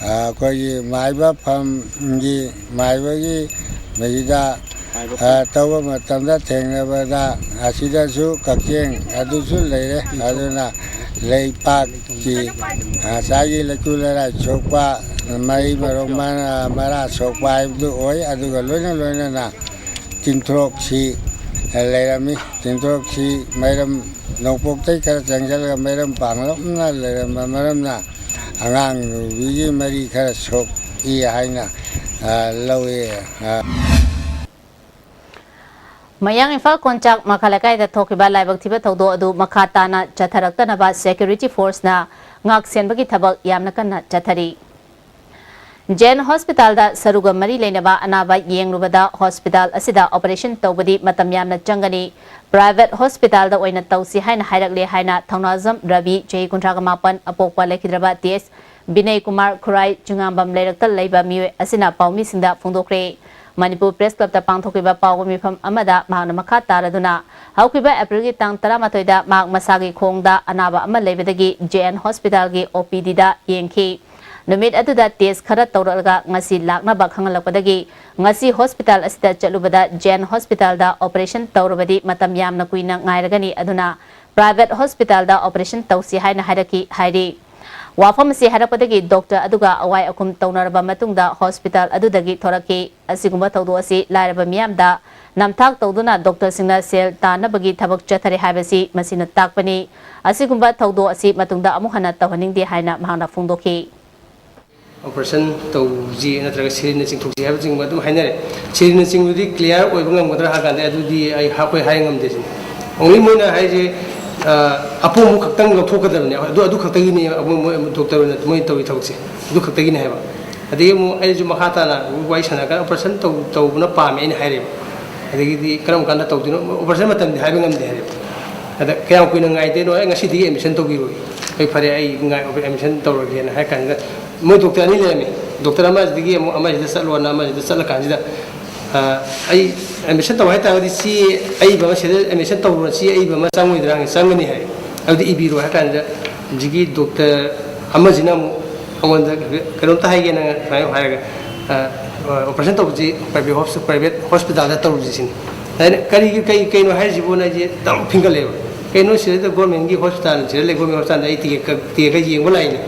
ꯑ, ꯑꯩꯈꯣꯏꯒꯤ ꯃꯥꯏꯕ ꯐꯝꯒꯤ, ꯃꯥꯏꯕꯒꯤ ꯃꯁꯤꯗ, ꯑ, ꯇꯧꯕ ꯃꯇꯝꯗ ꯊꯦꯡꯅꯕꯗ ꯑꯁꯤꯗꯁꯨ ꯀꯛꯆꯦꯡ ꯑꯗꯨꯁꯨ ꯂꯩꯔꯦ꯫ ꯑꯗꯨꯅ ꯂꯩꯄꯥꯛꯀꯤ, ꯑ, ꯉꯁꯥꯏꯒꯤ ꯂꯩꯀꯨ ꯂꯩꯔꯥꯏ ꯁꯣꯛꯄ, ꯃꯍꯩ ꯃꯔꯣꯡ ꯃꯔꯥ, ꯃꯔꯥ ꯁꯣꯛꯄ ꯍꯥꯏꯕꯗꯨ ꯑꯣꯏ꯫ ꯑꯗꯨꯒ ꯂꯣꯏꯅ ꯂꯣꯏꯅꯅ ꯇꯤꯟꯊ꯭ꯔꯣꯛꯁꯤ, ꯑ, ꯂꯩꯔꯝꯃꯤ꯫ ꯇꯤꯟꯊ꯭ꯔꯣꯛꯁꯤ ꯃꯩꯔꯝ ꯅꯣꯡꯄꯣꯛꯇꯩ ꯈꯔ ꯆꯪꯁꯤꯜꯂꯒ ꯃꯩꯔꯝ ꯄꯥꯡꯂꯞꯅ ꯂꯩꯔꯝꯕ ꯃꯔꯝꯅ ꯑꯉꯥꯡ ꯅꯨꯕꯤꯒꯤ ꯃꯔꯤ ꯈꯔ ꯁꯣꯛꯏ ꯍꯥꯏꯅ, ꯑ, ꯂꯧꯏ꯫ ꯑ, ꯃꯌꯥꯡ ꯏꯝꯐꯥꯜ ꯀꯣꯟꯆꯥꯛ ꯃꯈꯥ ꯂꯩꯀꯥꯏꯗ ꯊꯣꯛꯈꯤꯕ ꯂꯥꯏꯕꯛ ꯊꯤꯕ ꯊꯧꯗꯣꯛ ꯑꯗꯨ ꯃꯈꯥ ꯇꯥꯅ ꯆꯠꯊꯔꯛꯇꯅꯕ ꯁꯦꯀ꯭ꯌꯨꯔꯤꯇꯤ ꯐꯣꯔꯁꯅ ꯉꯥꯛ ꯁꯦꯟꯕꯒꯤ ꯊꯕꯛ ꯌꯥꯝꯅ ꯀꯟꯅ ꯆꯠꯊꯔꯤ꯫ ꯖꯦꯟ ꯍꯣꯁꯄꯤꯇꯥꯜꯗ ꯁꯔꯨꯒ ꯃꯔꯤ ꯂꯩꯅꯕ ꯑꯅꯥꯕ ꯌꯦꯡꯂꯨꯕꯗ ꯍꯣꯁꯄꯤꯇꯥꯜ ꯑꯁꯤꯗ ꯑꯣꯄꯔꯦꯁꯟ ꯇꯧꯕꯗꯤ ꯃꯇꯝ ꯌꯥꯝꯅ ꯆꯪꯒꯅꯤ, ꯄ꯭ꯔꯥꯏꯚꯦꯠ ꯍꯣꯁꯄꯤꯇꯥꯜꯗ ꯑꯣꯏꯅ ꯇꯧꯁꯤ ꯍꯥꯏꯅ ꯍꯥꯏꯔꯛꯂꯦ ꯍꯥꯏꯅ ꯊꯧꯅꯥꯖꯝ ꯔꯕꯤ, ꯆꯍꯤ ꯀꯨꯟꯊ꯭ꯔꯥ ꯃꯥꯄꯟ, ꯑꯄꯣꯛꯄ ꯂꯩꯈꯤꯗ꯭ꯔꯕ ꯇꯤ ꯑꯦꯁ ꯕꯤꯅꯩ ꯀꯨꯃꯥꯔ ꯈꯨꯔꯥꯏ ꯆꯤꯉꯥꯝꯕꯝ ꯂꯩꯔꯛꯇ ꯂꯩꯕ ꯃꯤꯑꯣꯏ ꯑꯁꯤꯅ ꯄꯥꯎꯃꯤꯁꯤꯡꯗ ꯐꯣꯡꯗꯣꯛꯈ꯭ꯔꯦ꯫ ꯃꯅꯤꯄꯨꯔ ꯄ꯭ꯔꯦꯁ ꯀ꯭ꯂꯕꯇ ꯄꯥꯡꯊꯣꯛꯈꯤꯕ ꯄꯥꯎꯒꯤ ꯃꯤꯐꯝ ꯑꯃꯗ ꯃꯍꯥꯛꯅ ꯃꯈꯥ ꯇꯥꯔꯗꯨꯅ, ꯍꯧꯈꯤꯕ ꯑꯦꯄ꯭ꯔꯤꯜꯒꯤ ꯇꯥꯡ ꯇꯔꯥꯃꯥꯊꯣꯏꯗ ꯃꯍꯥꯛ ꯃꯁꯥꯒꯤ ꯈꯣꯡꯗ ꯑꯅꯥꯕ ꯑꯃ ꯂꯩꯕꯗꯒꯤ ꯖꯦ ꯑꯦꯟ ꯍꯣꯁꯄꯤꯇꯥꯜꯒꯤ ꯑꯣ ꯄꯤ ꯗꯤꯗ ꯌꯦꯡꯈꯤ꯫ ꯅꯨꯃꯤꯠ ꯑꯗꯨꯗ ꯇꯦꯁ ꯈꯔ ꯇꯧꯔꯛꯂꯒ ꯉꯁꯤ ꯂꯥꯛꯅꯕ ꯈꯪꯍꯜꯂꯛꯄꯗꯒꯤ ꯉꯁꯤ ꯍꯣꯁꯄꯤꯇꯥꯜ ꯑꯁꯤꯗ ꯆꯠꯂꯨꯕꯗ ꯖꯦꯟ ꯍꯣꯁꯄꯤꯇꯥꯜꯗ ꯑꯣꯄꯔꯦꯁꯟ ꯇꯧꯔꯕꯗꯤ ꯃꯇꯝ ꯌꯥꯝꯅ ꯀꯨꯏꯅ ꯉꯥꯏꯔꯒꯅꯤ, ꯑꯗꯨꯅ ꯄ꯭ꯔꯥꯏꯚꯦꯠ ꯍꯣꯁꯄꯤꯇꯥꯜꯗ ꯑꯣꯄꯔꯦꯁꯟ ꯇꯧꯁꯤ ꯍꯥꯏꯅ ꯍꯥꯏꯔꯛꯈꯤ ꯍꯥꯏꯔꯤ꯫ ꯋꯥꯐꯝ ꯑꯁꯤ ꯍꯥꯏꯔꯛꯄꯗꯒꯤ ꯗꯣꯛꯇꯔ ꯑꯗꯨꯒ ꯑꯋꯥꯏ ꯑꯈꯨꯝ ꯇꯧꯅꯔꯕ ꯃꯇꯨꯡꯗ ꯍꯣꯁꯄꯤꯇꯥꯜ ꯑꯗꯨꯗꯒꯤ ꯊꯣꯔꯛꯈꯤ꯫ ꯑꯁꯤꯒꯨꯝꯕ ꯊꯧꯗꯣꯛ ꯑꯁꯤ ꯂꯥꯏꯔꯕ ꯃꯤꯌꯥꯝꯗ ꯅꯝꯊꯥꯛ ꯇꯧꯗꯨꯅ ꯗꯣꯛꯇꯔꯁꯤꯡꯅ ꯁꯦꯜ ꯇꯥꯟꯅꯕꯒꯤ ꯊꯕꯛ ꯆꯠꯊꯔꯦ ꯍꯥꯏꯕꯁꯤ ꯃꯁꯤꯅ ꯇꯥꯛꯄꯅꯤ꯫ ꯑꯁꯤꯒꯨꯝꯕ ꯊꯧꯗꯣꯛ ꯑꯁꯤ ꯃꯇꯨꯡꯗ ꯑꯃꯨꯛ ꯍꯟꯅ ꯇꯧꯍꯟꯅꯤꯡꯗꯦ ꯍꯥꯏꯅ ꯃꯍꯥꯛꯅ ꯐꯣꯡꯗꯣꯛꯈꯤ꯫ ꯑꯣꯄꯔꯦꯁꯟ ꯇꯧꯁꯤ ꯅꯠꯇ꯭ꯔꯒ ꯁꯤꯔꯤꯟꯅ ꯆꯤꯡꯊꯣꯛꯁꯤ ꯍꯥꯏꯕꯆꯤꯡꯕ ꯑꯗꯨꯝ ꯍꯥꯏꯅꯔꯦ꯫ ꯁꯤꯔꯤꯟꯅ ꯆꯤꯡꯕꯗꯤ ꯀ꯭ꯂꯤꯌꯥꯔ ꯑꯣꯏꯕ ꯉꯝꯒꯗ꯭ꯔꯥ ꯍꯥꯏ ꯀꯥꯟꯗ ꯑꯗꯨꯗꯤ ꯑꯩ, ꯑꯩꯈꯣꯏ ꯍꯥꯏ ꯉꯝꯗꯦ ꯁꯤꯅꯤ꯫ ꯑꯣꯡꯂꯤ ꯃꯣꯏꯅ ꯍꯥꯏꯁꯦ, ꯑ, ꯑꯄꯣꯝꯕ ꯈꯛꯇꯪ ꯂꯧꯊꯣꯛꯀꯗꯕꯅꯦ꯫ ꯑꯗꯨ, ꯑꯗꯨ ꯈꯛꯇꯒꯤꯅꯦ ꯃꯣꯏ, ꯃꯣꯏ ꯗꯣꯛꯇꯔꯅ ꯃꯣꯏꯅ ꯇꯧꯔꯤ ꯊꯕꯛꯁꯦ꯫ ꯑꯗꯨ ꯈꯛꯇꯒꯤꯅꯦ ꯍꯥꯏꯕ꯫ ꯑꯗꯒꯤ ꯑꯃꯨꯛ ꯑꯩꯁꯨ ꯃꯈꯥ ꯇꯥꯅ ꯋꯥꯔꯤ ꯁꯥꯟꯅꯔꯀꯥꯟꯗ operation ꯇꯧ ꯇꯧꯕꯅ ꯄꯥꯝꯃꯦ ꯑꯩꯅ ꯍꯥꯏꯔꯦꯕ꯫ ꯑꯗꯒꯤꯗꯤ ꯀꯔꯝ ꯀꯥꯟꯗ ꯇꯧꯗꯣꯏꯅꯣ, operation ꯃꯇꯝꯗꯤ ꯍꯥꯏꯕ ꯉꯝꯗꯦ ꯍꯥꯏꯔꯦꯕ꯫ ꯑꯗ ꯀꯌꯥꯝ ꯀꯨꯏꯅ ꯉꯥꯏꯗꯣꯏꯅꯣ, ꯑꯩ ꯉꯁꯤꯗꯒꯤ admission ꯇꯧꯕꯤꯔꯣꯏ꯫ ꯑꯩ ꯐꯔꯦ, ꯑꯩ ꯉꯥꯏ admission ꯇꯧꯔꯒꯦꯅ ꯍꯥꯏꯔ ꯀꯥꯟꯗ ꯃꯣꯏ doctor ꯑꯅꯤ ꯂꯩꯔꯝꯃꯤ꯫ Doctor ꯑꯃꯁꯤꯗꯒꯤ ꯑꯃꯨꯛ ꯑꯃꯁꯤꯗ ꯆꯠꯂꯣꯅ ꯑꯃꯁꯤꯗ ꯆꯠꯂꯀꯥꯟꯁꯤꯗ ꯑ, ꯑꯩ admission ꯇꯧ ꯍꯥꯏꯇꯥꯔꯒꯗꯤ ꯆꯦ ꯑꯏꯕ ꯑꯃ ꯁꯤꯗ admission ꯇꯧꯔꯣꯅ ꯆꯦ ꯑꯏꯕ ꯑꯃ ꯆꯪꯉꯣꯏꯗ꯭ꯔꯥ ꯍꯪꯉꯤ꯫ ꯆꯪꯒꯅꯤ ꯍꯥꯏ꯫ ꯑꯗꯨꯗꯤ ꯏꯕꯤꯔꯣ ꯍꯥꯏ ꯀꯥꯟꯗ ꯍꯧꯖꯤꯛꯀꯤ doctor ꯑꯃꯁꯤꯅ ꯑꯃꯨꯛ ꯑꯩꯉꯣꯟꯗ ꯀꯩꯅꯣꯝꯇ ꯍꯥꯏꯒꯦꯅ ꯁꯨꯃꯥꯏꯅ ꯍꯥꯏꯔꯒ ꯑ, operation ꯇꯧꯕꯁꯤ private ꯍꯣꯁ private hospitalꯗ ꯇꯧꯔꯨꯁꯤ ꯁꯤꯅꯤ꯫ ꯑꯩꯅ ꯀꯔꯤꯒꯤ ꯀꯩ ꯀꯩꯅꯣ ꯍꯥꯏꯔꯤꯁꯤꯕꯣꯅ ꯑꯩꯁꯦ ꯇꯧꯔ ꯐꯤꯡꯒꯠꯂꯦꯕ꯫ ꯀꯩꯅꯣ ꯁꯤꯗꯩꯗ governmentꯀꯤ hospital ꯁꯤꯗ ꯂꯩ, government hospitalꯗ ꯑꯩ ticket ꯀꯛ ticket ꯀꯛ ꯌꯦꯡꯕ ꯂꯥꯛꯏꯅꯦ꯫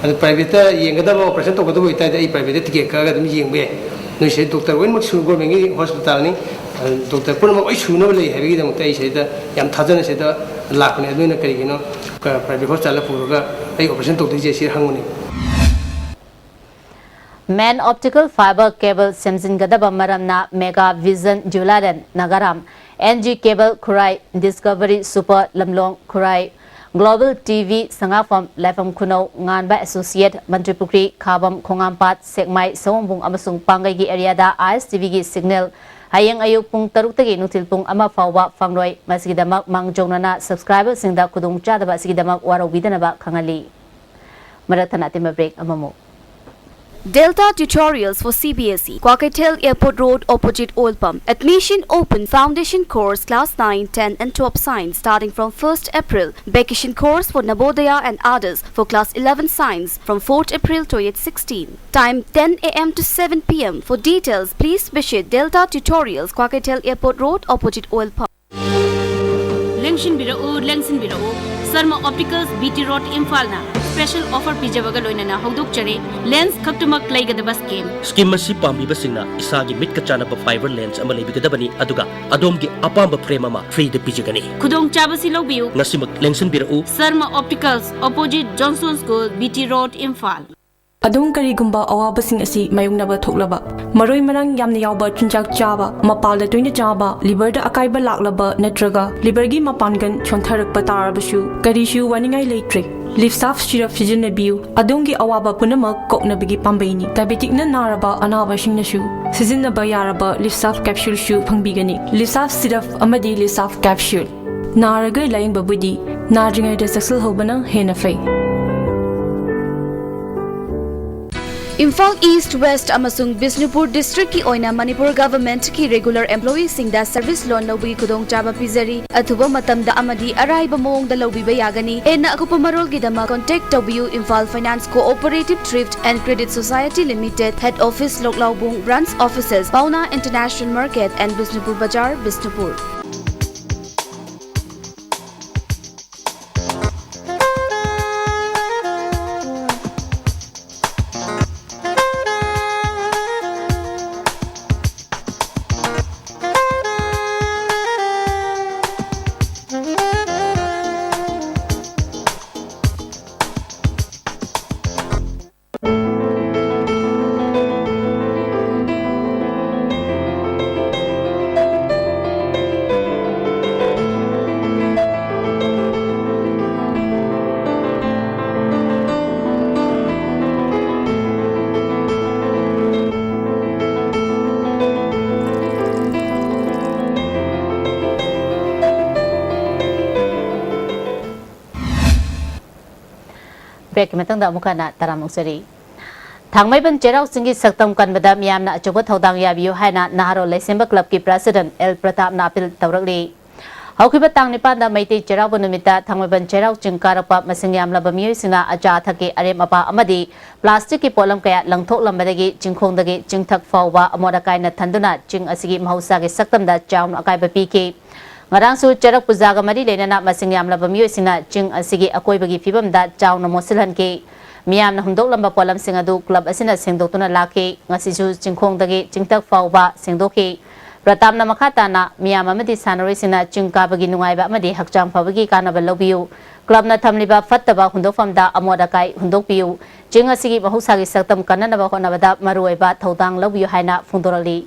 ꯑꯗꯨ privateꯇ ꯌꯦꯡꯒꯗꯕ operation ꯇꯧꯒꯗꯕ ꯑꯣꯏꯇꯥꯔꯗꯤ ꯑꯩ privateꯇ ticket ꯀꯛꯑꯒ ꯑꯗꯨꯝ ꯌꯦꯡꯕ ꯌꯥꯏ꯫ ꯅꯣꯏ ꯁꯤꯗ doctor ꯂꯣꯏꯅꯃꯛ ꯁꯨ governmentꯀꯤ hospitalꯅꯤ꯫ ꯑꯗꯨ doctor ꯄꯨꯝꯅꯃꯛ ꯂꯣꯏ ꯁꯨꯅꯕ ꯂꯩ ꯍꯥꯏꯕꯒꯤꯗꯃꯛꯇ ꯑꯩ ꯁꯤꯗ ꯌꯥꯝ ꯊꯥꯖꯅ ꯁꯤꯗ ꯂꯥꯛꯄꯅꯦ꯫ ꯑꯗꯨꯅ ꯀꯔꯤꯒꯤꯅꯣ private hospitalꯗ ꯄꯨꯔꯒ ꯑꯩ operation ꯇꯧꯗꯣꯏꯁꯦ ꯁꯤ ꯍꯪꯕꯅꯦ꯫ ꯃꯦꯟ ꯑꯣꯞꯇꯤꯀꯦꯜ ꯐꯥꯏꯕꯔ ꯀꯦꯕꯜ ꯁꯦꯝꯖꯤꯟꯒꯗꯕ ꯃꯔꯝꯅ ꯃꯦꯒꯥ ꯚꯤꯖꯟ ꯖꯨꯂꯥꯂꯦꯟ ꯅꯥꯒꯥꯔꯥꯝ, ꯑꯦꯟ ꯖꯤ ꯀꯦꯕꯜ ꯈꯨꯔꯥꯏ, ꯗꯤꯁꯀꯚꯔꯤ ꯁꯨꯄꯔ ꯂꯝꯂꯣꯡ ꯈꯨꯔꯥꯏ, ꯒ꯭ꯂꯣꯕꯦꯜ ꯇꯤ ꯚꯤ ꯁꯉꯥꯐꯝ, ꯂꯥꯏꯐꯝ ꯈꯨꯅꯧ, ꯉꯥꯟꯕ ꯑꯦꯁꯣꯁꯤꯌꯦꯠ, ꯃꯟꯇ꯭ꯔꯤꯄꯨꯈ꯭ꯔꯤ, ꯈꯥꯕꯝ, ꯈꯣꯡꯉꯥꯝꯄꯥꯠ, ꯁꯦꯛꯃꯥꯏ, ꯁꯑꯣꯝꯕꯨꯡ ꯑꯃꯁꯨꯡ ꯄꯥꯡꯒꯩꯒꯤ ꯑꯦꯔꯤꯌꯥꯗ ꯑꯥꯏ ꯑꯦꯁ ꯇꯤ ꯚꯤꯒꯤ ꯁꯤꯒꯅꯦꯜ ꯍꯌꯦꯡ ꯑꯌꯨꯛ ꯄꯨꯡ ꯇꯔꯨꯛꯇꯒꯤ ꯅꯨꯡꯊꯤꯜ ꯄꯨꯡ ꯑꯃ ꯐꯥꯎꯕ ꯐꯪꯂꯣꯏ꯫ ꯃꯁꯤꯒꯤꯗꯃꯛ ꯃꯥꯡꯖꯧꯅꯅ ꯁꯕꯁꯀ꯭ꯔꯥꯏꯕꯔꯁꯤꯡꯗ ꯈꯨꯗꯣꯡꯆꯥꯗꯕ ꯑꯁꯤꯒꯤꯗꯃꯛ ꯋꯥꯔꯧꯕꯤꯗꯅꯕ ꯈꯪꯍꯜꯂꯤ꯫ ꯃꯔꯛ ꯊꯠꯅ ꯑꯇꯦꯟꯕ ꯕ꯭ꯔꯦꯛ ꯑꯃꯃꯨꯛ꯫ Delta Tutorials for C B S E, Kwakethel Airport Road, opposite Oil Pump. Admission open. Foundation course, class nine, ten and twelve science, starting from first April. Vacation course for Navodaya and others for class eleven science from fourth April twenty sixteen. Time ten A M to seven P M. For details, please visit Delta Tutorials, Kwakethel Airport Road, opposite Oil Pump. ꯂꯦꯡꯁꯤꯟꯕꯤꯔꯛꯎ, ꯂꯦꯡꯁꯤꯟꯕꯤꯔꯛꯎ꯫ Sharma opticals, B T road, ꯏꯝꯐꯥꯜꯅ ꯁ꯭ꯄꯦꯁꯦꯜ ꯑꯣꯐꯔ ꯄꯤꯖꯕꯒ ꯂꯣꯏꯅꯅ ꯍꯧꯗꯣꯛꯆꯔꯤ꯫ ꯂꯦꯟꯁ ꯈꯛꯇꯃꯛ ꯂꯩꯒꯗꯕ ꯁ꯭ꯀꯤꯝ꯫ ꯁ꯭ꯀꯤꯝ ꯑꯁꯤ ꯄꯥꯝꯕꯤꯕꯁꯤꯡꯅ ꯏꯁꯥꯒꯤ ꯃꯤꯠꯀ ꯆꯥꯟꯅꯕ ꯐꯥꯏꯕꯔ ꯂꯦꯟꯁ ꯑꯃ ꯂꯩꯕꯤꯒꯗꯕꯅꯤ, ꯑꯗꯨꯒ ꯑꯗꯣꯝꯒꯤ ꯑꯄꯥꯝꯕ ꯐ꯭ꯔꯦꯝ ꯑꯃ ꯐ꯭ꯔꯤꯗ ꯄꯤꯖꯒꯅꯤ꯫ ꯈꯨꯗꯣꯡꯆꯥꯕꯁꯤ ꯂꯧꯕꯤꯌꯨ꯫ ꯉꯁꯤꯃꯛ ꯂꯦꯡꯁꯤꯟꯕꯤꯔꯛꯎ꯫ Sharma opticals, opposite Johnson school, B T road, Imphal. ꯑꯗꯣꯝ ꯀꯔꯤꯒꯨꯝꯕ ꯑꯋꯥꯕꯁꯤꯡ ꯑꯁꯤ ꯃꯥꯌꯣꯛꯅꯕ ꯊꯣꯛꯂꯕ, ꯃꯔꯣꯏ ꯃꯔꯥꯡ ꯌꯥꯝꯅ ꯌꯥꯎꯕ ꯆꯤꯟꯖꯥꯛ ꯆꯥꯕ, ꯃꯄꯥꯜꯗ ꯇꯣꯏꯅ ꯆꯥꯕ, ꯂꯤꯚꯔꯗ ꯑꯀꯥꯏꯕ ꯂꯥꯛꯂꯕ ꯅꯠꯇ꯭ꯔꯒ ꯂꯤꯚꯔꯒꯤ ꯃꯄꯥꯡꯒꯜ ꯁꯣꯟꯊꯔꯛꯄ ꯇꯥꯔꯕꯁꯨ ꯀꯔꯤꯁꯨ ꯋꯥꯅꯤꯡꯉꯥꯏ ꯂꯩꯇ꯭ꯔꯦ꯫ Lifsaf syrup ꯁꯤꯖꯤꯟꯅꯕꯤꯌꯨ꯫ ꯑꯗꯣꯝꯒꯤ ꯑꯋꯥꯕ ꯄꯨꯝꯅꯃꯛ ꯀꯣꯛꯅꯕꯒꯤ ꯄꯥꯝꯕꯩꯅꯤ꯫ Diabetic ꯅ ꯅꯥꯔꯕ ꯑꯅꯥꯕꯁꯤꯡꯅꯁꯨ ꯁꯤꯖꯤꯟꯅꯕ ꯌꯥꯔꯕ Lifsaf capsule ꯁꯨ ꯐꯪꯕꯤꯒꯅꯤ꯫ Lifsaf syrup ꯑꯃꯗꯤ Lifsaf capsule꯫ ꯅꯥꯔꯒ ꯂꯥꯌꯦꯡꯕꯕꯨꯗꯤ ꯅꯥꯗ꯭ꯔꯤꯉꯩꯗ ꯆꯦꯛꯁꯤꯜꯍꯧꯕꯅ ꯍꯦꯟꯅ ꯐꯩ꯫ ꯏꯝꯐꯥꯜ ꯏꯁ꯭ꯠ, ꯋꯦꯁ꯭ꯠ ꯑꯃꯁꯨꯡ ꯕꯤꯁꯅꯨꯄꯨꯔ district ꯀꯤ ꯑꯣꯏꯅ ꯃꯅꯤꯄꯨꯔ government ꯀꯤ regular employee ꯁꯤꯡꯗ service loan ꯂꯧꯕꯒꯤ ꯈꯨꯗꯣꯡꯆꯥꯕ ꯄꯤꯖꯔꯤ꯫ ꯑꯊꯨꯕ ꯃꯇꯝꯗ ꯑꯃꯗꯤ ꯑꯔꯥꯏꯕ ꯃꯑꯣꯡꯗ ꯂꯧꯕꯤꯕ ꯌꯥꯒꯅꯤ꯫ ꯍꯦꯟꯅ ꯑꯀꯨꯞꯄ ꯃꯔꯣꯜꯒꯤꯗꯃꯛ contact ꯇꯧꯕꯤꯌꯨ, Imphal Finance Cooperative Thrift and Credit Society Limited, head office, ꯂꯣꯛꯂꯥꯎꯕꯨꯡ, branch offices, Paona International Market and Bishnupur Bazar, Bishnupur. Break ꯀꯤ ꯃꯇꯨꯡꯗ ꯑꯃꯨꯛ ꯍꯟꯅ ꯇꯔꯥꯝꯅ ꯑꯣꯛꯆꯔꯤ꯫ ꯊꯥꯡꯃꯩꯕꯟ ꯆꯩꯔꯥꯎ ꯆꯤꯡꯒꯤ ꯁꯛꯇꯝ ꯀꯟꯕꯗ ꯃꯤꯌꯥꯝꯅ ꯑꯆꯧꯕ ꯊꯧꯗꯥꯡ ꯌꯥꯕꯤꯌꯨ ꯍꯥꯏꯅ ꯅꯍꯥꯔꯣꯜ ꯂꯩꯁꯦꯝꯕ club ꯀꯤ president ꯑꯦꯜ ꯄ꯭ꯔꯇꯥꯞꯅ appeal ꯇꯧꯔꯛꯂꯤ꯫ ꯍꯧꯈꯤꯕ ꯇꯥꯡ ꯅꯤꯄꯥꯟꯗ ꯃꯩꯇꯩ ꯆꯩꯔꯥꯎꯕ ꯅꯨꯃꯤꯠꯇ ꯊꯥꯡꯃꯩꯕꯟ ꯆꯩꯔꯥꯎ ꯆꯤꯡ ꯀꯥꯔꯛꯄ ꯃꯁꯤꯡ ꯌꯥꯝꯂꯕ ꯃꯤꯑꯣꯏꯁꯤꯡꯅ ꯑꯆꯥ ꯑꯊꯛꯀꯤ ꯑꯔꯦꯝ ꯑꯄꯥ ꯑꯃꯗꯤ plastic ꯀꯤ ꯄꯣꯠꯂꯝ ꯀꯌꯥ ꯂꯪꯊꯣꯛꯂꯝꯕꯗꯒꯤ ꯆꯤꯡꯈꯣꯡꯗꯒꯤ ꯆꯤꯡꯊꯛ ꯐꯥꯎꯕ ꯑꯃꯣꯠ ꯑꯀꯥꯏꯅ ꯊꯟꯗꯨꯅ ꯆꯤꯡ ꯑꯁꯤꯒꯤ ꯃꯍꯧꯁꯥꯒꯤ ꯁꯛꯇꯝꯗ ꯆꯥꯎꯅ ꯑꯀꯥꯏꯕ ꯄꯤꯈꯤ꯫ ꯉꯔꯥꯡꯁꯨ ꯆꯔꯛ ꯄꯨꯖꯥꯒ ꯃꯔꯤ ꯂꯩꯅꯅ ꯃꯁꯤꯡ ꯌꯥꯝꯂꯕ ꯃꯤꯑꯣꯏꯁꯤꯡꯅ ꯆꯤꯡ ꯑꯁꯤꯒꯤ ꯑꯀꯣꯏꯕꯒꯤ ꯐꯤꯕꯝꯗ ꯆꯥꯎꯅ ꯃꯣꯠꯁꯤꯜꯍꯟꯈꯤ꯫ ꯃꯤꯌꯥꯝꯅ ꯍꯨꯟꯗꯣꯛꯂꯝꯕ ꯄꯣꯠꯂꯝꯁꯤꯡ ꯑꯗꯨ club ꯑꯁꯤꯅ ꯁꯦꯡꯗꯣꯛꯇꯨꯅ ꯂꯥꯛꯈꯤ꯫ ꯉꯁꯤꯁꯨ ꯆꯤꯡꯈꯣꯡꯗꯒꯤ ꯆꯤꯡꯊꯛ ꯐꯥꯎꯕ ꯁꯦꯡꯗꯣꯛꯈꯤ꯫ ꯄ꯭ꯔꯇꯥꯞꯅ ꯃꯈꯥ ꯇꯥꯅ ꯃꯤꯌꯥꯝ ꯑꯃꯗꯤ ꯁꯥꯟꯅꯔꯣꯏꯁꯤꯡꯅ ꯆꯤꯡ ꯀꯥꯕꯒꯤ ꯅꯨꯡꯉꯥꯏꯕ ꯑꯃꯗꯤ ꯍꯛꯆꯥꯡ ꯐꯕꯒꯤ ꯀꯥꯟꯅꯕ ꯂꯧꯕꯤꯌꯨ꯫ Club ꯅ ꯊꯝꯂꯤꯕ ꯐꯠꯇꯕ ꯍꯨꯟꯗꯣꯛꯐꯝꯗ ꯑꯃꯣꯠ ꯑꯀꯥꯏ ꯍꯨꯟꯗꯣꯛꯄꯤꯌꯨ꯫ ꯆꯤꯡ ꯑꯁꯤꯒꯤ ꯃꯍꯧꯁꯥꯒꯤ ꯁꯛꯇꯝ ꯀꯟꯅꯅꯕ ꯍꯣꯠꯅꯕꯗ ꯃꯔꯨꯑꯣꯏꯕ ꯊꯧꯗꯥꯡ ꯂꯧꯕꯤꯌꯨ ꯍꯥꯏꯅ ꯐꯣꯡꯗꯣꯔꯛꯂꯤ꯫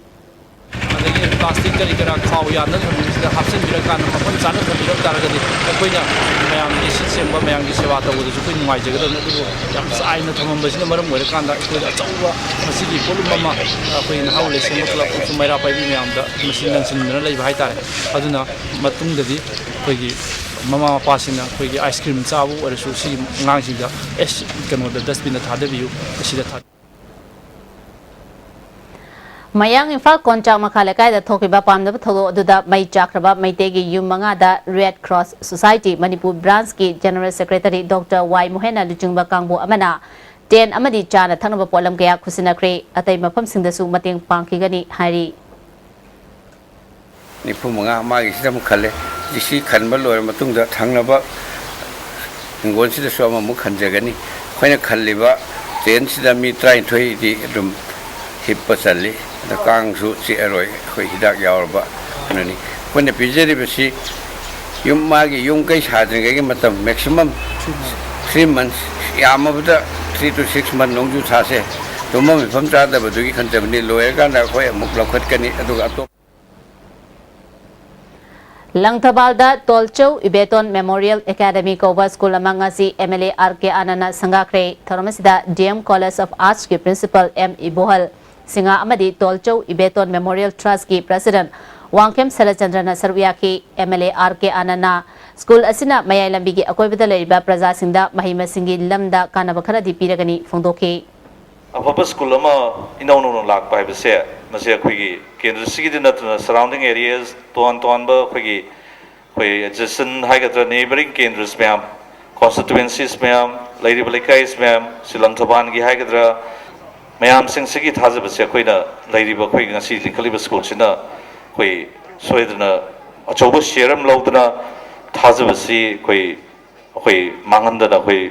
ꯄ꯭ꯂꯥꯁꯇꯤꯛ ꯀꯔꯤ ꯀꯔꯥ ꯈꯥꯎ ꯌꯥꯟꯗꯅ ꯊꯝꯕꯤꯕꯁꯤꯗ ꯍꯥꯞꯆꯤꯟꯕꯤꯔꯀꯥꯟꯗ ꯃꯐꯝ ꯆꯥꯅ ꯊꯝꯕꯤꯔꯝ ꯇꯥꯔꯒꯗꯤ ꯑꯩꯈꯣꯏꯅ ꯃꯌꯥꯝꯒꯤ ꯁꯤꯠ ꯁꯦꯡꯕ, ꯃꯌꯥꯝꯒꯤ ꯁꯦꯕꯥ ꯇꯧꯕꯗꯁꯨ ꯑꯩꯈꯣꯏ ꯅꯨꯡꯉꯥꯏꯖꯒꯗꯕꯅꯤ꯫ ꯑꯗꯨꯕꯨ ꯌꯥꯝ ꯆꯥꯏꯅ ꯊꯝꯃꯝꯕꯁꯤꯅ ꯃꯔꯝ ꯑꯣꯏꯔꯀꯥꯟꯗ ꯑꯩꯈꯣꯏꯗ ꯑꯆꯧꯕ ꯃꯁꯤꯒꯤ ꯄꯣꯠꯂꯨꯝ ꯑꯃ ꯑꯩꯈꯣꯏ ꯅꯍꯥ ꯑꯣꯏ ꯂꯩꯁꯦꯝꯕ ꯀ꯭ꯂꯕ ꯑꯃꯁꯨꯡ ꯃꯩꯔꯥ ꯄꯥꯏꯕꯤ ꯃꯌꯥꯝꯗ ꯃꯁꯤ ꯅꯟꯁꯤꯟꯗꯨꯅ ꯂꯩꯕ ꯍꯥꯏꯇꯥꯔꯦ꯫ ꯑꯗꯨꯅ ꯃꯇꯨꯡꯗꯗꯤ ꯑꯩꯈꯣꯏꯒꯤ ꯃꯃꯥ ꯃꯄꯥꯁꯤꯡꯅ ꯑꯩꯈꯣꯏꯒꯤ ꯑꯥꯏꯁ ꯀ꯭ꯔꯤꯝ ꯆꯥꯕ ꯑꯣꯏꯔꯁꯨ ꯁꯤ ꯑꯉꯥꯡꯁꯤꯡꯗ ꯑꯦꯁ ꯀꯩꯅꯣꯗ ꯗꯁꯕꯤꯟꯗ ꯊꯥꯗꯕꯤꯌꯨ, ꯑꯁꯤꯗ ꯊꯥ- ꯃꯌꯥꯡ ꯏꯝꯐꯥꯜ ꯀꯣꯟꯆꯥꯛ ꯃꯈꯥ ꯂꯩꯀꯥꯏꯗ ꯊꯣꯛꯈꯤꯕ ꯄꯥꯝꯗꯕ ꯊꯧꯗꯣꯛ ꯑꯗꯨꯗ ꯃꯩ ꯆꯥꯛꯈ꯭ꯔꯕ ꯃꯩꯇꯩꯒꯤ ꯌꯨꯝ ꯃꯉꯥꯗ ꯔꯦꯗ ꯀ꯭ꯔꯣꯁ ꯁꯣꯁꯥꯏꯇꯤ ꯃꯅꯤꯄꯨꯔ ꯕ꯭ꯔꯥꯟꯁꯀꯤ ꯖꯦꯅꯔꯦꯜ ꯁꯦꯀ꯭ꯔꯦꯇꯔꯤ ꯗꯣꯛꯇꯔ ꯋꯥꯏ ꯃꯣꯍꯦꯟꯅ ꯂꯨꯆꯤꯡꯕ ꯀꯥꯡꯕꯨ ꯑꯃꯅ ꯇꯦꯟ ꯑꯃꯗꯤ ꯆꯥꯅ ꯊꯛꯅꯕ ꯄꯣꯠꯂꯝ ꯀꯌꯥ ꯈꯨꯠꯁꯤꯟꯅꯈ꯭ꯔꯦ꯫ ꯑꯇꯩ ꯃꯐꯝꯁꯤꯡꯗꯁꯨ ꯃꯇꯦꯡ ꯄꯥꯡꯈꯤꯒꯅꯤ ꯍꯥꯏꯔꯤ꯫ ꯅꯤꯐꯨ ꯃꯉꯥ ꯃꯥꯒꯤꯁꯤꯗ ꯑꯃꯨꯛ ꯈꯜꯂꯦ꯫ ꯖꯤ ꯁꯤ ꯈꯟꯕ ꯂꯣꯏꯔ ꯃꯇꯨꯡꯗ ꯊꯪꯅꯕ ꯍꯤꯡꯒꯣꯜꯁꯤꯗꯁꯨ ꯑꯃꯃꯨꯛ ꯈꯟꯖꯒꯅꯤ꯫ ꯑꯩꯈꯣꯏꯅ ꯈꯜꯂꯤꯕ ꯇꯦꯟꯁꯤꯗ ꯃꯤ ꯇꯔꯥꯅꯤꯊꯣꯏꯗꯤ ꯑꯗꯨꯝ ꯍꯤꯞꯄ ꯆꯜꯂꯤ꯫ ꯑꯗ ꯀꯥꯡꯁꯨ ꯆꯤꯛꯑꯔꯣꯏ, ꯑꯩꯈꯣꯏ ꯍꯤꯗꯥꯛ ꯌꯥꯎꯔꯕ ꯀꯩꯅꯣꯅꯤ꯫ ꯑꯩꯈꯣꯏꯅ ꯄꯤꯖꯔꯤꯕꯁꯤ ꯌꯨꯝ, ꯃꯥꯒꯤ ꯌꯨꯝ ꯀꯩ ꯁꯥꯗ꯭ꯔꯤꯉꯩꯒꯤ ꯃꯇꯝ, ꯃꯦꯛꯁꯤꯃꯝ ꯊ꯭ꯔꯤ ꯃꯟꯁ, ꯌꯥꯝꯃꯕꯗ ꯊ꯭ꯔꯤ ꯇꯨ ꯁꯤꯛꯁ ꯃꯟ, ꯅꯣꯡꯖꯨ ꯊꯥꯁꯦ ꯇꯨꯝꯐꯝ ꯃꯤꯐꯝ ꯆꯥꯗꯕꯗꯨꯒꯤ ꯈꯟꯖꯕꯅꯤ꯫ ꯂꯣꯏꯔꯀꯥꯟꯗ ꯑꯩꯈꯣꯏ ꯑꯃꯨꯛ ꯂꯧꯈꯠꯀꯅꯤ꯫ ꯑꯗꯨꯒ ꯑꯇꯣꯞꯄ ꯂꯪꯊꯕꯥꯜꯗ ꯇꯣꯜꯆꯧ ꯏꯕꯦꯇꯣꯟ ꯃꯦꯃꯣꯔꯤꯌꯦꯜ ꯑꯦꯀꯥꯗꯃꯤ ꯀꯧꯕ ꯁ꯭ꯀꯨꯜ ꯑꯃ ꯉꯁꯤ M L A R K ꯑꯥꯅꯟꯅ ꯁꯪꯒꯥꯈ꯭ꯔꯦ꯫ ꯊꯧꯔꯝ ꯑꯁꯤꯗ ꯗꯤ ꯑꯦꯝ ꯀꯣꯂꯦꯖ ꯑꯣꯐ ꯑꯥꯔꯠꯁꯀꯤ ꯄ꯭ꯔꯤꯟꯁꯤꯄꯜ ꯑꯦꯝ ꯏꯕꯣꯍꯜ ꯁꯤꯡꯍ ꯑꯃꯗꯤ ꯇꯣꯜꯆꯧ ꯏꯕꯦꯇꯣꯟ ꯃꯦꯃꯣꯔꯤꯌꯦꯜ ꯇ꯭ꯔꯁꯀꯤ ꯄ꯭ꯔꯁꯤꯗꯦꯟ ꯋꯥꯡꯈꯦꯝ ꯁꯔꯠꯆꯟꯗ꯭ꯔꯅ ꯁꯔꯨꯛ ꯌꯥꯈꯤ꯫ M L A R K ꯑꯥꯅꯟꯅ ꯁ꯭ꯀꯨꯜ ꯑꯁꯤꯅ ꯃꯌꯥꯏ ꯂꯝꯕꯤꯒꯤ ꯑꯀꯣꯏꯕꯗ ꯂꯩꯔꯤꯕ ꯄ꯭ꯔꯖꯥꯁꯤꯡꯗ ꯃꯍꯩ ꯃꯁꯤꯡꯒꯤ ꯂꯝꯗ ꯀꯥꯟꯅꯕ ꯈꯔꯗꯤ ꯄꯤꯔꯒꯅꯤ ꯐꯣꯡꯗꯣꯛꯈꯤ꯫ ꯑꯐꯕ ꯁ꯭ꯀꯨꯜ ꯑꯃ ꯏꯅꯧ ꯅꯧꯅ ꯂꯥꯛꯄ ꯍꯥꯏꯕꯁꯦ, ꯃꯁꯤ ꯑꯩꯈꯣꯏꯒꯤ ꯀꯦꯟꯗ꯭ꯔꯁꯤꯒꯤꯗꯤ ꯅꯠꯇꯅ ꯁꯔꯥꯎꯟꯗꯤꯡ ꯑꯦꯔꯤꯌꯥꯁ, ꯇꯣꯉꯥꯟ ꯇꯣꯉꯥꯟꯕ ꯑꯩꯈꯣꯏꯒꯤ, ꯑꯩꯈꯣꯏ ꯑꯦꯗꯖꯦꯁꯟ ꯍꯥꯏꯒꯗ꯭ꯔꯥ, ꯅꯦꯕꯔꯤꯡ ꯀꯦꯟꯗ꯭ꯔꯁ ꯃꯌꯥꯝ, ꯀꯣꯟꯁꯇꯤꯇ꯭ꯋꯦꯟꯁꯤꯁ ꯃꯌꯥꯝ, ꯂꯩꯔꯤꯕ ꯂꯩꯀꯥꯏꯁ ꯃꯌꯥꯝ, ꯁꯤ ꯂꯪꯊꯕꯥꯜꯒꯤ ꯍꯥꯏꯒꯗ꯭ꯔꯥ, ꯃꯌꯥꯝꯁꯤꯡꯁꯤꯒꯤ ꯊꯥꯖꯕꯁꯦ ꯑꯩꯈꯣꯏꯅ ꯂꯩꯔꯤꯕ ꯑꯩꯈꯣꯏꯒꯤ ꯉꯁꯤ ꯂꯤꯡꯈꯠꯂꯤꯕ ꯁ꯭ꯀꯨꯜꯁꯤꯅ ꯑꯩꯈꯣꯏ ꯁꯣꯏꯗꯅ ꯑꯆꯧꯕ ꯁꯤꯌꯔ ꯑꯃ ꯂꯧꯗꯨꯅ ꯊꯥꯖꯕꯁꯤ ꯑꯩꯈꯣꯏ ꯑꯩꯈꯣꯏ ꯃꯥꯡꯍꯟꯗꯅ ꯑꯩꯈꯣꯏ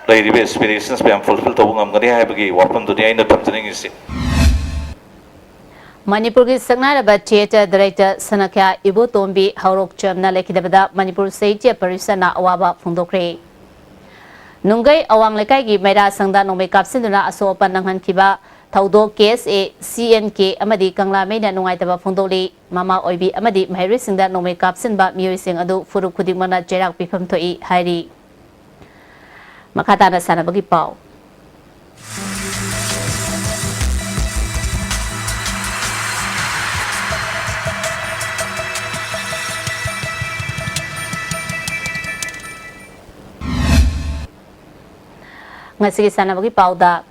ꯂꯩꯔꯤꯕ ꯑꯦꯁꯄꯤꯔꯦꯁꯟꯁ ꯃꯌꯥꯝ ꯐꯨꯜꯐꯤꯜ ꯇꯧꯕ ꯉꯝꯒꯅꯤ ꯍꯥꯏꯕꯒꯤ ꯋꯥꯐꯝꯗꯨꯅꯤ ꯑꯩꯅ ꯊꯝꯖꯅꯤꯡꯉꯤꯁꯤ꯫ ꯃꯅꯤꯄꯨꯔꯒꯤ ꯁꯛꯅꯥꯏꯔꯕ ꯊꯤꯌꯦꯇꯔ ꯗꯥꯏꯔꯦꯛꯇꯔ ꯁꯅꯈ꯭ꯌꯥ ꯏꯕꯣꯇꯣꯝꯕꯤ ꯍꯧꯔꯣꯛꯆꯝꯅ ꯂꯩꯈꯤꯗꯕꯗ ꯃꯅꯤꯄꯨꯔ ꯁꯥꯍꯤꯇ꯭ꯌ ꯄꯔꯤꯁꯠꯅ ꯑꯋꯥꯕ ꯐꯣꯡꯗꯣꯛꯈ꯭ꯔꯦ꯫ ꯅꯨꯡꯒꯩ ꯑꯋꯥꯡ ꯂꯩꯀꯥꯏꯒꯤ ꯃꯩꯔꯥ ꯁꯪꯗ ꯅꯣꯡꯃꯩ ꯀꯥꯞꯁꯤꯟꯗꯨꯅ ꯑꯁꯣꯛ ꯑꯄꯟ ꯅꯪꯍꯟꯈꯤꯕ ꯊꯧꯗꯣꯛ ꯀꯦ ꯑꯦꯁ ꯑꯦ, ꯁꯤ ꯑꯦꯟ ꯀꯦ ꯑꯃꯗꯤ ꯀꯪꯂꯥꯃꯩꯅ ꯅꯨꯡꯉꯥꯏꯇꯕ ꯐꯣꯡꯗꯣꯛꯂꯤ꯫ ꯃꯃꯥ ꯑꯣꯏꯕꯤ ꯑꯃꯗꯤ ꯃꯍꯩꯔꯣꯏꯁꯤꯡꯗ ꯅꯣꯡꯃꯩ ꯀꯥꯞꯁꯤꯟꯕ ꯃꯤꯑꯣꯏꯁꯤꯡ ꯑꯗꯨ ꯐꯨꯔꯨꯞ ꯈꯨꯗꯤꯡꯃꯛꯅ ꯆꯩꯔꯥꯛ ꯄꯤꯐꯝ ꯊꯣꯛꯏ ꯍꯥꯏꯔꯤ꯫ ꯃꯈꯥ ꯇꯥꯅ ꯁꯥꯟꯅꯕꯒꯤ ꯄꯥꯎ꯫ ꯉꯁꯤꯒꯤ ꯁꯥꯟꯅꯕꯒꯤ ꯄꯥꯎꯗ,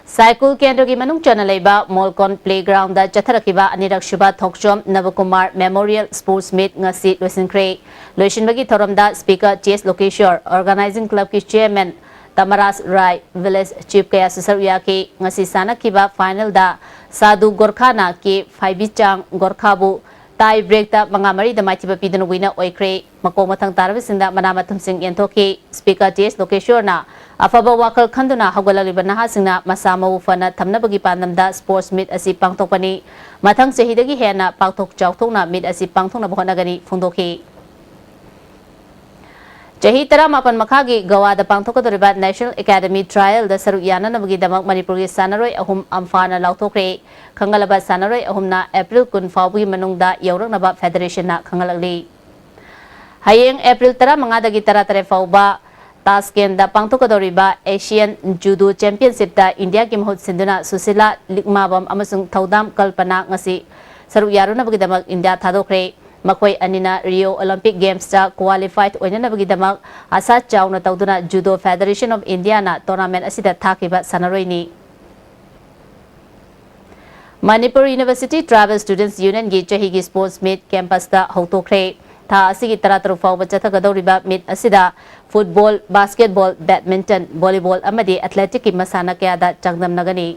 ꯁꯥꯏꯀꯨꯜ ꯀꯦꯟꯗ꯭ꯔꯒꯤ ꯃꯅꯨꯡ ꯆꯟꯅ ꯂꯩꯕ ꯃꯣꯜꯀꯣꯟ ꯄ꯭ꯂꯦꯒ꯭ꯔꯥꯎꯟꯗ ꯆꯠꯊꯔꯛꯈꯤꯕ ꯑꯅꯤꯔꯛ ꯁꯨꯕ ꯊꯣꯛꯆꯣꯝ ꯅꯕꯀꯨꯃꯥꯔ ꯃꯦꯃꯣꯔꯤꯌꯦꯜ ꯁ꯭ꯄꯣꯔꯠꯁ ꯃꯤꯠ ꯉꯁꯤ ꯂꯣꯏꯁꯤꯟꯈ꯭ꯔꯦ꯫ ꯂꯣꯏꯁꯤꯟꯕꯒꯤ ꯊꯧꯔꯝꯗ ꯁ꯭ꯄꯤꯀꯔ ꯇꯤ ꯑꯦꯁ ꯂꯣꯀꯦꯁꯣꯔ, ꯑꯣꯔꯒꯅꯥꯏꯖꯤꯡ ꯀ꯭ꯂꯕꯀꯤ ꯆꯤꯌꯔꯃꯦꯟ ꯇꯃꯔꯥꯖ ꯔꯥꯏ, ꯚꯤꯂꯦꯖ ꯆꯤꯐ ꯀꯌꯥꯁꯨ ꯁꯔꯨꯛ ꯌꯥꯈꯤ꯫ ꯉꯁꯤ ꯁꯥꯟꯅꯈꯤꯕ ꯐꯥꯏꯅꯦꯜꯗ ꯁꯥꯗꯨ ꯒꯣꯔꯈꯥꯅ ꯀꯦ ꯐꯥꯏꯕꯤꯆꯥꯡ ꯒꯣꯔꯈꯥꯕꯨ ꯇꯥꯏ ꯕ꯭ꯔꯦꯛꯇ ꯃꯉꯥ ꯃꯔꯤꯗ ꯃꯥꯏꯊꯤꯕ ꯄꯤꯗꯨꯅ ꯋꯤꯟꯅꯔ ꯑꯣꯏꯈ꯭ꯔꯦ꯫ ꯃꯀꯣꯛ ꯃꯊꯪ ꯇꯥꯔꯕꯁꯤꯡꯗ ꯃꯅꯥ ꯃꯊꯨꯝꯁꯤꯡ ꯌꯦꯟꯊꯣꯛꯈꯤ꯫ ꯁ꯭ꯄꯤꯀꯔ ꯇꯤ ꯑꯦꯁ ꯂꯣꯀꯦꯁꯣꯔꯅ ꯑꯐꯕ ꯋꯥꯈꯜ ꯈꯟꯗꯨꯅ ꯍꯧꯒꯠꯂꯛꯂꯤꯕ ꯅꯍꯥꯁꯤꯡꯅ ꯃꯁꯥ ꯃꯎ ꯐꯅ ꯊꯝꯅꯕꯒꯤ ꯄꯥꯟꯗꯝꯗ ꯁ꯭ꯄꯣꯔꯠꯁ ꯃꯤꯠ ꯑꯁꯤ ꯄꯥꯡꯊꯣꯛꯄꯅꯤ꯫ ꯃꯊꯪ ꯆꯍꯤꯗꯒꯤ ꯍꯦꯟꯅ ꯄꯥꯛꯊꯣꯛ ꯆꯥꯎꯊꯣꯛꯅ ꯃꯤꯠ ꯑꯁꯤ ꯄꯥꯡꯊꯣꯛꯅꯕ ꯍꯣꯠꯅꯒꯅꯤ ꯐꯣꯡꯗꯣꯛꯈꯤ꯫ ꯆꯍꯤ ꯇꯔꯥꯃꯥꯄꯟ ꯃꯈꯥꯒꯤ ꯒꯋꯥꯗ ꯄꯥꯡꯊꯣꯛꯀꯗꯧꯔꯤꯕ ꯅꯦꯁꯅꯦꯜ ꯑꯦꯀꯥꯗꯃꯤ ꯇ꯭ꯔꯥꯏꯌꯦꯜꯗ ꯁꯔꯨꯛ ꯌꯥꯅꯅꯕꯒꯤꯗꯃꯛ ꯃꯅꯤꯄꯨꯔꯒꯤ ꯁꯥꯟꯅꯔꯣꯏ ꯑꯍꯨꯝ ꯑꯝꯐꯥꯅ ꯂꯥꯎꯊꯣꯛꯈ꯭ꯔꯦ꯫ ꯈꯪꯒꯠꯂꯕ ꯁꯥꯟꯅꯔꯣꯏ ꯑꯍꯨꯝꯅ ꯑꯦꯄ꯭ꯔꯤꯜ ꯀꯨꯟ ꯐꯥꯎꯕꯒꯤ ꯃꯅꯨꯡꯗ ꯌꯧꯔꯛꯅꯕ ꯐꯦꯗꯔꯦꯁꯟꯅ ꯈꯪꯍꯜꯂꯛꯂꯤ꯫ ꯍꯌꯦꯡ ꯑꯦꯄ꯭ꯔꯤꯜ ꯇꯔꯥꯃꯉꯥꯗꯒꯤ ꯇꯔꯥꯇꯔꯦꯠ ꯐꯥꯎꯕ ꯇꯥꯁꯀꯦꯟꯗ ꯄꯥꯡꯊꯣꯛꯀꯗꯧꯔꯤꯕ ꯑꯦꯁꯤꯌꯥꯟ ꯖꯨꯗꯣ ꯆꯦꯝꯄꯤꯌꯟꯁꯤꯞꯇ ꯏꯟꯗꯤꯌꯥꯒꯤ ꯃꯍꯨꯠ ꯁꯤꯟꯗꯨꯅ ꯁꯨꯁꯤꯂꯥ ꯂꯤꯛꯃꯥꯕꯝ ꯑꯃꯁꯨꯡ ꯊꯧꯗꯥꯝ ꯀꯜꯄꯅꯥ ꯉꯁꯤ ꯁꯔꯨꯛ ꯌꯥꯔꯨꯅꯕꯒꯤꯗꯃꯛ ꯏꯟꯗꯤꯌꯥ ꯊꯥꯗꯣꯛꯈ꯭ꯔꯦ꯫ ꯃꯈꯣꯏ ꯑꯅꯤꯅ ꯔꯤꯑꯣ ꯑꯣꯂꯤꯝꯄꯤꯛ ꯒꯦꯝꯁꯇ ꯀ꯭ꯋꯥꯂꯤꯐꯥꯏꯗ ꯑꯣꯏꯅꯅꯕꯒꯤꯗꯃꯛ ꯑꯁꯥ ꯆꯥꯎꯅ ꯇꯧꯗꯨꯅ judo federation of Indian tournament ꯑꯁꯤꯗ ꯊꯥꯈꯤꯕ ꯁꯥꯟꯅꯔꯣꯏꯅꯤ꯫ ꯃꯅꯤꯄꯨꯔ ꯌꯨꯅꯤꯚꯔꯁꯤꯇꯤ ꯇ꯭ꯔꯥꯏꯕꯦꯜ ꯁ꯭ꯇꯨꯗꯦꯟꯠꯁ ꯌꯨꯅꯤꯌꯟꯒꯤ ꯆꯍꯤꯒꯤ ꯁ꯭ꯄꯣꯔꯠꯁ ꯃꯤꯠ ꯀꯦꯝꯄꯁꯇ ꯍꯧꯗꯣꯛꯈ꯭ꯔꯦ꯫ ꯊꯥ ꯑꯁꯤꯒꯤ ꯇꯔꯥꯇꯔꯨꯛ ꯐꯥꯎꯕ ꯆꯠꯊꯒꯗꯧꯔꯤꯕ ꯃꯤꯠ ꯑꯁꯤꯗ ꯐꯨꯠꯕꯣꯜ, ꯕꯥꯁꯀꯦꯠꯕꯣꯜ, ꯕꯦꯗꯃꯤꯟꯇꯟ, ꯚꯣꯂꯤꯕꯣꯜ ꯑꯃꯗꯤ ꯑꯦꯊꯂꯦꯇꯤꯛꯀꯤ ꯃꯁꯥꯟꯅ ꯀꯌꯥꯗ ꯆꯥꯡꯗꯝꯅꯒꯅꯤ꯫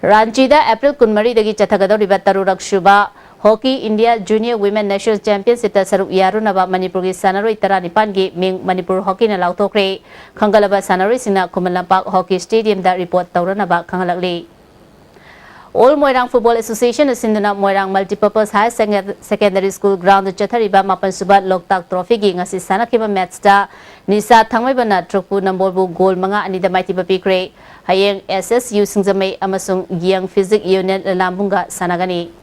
ꯔꯥꯟꯆꯤꯗ ꯑꯦꯄ꯭ꯔꯤꯜ ꯀꯨꯟꯃꯔꯤꯗꯒꯤ ꯆꯠꯊꯒꯗꯧꯔꯤꯕ ꯇꯔꯨꯔꯛ ꯁꯨꯕ hockey India junior women national ꯆꯦꯝꯄꯤꯌꯟꯁꯤꯞꯇ ꯁꯔꯨꯛ ꯌꯥꯔꯨꯅꯕ ꯃꯅꯤꯄꯨꯔꯒꯤ ꯁꯥꯟꯅꯔꯣꯏ ꯇꯔꯥꯅꯤꯄꯥꯟꯒꯤ ꯃꯤꯡ ꯃꯅꯤꯄꯨꯔ ꯍꯣꯀꯤꯅ ꯂꯥꯎꯊꯣꯛꯈ꯭ꯔꯦ꯫ ꯈꯪꯒꯠꯂꯕ ꯁꯥꯟꯅꯔꯣꯏꯁꯤꯡꯅ ꯈꯨꯃꯟ ꯂꯝꯄꯥꯛ ꯍꯣꯀꯤ ꯁ꯭ꯇꯦꯗꯤꯌꯝꯗ ꯔꯤꯄꯣꯔꯠ ꯇꯧꯔꯅꯕ ꯈꯪꯍꯜꯂꯛꯂꯤ꯫ All Moirang Football Association ꯅ ꯁꯤꯟꯗꯨꯅ ꯃꯣꯏꯔꯥꯡ Multipurpose Higher Secondary School ground ꯗ ꯆꯠꯊꯔꯤꯕ ꯃꯥꯄꯟ ꯁꯨꯕ ꯂꯣꯛꯇꯥꯛ ꯇ꯭ꯔꯣꯐꯤꯒꯤ ꯉꯁꯤ ꯁꯥꯟꯅꯈꯤꯕ ꯃꯦꯠꯁꯇ ꯅꯤꯁꯥ ꯊꯥꯡꯃꯩꯕꯟꯅ ꯇ꯭ꯔꯨꯛꯄꯨ ꯅꯝꯕꯣꯜꯕꯨ ꯒꯣꯜ ꯃꯉꯥ ꯑꯅꯤꯗ ꯃꯥꯏꯊꯤꯕ ꯄꯤꯈ꯭ꯔꯦ꯫ ꯍꯌꯦꯡ S S U ꯁꯤꯡꯖꯃꯩ ꯑꯃꯁꯨꯡ Young Physique Union ꯂꯂꯥꯝꯕꯨꯡꯒ ꯁꯥꯟꯅꯒꯅꯤ꯫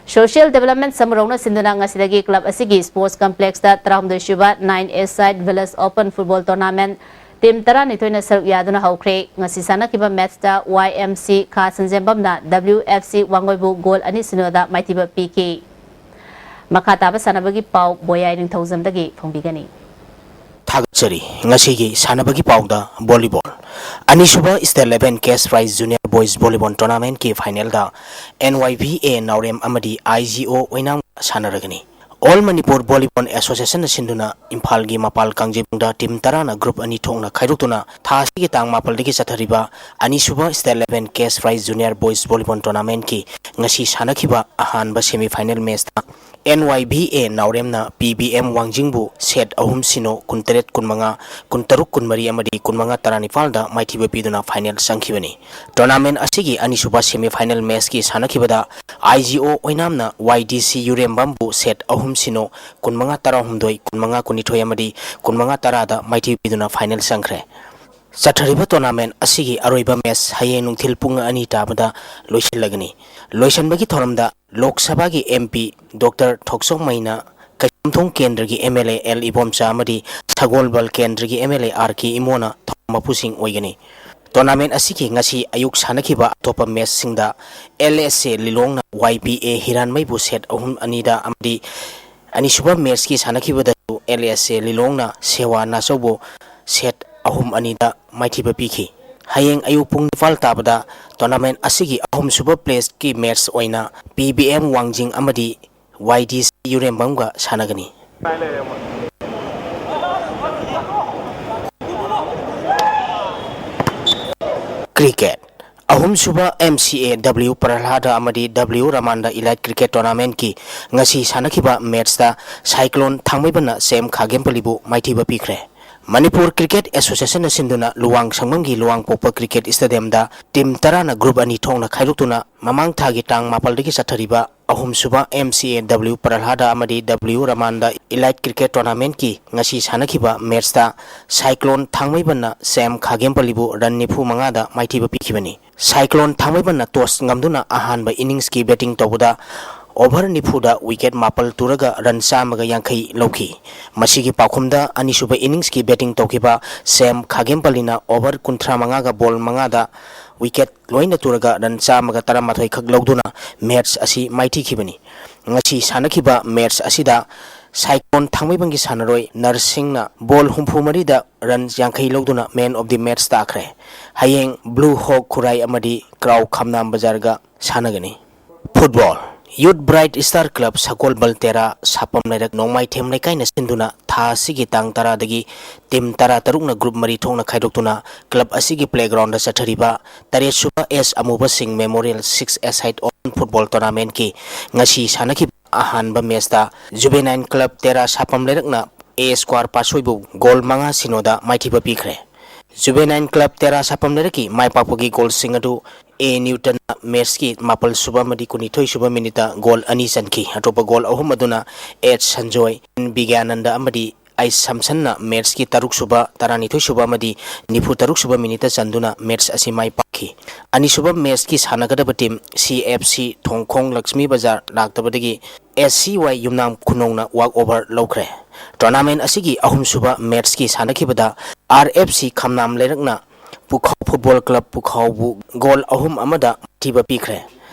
Social Development ꯁꯃꯨꯔꯧꯅ ꯁꯤꯟꯗꯨꯅ ꯉꯁꯤꯗꯒꯤ club ꯑꯁꯤꯒꯤ sports complex ꯇ ꯇꯔꯥꯍꯨꯝꯗꯣꯏ ꯁꯨꯕ nine A side village open football tournament team ꯇꯔꯥꯅꯤꯊꯣꯏꯅ ꯁꯔꯨꯛ ꯌꯥꯗꯨꯅ ꯍꯧꯈ꯭ꯔꯦ꯫ ꯉꯁꯤ ꯁꯥꯟꯅꯈꯤꯕ ꯃꯦꯠꯁꯇ Y M C ꯈꯥ ꯁꯟꯖꯦꯝꯕꯝꯅ W F C ꯋꯥꯡꯒꯣꯏꯕꯨ ꯒꯣꯜ ꯑꯅꯤ ꯁꯤꯅꯣꯗ ꯃꯥꯏꯊꯤꯕ ꯄꯤꯈꯤ꯫ ꯃꯈꯥ ꯇꯥꯕ ꯁꯥꯟꯅꯕꯒꯤ ꯄꯥꯎ ꯕꯣꯌꯥꯏ ꯅꯤꯡꯊꯧꯖꯝꯗꯒꯤ ꯐꯣꯡꯕꯤꯒꯅꯤ꯫ ꯊꯥꯒꯠꯆꯔꯤ꯫ ꯉꯁꯤꯒꯤ ꯁꯥꯟꯅꯕꯒꯤ ꯄꯥꯎꯗ volleyball꯫ ꯑꯅꯤꯁꯨꯕ State Level Cash Prize Junior Boys Volleyball Tournament ꯀꯤ final the N Y B A ꯅꯥꯎꯔꯦꯝ ꯑꯃꯗꯤ I G O Oinam ꯁꯥꯟꯅꯔꯒꯅꯤ꯫ All Manipur Volleyball Association ꯅ ꯁꯤꯟꯗꯨꯅ ꯏꯝꯐꯥꯜꯒꯤ ꯃꯄꯥꯜ ꯀꯥꯡꯖꯩꯕꯨꯡꯗ team ꯇꯔꯥꯅ group ꯑꯅꯤ ꯊꯣꯛꯅ ꯈꯥꯏꯗꯣꯛꯇꯨꯅ ꯊꯥ ꯑꯁꯤꯒꯤ ꯇꯥꯡ ꯃꯥꯄꯜꯗꯒꯤ ꯆꯠꯊꯔꯤꯕ ꯑꯅꯤꯁꯨꯕ State Level Cash Prize Junior Boys Volleyball Tournament ꯀꯤ ꯉꯁꯤ ꯁꯥꯟꯅꯈꯤꯕ ꯑꯍꯥꯟꯕ semi final match ꯇ N Y B A ꯅꯥꯎꯔꯦꯝꯅ P B M ꯋꯥꯡꯖꯤꯡꯕꯨ set ꯑꯍꯨꯝ ꯁꯤꯅꯣ, ꯀꯨꯟꯇꯔꯦꯠ ꯀꯨꯟꯃꯉꯥ, ꯀꯨꯟꯇꯔꯨꯛ ꯀꯨꯟꯃꯔꯤ ꯑꯃꯗꯤ ꯀꯨꯟꯃꯉꯥ ꯇꯔꯥꯅꯤꯄꯥꯜꯗ ꯃꯥꯏꯊꯤꯕ ꯄꯤꯗꯨꯅ final ꯆꯪꯈꯤꯕꯅꯤ꯫ Tournament ꯑꯁꯤꯒꯤ ꯑꯅꯤꯁꯨꯕ semi final match ꯀꯤ ꯁꯥꯟꯅꯈꯤꯕꯗ I G O ꯑꯣꯏꯅꯥꯝꯅ Y D C ꯌꯨꯔꯦꯝꯕꯝꯕꯨ set ꯑꯍꯨꯝ ꯁꯤꯅꯣ, ꯀꯨꯟꯃꯉꯥ ꯇꯔꯥꯍꯨꯝꯗꯣꯏ, ꯀꯨꯟꯃꯉꯥ ꯀꯨꯟꯅꯤꯊꯣꯏ ꯑꯃꯗꯤ ꯀꯨꯟꯃꯉꯥ ꯇꯔꯥꯗ ꯃꯥꯏꯊꯤꯕ ꯄꯤꯗꯨꯅ final ꯆꯪꯈ꯭ꯔꯦ꯫ ꯆꯠꯊꯔꯤꯕ tournament ꯑꯁꯤꯒꯤ ꯑꯔꯣꯏꯕ match ꯍꯌꯦꯡ ꯅꯨꯡꯊꯤꯜ ꯄꯨꯡ ꯑꯅꯤ ꯇꯥꯕꯗ ꯂꯣꯏꯁꯤꯜꯂꯒꯅꯤ꯫ ꯂꯣꯏꯁꯤꯟꯕꯒꯤ ꯊꯧꯔꯝꯗ ꯂꯣꯛ ꯁꯚꯥꯒꯤ M P Doctor ꯊꯣꯛꯆꯣꯝ ꯃꯩꯅ, ꯀꯩꯁꯥꯝꯊꯣꯡ ꯀꯦꯟꯗ꯭ꯔꯒꯤ M L A L Ibomcha ꯑꯃꯗꯤ ꯁꯒꯣꯜꯕꯜ ꯀꯦꯟꯗ꯭ꯔꯒꯤ M L A R K ꯏꯃꯣꯅ ꯊꯧꯔꯝ ꯃꯄꯨꯁꯤꯡ ꯑꯣꯏꯒꯅꯤ꯫ Tournament ꯑꯁꯤꯒꯤ ꯉꯁꯤ ꯑꯌꯨꯛ ꯁꯥꯟꯅꯈꯤꯕ ꯑꯇꯣꯞꯄ match ꯁꯤꯡꯗ L S A ꯂꯤꯂꯣꯡꯅ Y P A ꯍꯤꯔꯥꯟꯃꯩꯕꯨ set ꯑꯍꯨꯝ ꯑꯅꯤꯗ ꯑꯃꯗꯤ ꯑꯅꯤꯁꯨꯕ match ꯀꯤ ꯁꯥꯟꯅꯈꯤꯕꯗꯁꯨ L S A ꯂꯤꯂꯣꯡꯅ ꯁꯦꯋꯥ ꯅꯥꯆꯧꯕꯨ set ꯑꯍꯨꯝ ꯑꯅꯤꯗ ꯃꯥꯏꯊꯤꯕ ꯄꯤꯈꯤ꯫ ꯍꯌꯦꯡ ꯑꯌꯨꯛ ꯄꯨꯡ ꯅꯤꯄꯥꯜ ꯇꯥꯕꯗ tournament ꯑꯁꯤꯒꯤ ꯑꯍꯨꯝꯁꯨꯕ place ꯀꯤ match ꯑꯣꯏꯅ P B M ꯋꯥꯡꯖꯤꯡ ꯑꯃꯗꯤ Y D C ꯌꯨꯔꯦꯝꯕꯝꯒ ꯁꯥꯟꯅꯒꯅꯤ꯫ Cricket꯫ ꯑꯍꯨꯝꯁꯨꯕ M C A W ꯄ꯭ꯔꯍꯂꯥꯗ ꯑꯃꯗꯤ W ꯔꯃꯥꯟꯗ Elite Cricket Tournament ꯀꯤ ꯉꯁꯤ ꯁꯥꯟꯅꯈꯤꯕ match ꯇ Cyclone ꯊꯥꯡꯃꯩꯕꯟꯅ ꯁꯦꯝ ꯈꯥꯒꯦꯝꯄꯜꯂꯤꯕꯨ ꯃꯥꯏꯊꯤꯕ ꯄꯤꯈ꯭ꯔꯦ꯫ ꯃꯅꯤꯄꯨꯔ ꯀ꯭ꯔꯤꯀꯦꯠ ꯑꯦꯁꯣꯁꯤꯌꯦꯁꯟꯅ ꯁꯤꯟꯗꯨꯅ ꯂꯨꯋꯥꯡ ꯁꯪꯕꯝꯒꯤ ꯂꯨꯋꯥꯡꯄꯣꯛꯄ ꯀ꯭ꯔꯤꯀꯦꯠ ꯁ꯭ꯇꯦꯗꯤꯌꯝꯗ ꯇꯤꯝ ꯇꯔꯥꯅ ꯒ꯭ꯔꯨꯞ ꯑꯅꯤ ꯊꯣꯛꯅ ꯈꯥꯏꯗꯣꯛꯇꯨꯅ ꯃꯃꯥꯡ ꯊꯥꯒꯤ ꯇꯥꯡ ꯃꯥꯄꯜꯗꯒꯤ ꯆꯠꯊꯔꯤꯕ ꯑꯍꯨꯝꯁꯨꯕ ꯑꯦꯝ ꯁꯤ ꯑꯦ ꯗꯕ꯭ꯂꯤꯎ ꯄ꯭ꯔꯍꯂꯥꯗ ꯑꯃꯗꯤ ꯗꯕ꯭ꯂꯤꯎ ꯔꯃꯥꯟꯗ ꯏꯂꯥꯏꯠ ꯀ꯭ꯔꯤꯀꯦꯠ ꯇꯣꯔꯅꯥꯃꯦꯟꯠꯀꯤ ꯉꯁꯤ ꯁꯥꯟꯅꯈꯤꯕ ꯃꯦꯠꯁꯇ ꯁꯥꯏꯀ꯭ꯂꯣꯟ ꯊꯥꯡꯃꯩꯕꯟꯅ ꯁꯦꯝ ꯈꯥꯒꯦꯝꯄꯜꯂꯤꯕꯨ ꯔꯟ ꯅꯤꯐꯨ ꯃꯉꯥꯗ ꯃꯥꯏꯊꯤꯕ ꯄꯤꯈꯤꯕꯅꯤ꯫ ꯁꯥꯏꯀ꯭ꯂꯣꯟ ꯊꯥꯡꯃꯩꯕꯟꯅ ꯇꯣꯁ ꯉꯝꯗꯨꯅ ꯑꯍꯥꯟꯕ ꯏꯅꯤꯡꯁꯀꯤ ꯕꯦꯇꯤꯡ ꯇꯧꯕꯗ ꯑꯣꯚꯔ ꯅꯤꯐꯨꯗ ꯋꯤꯀꯦꯠ ꯃꯥꯄꯜ ꯇꯨꯔꯒ ꯔꯟ ꯆꯥꯝꯃꯒ ꯌꯥꯡꯈꯩ ꯂꯧꯈꯤ꯫ ꯃꯁꯤꯒꯤ ꯄꯥꯎꯈꯨꯝꯗ ꯑꯅꯤꯁꯨꯕ ꯏꯅꯤꯡꯁꯀꯤ ꯕꯦꯇꯤꯡ ꯇꯧꯈꯤꯕ ꯁꯦꯝ ꯈꯥꯒꯦꯝꯄꯜꯂꯤꯅ ꯑꯣꯚꯔ ꯀꯨꯟꯊ꯭ꯔꯥ ꯃꯉꯥꯒ ꯕꯣꯜ ꯃꯉꯥꯗ ꯋꯤꯀꯦꯠ ꯂꯣꯏꯅ ꯇꯨꯔꯒ ꯔꯟ ꯆꯥꯝꯃꯒ ꯇꯔꯥꯃꯥꯊꯣꯏ ꯈꯛ ꯂꯧꯗꯨꯅ ꯃꯦꯠꯁ ꯑꯁꯤ ꯃꯥꯏꯊꯤꯈꯤꯕꯅꯤ꯫ ꯉꯁꯤ ꯁꯥꯟꯅꯈꯤꯕ ꯃꯦꯠꯁ ꯑꯁꯤꯗ ꯁꯥꯏꯀ꯭ꯂꯣꯟ ꯊꯥꯡꯃꯩꯕꯟꯒꯤ ꯁꯥꯟꯅꯔꯣꯏ ꯅꯔꯁꯤꯡꯅ ꯕꯣꯜ ꯍꯨꯝꯐꯨ ꯃꯔꯤꯗ ꯔꯟ ꯌꯥꯡꯈꯩ ꯂꯧꯗꯨꯅ ꯃꯦꯟ ꯑꯣꯐ ꯗꯤ ꯃꯦꯠꯁ ꯇꯥꯈ꯭ꯔꯦ꯫ ꯍꯌꯦꯡ ꯕ꯭ꯂꯨ ꯍꯣꯛ ꯈꯨꯔꯥꯏ ꯑꯃꯗꯤ ꯀ꯭ꯔꯥꯎ ꯈꯝꯅꯥꯝ ꯕꯖꯥꯔꯒ ꯁꯥꯟꯅꯒꯅꯤ꯫ ꯐꯨꯠꯕꯣꯜ꯫ ꯌꯨꯠ ꯕ꯭ꯔꯥꯏꯠ ꯁ꯭ꯇꯥꯔ ꯀ꯭ꯂꯕ ꯁꯒꯣꯜꯕꯜ ꯇꯦꯔꯥ ꯁꯥꯄꯝ ꯂꯩꯔꯛ ꯅꯣꯡꯃꯥꯏꯊꯦꯝ ꯂꯩꯀꯥꯏꯅ ꯁꯤꯟꯗꯨꯅ ꯊꯥ ꯑꯁꯤꯒꯤ ꯇꯥꯡ ꯇꯔꯥꯗꯒꯤ ꯇꯤꯝ ꯇꯔꯥ ꯇꯔꯨꯛꯅ ꯒ꯭ꯔꯨꯞ ꯃꯔꯤ ꯊꯣꯛꯅ ꯈꯥꯏꯗꯣꯛꯇꯨꯅ ꯀ꯭ꯂꯕ ꯑꯁꯤꯒꯤ ꯄ꯭ꯂꯦꯒ꯭ꯔꯥꯎꯟꯗ ꯆꯠꯊꯔꯤꯕ ꯇꯔꯦꯠꯁꯨꯕ ꯑꯦꯁ ꯑꯃꯨꯕ ꯁꯤꯡ ꯃꯦꯃꯣꯔꯤꯌꯦꯜ ꯁꯤꯛꯁ ꯑꯦ ꯁꯥꯏꯠ ꯑꯣꯄꯟ ꯐꯨꯠꯕꯣꯜ ꯇꯣꯔꯅꯥꯃꯦꯟꯠꯀꯤ ꯉꯁꯤ ꯁꯥꯟꯅꯈꯤꯕ ꯑꯍꯥꯟꯕ ꯃꯦꯠꯁꯇ ꯖꯨꯕꯦꯅꯥꯏꯟ ꯀ꯭ꯂꯕ ꯇꯦꯔꯥ ꯁꯥꯄꯝ ꯂꯩꯔꯛꯅ ꯑꯦ ꯁ꯭ꯀ꯭ꯋꯥꯔ ꯄꯥꯁꯣꯏꯕꯨ ꯒꯣꯜ ꯃꯉꯥ ꯁꯤꯅꯣꯗ ꯃꯥꯏꯊꯤꯕ ꯄꯤꯈ꯭ꯔꯦ꯫ ꯖꯨꯕꯦꯅꯥꯏꯟ ꯀ꯭ꯂꯕ ꯇꯦꯔꯥ ꯁꯥꯄꯝ ꯂꯩꯔꯛꯀꯤ ꯃꯥꯏ ꯄꯥꯛꯄꯒꯤ ꯒꯣꯜꯁꯤꯡ ꯑꯗꯨ ꯑꯦ ꯅ꯭ꯌꯨꯇꯟꯅ ꯃꯦꯠꯁꯀꯤ ꯃꯥꯄꯜ ꯁꯨꯕ ꯑꯃꯗꯤ ꯀꯨꯟꯅꯤꯊꯣꯏ ꯁꯨꯕ ꯃꯤꯅꯤꯠꯇ ꯒꯣꯜ ꯑꯅꯤ ꯆꯟꯈꯤ꯫ ꯑꯇꯣꯞꯄ ꯒꯣꯜ ꯑꯍꯨꯝ ꯑꯗꯨꯅ ꯑꯦꯆ ꯁꯟꯖꯣꯏ, ꯑꯦꯟ ꯕꯤꯒ꯭ꯌꯥꯅꯟꯗ ꯑꯃꯗꯤ ꯑꯩꯆ ꯁꯝꯁꯟꯅ ꯃꯦꯠꯁꯀꯤ ꯇꯔꯨꯛ ꯁꯨꯕ, ꯇꯔꯥꯅꯤꯊꯣꯏ ꯁꯨꯕ ꯑꯃꯗꯤ ꯅꯤꯐꯨ ꯇꯔꯨꯛ ꯁꯨꯕ ꯃꯤꯅꯤꯠꯇ ꯆꯟꯗꯨꯅ ꯃꯦꯠꯁ ꯑꯁꯤ ꯃꯥꯏ ꯄꯥꯛꯈꯤ꯫ ꯑꯅꯤꯁꯨꯕ ꯃꯦꯠꯁꯀꯤ ꯁꯥꯟꯅꯒꯗꯕ ꯇꯤꯝ ꯁꯤ ꯑꯦꯐ ꯁꯤ ꯊꯣꯡꯈꯣꯡ ꯂꯛꯁꯃꯤ ꯕꯖꯥꯔ ꯂꯥꯛꯇꯕꯗꯒꯤ ꯑꯦꯁ ꯁꯤ ꯋꯥꯏ ꯌꯨꯝꯅꯥꯝ ꯈꯨꯅꯧꯅ ꯋꯥꯛ ꯑꯣꯚꯔ ꯂꯧꯈ꯭ꯔꯦ꯫ ꯇꯣꯔꯅꯥꯃꯦꯟ ꯑꯁꯤꯒꯤ ꯑꯍꯨꯝꯁꯨꯕ ꯃꯦꯠꯁꯀꯤ ꯁꯥꯟꯅꯈꯤꯕꯗ ꯑꯥꯔ ꯑꯦꯐ ꯁꯤ ꯈꯝꯅꯥꯝ ꯂꯩꯔꯛꯅ ꯄꯨꯈꯥꯎ ꯐꯨꯠꯕꯣꯜ ꯀ꯭ꯂꯕ ꯄꯨꯈꯥꯎꯕꯨ ꯒꯣꯜ ꯑꯍꯨꯝ ꯑꯃꯗ ꯃꯥꯏꯊꯤꯕ ꯄꯤꯈ꯭ꯔꯦ꯫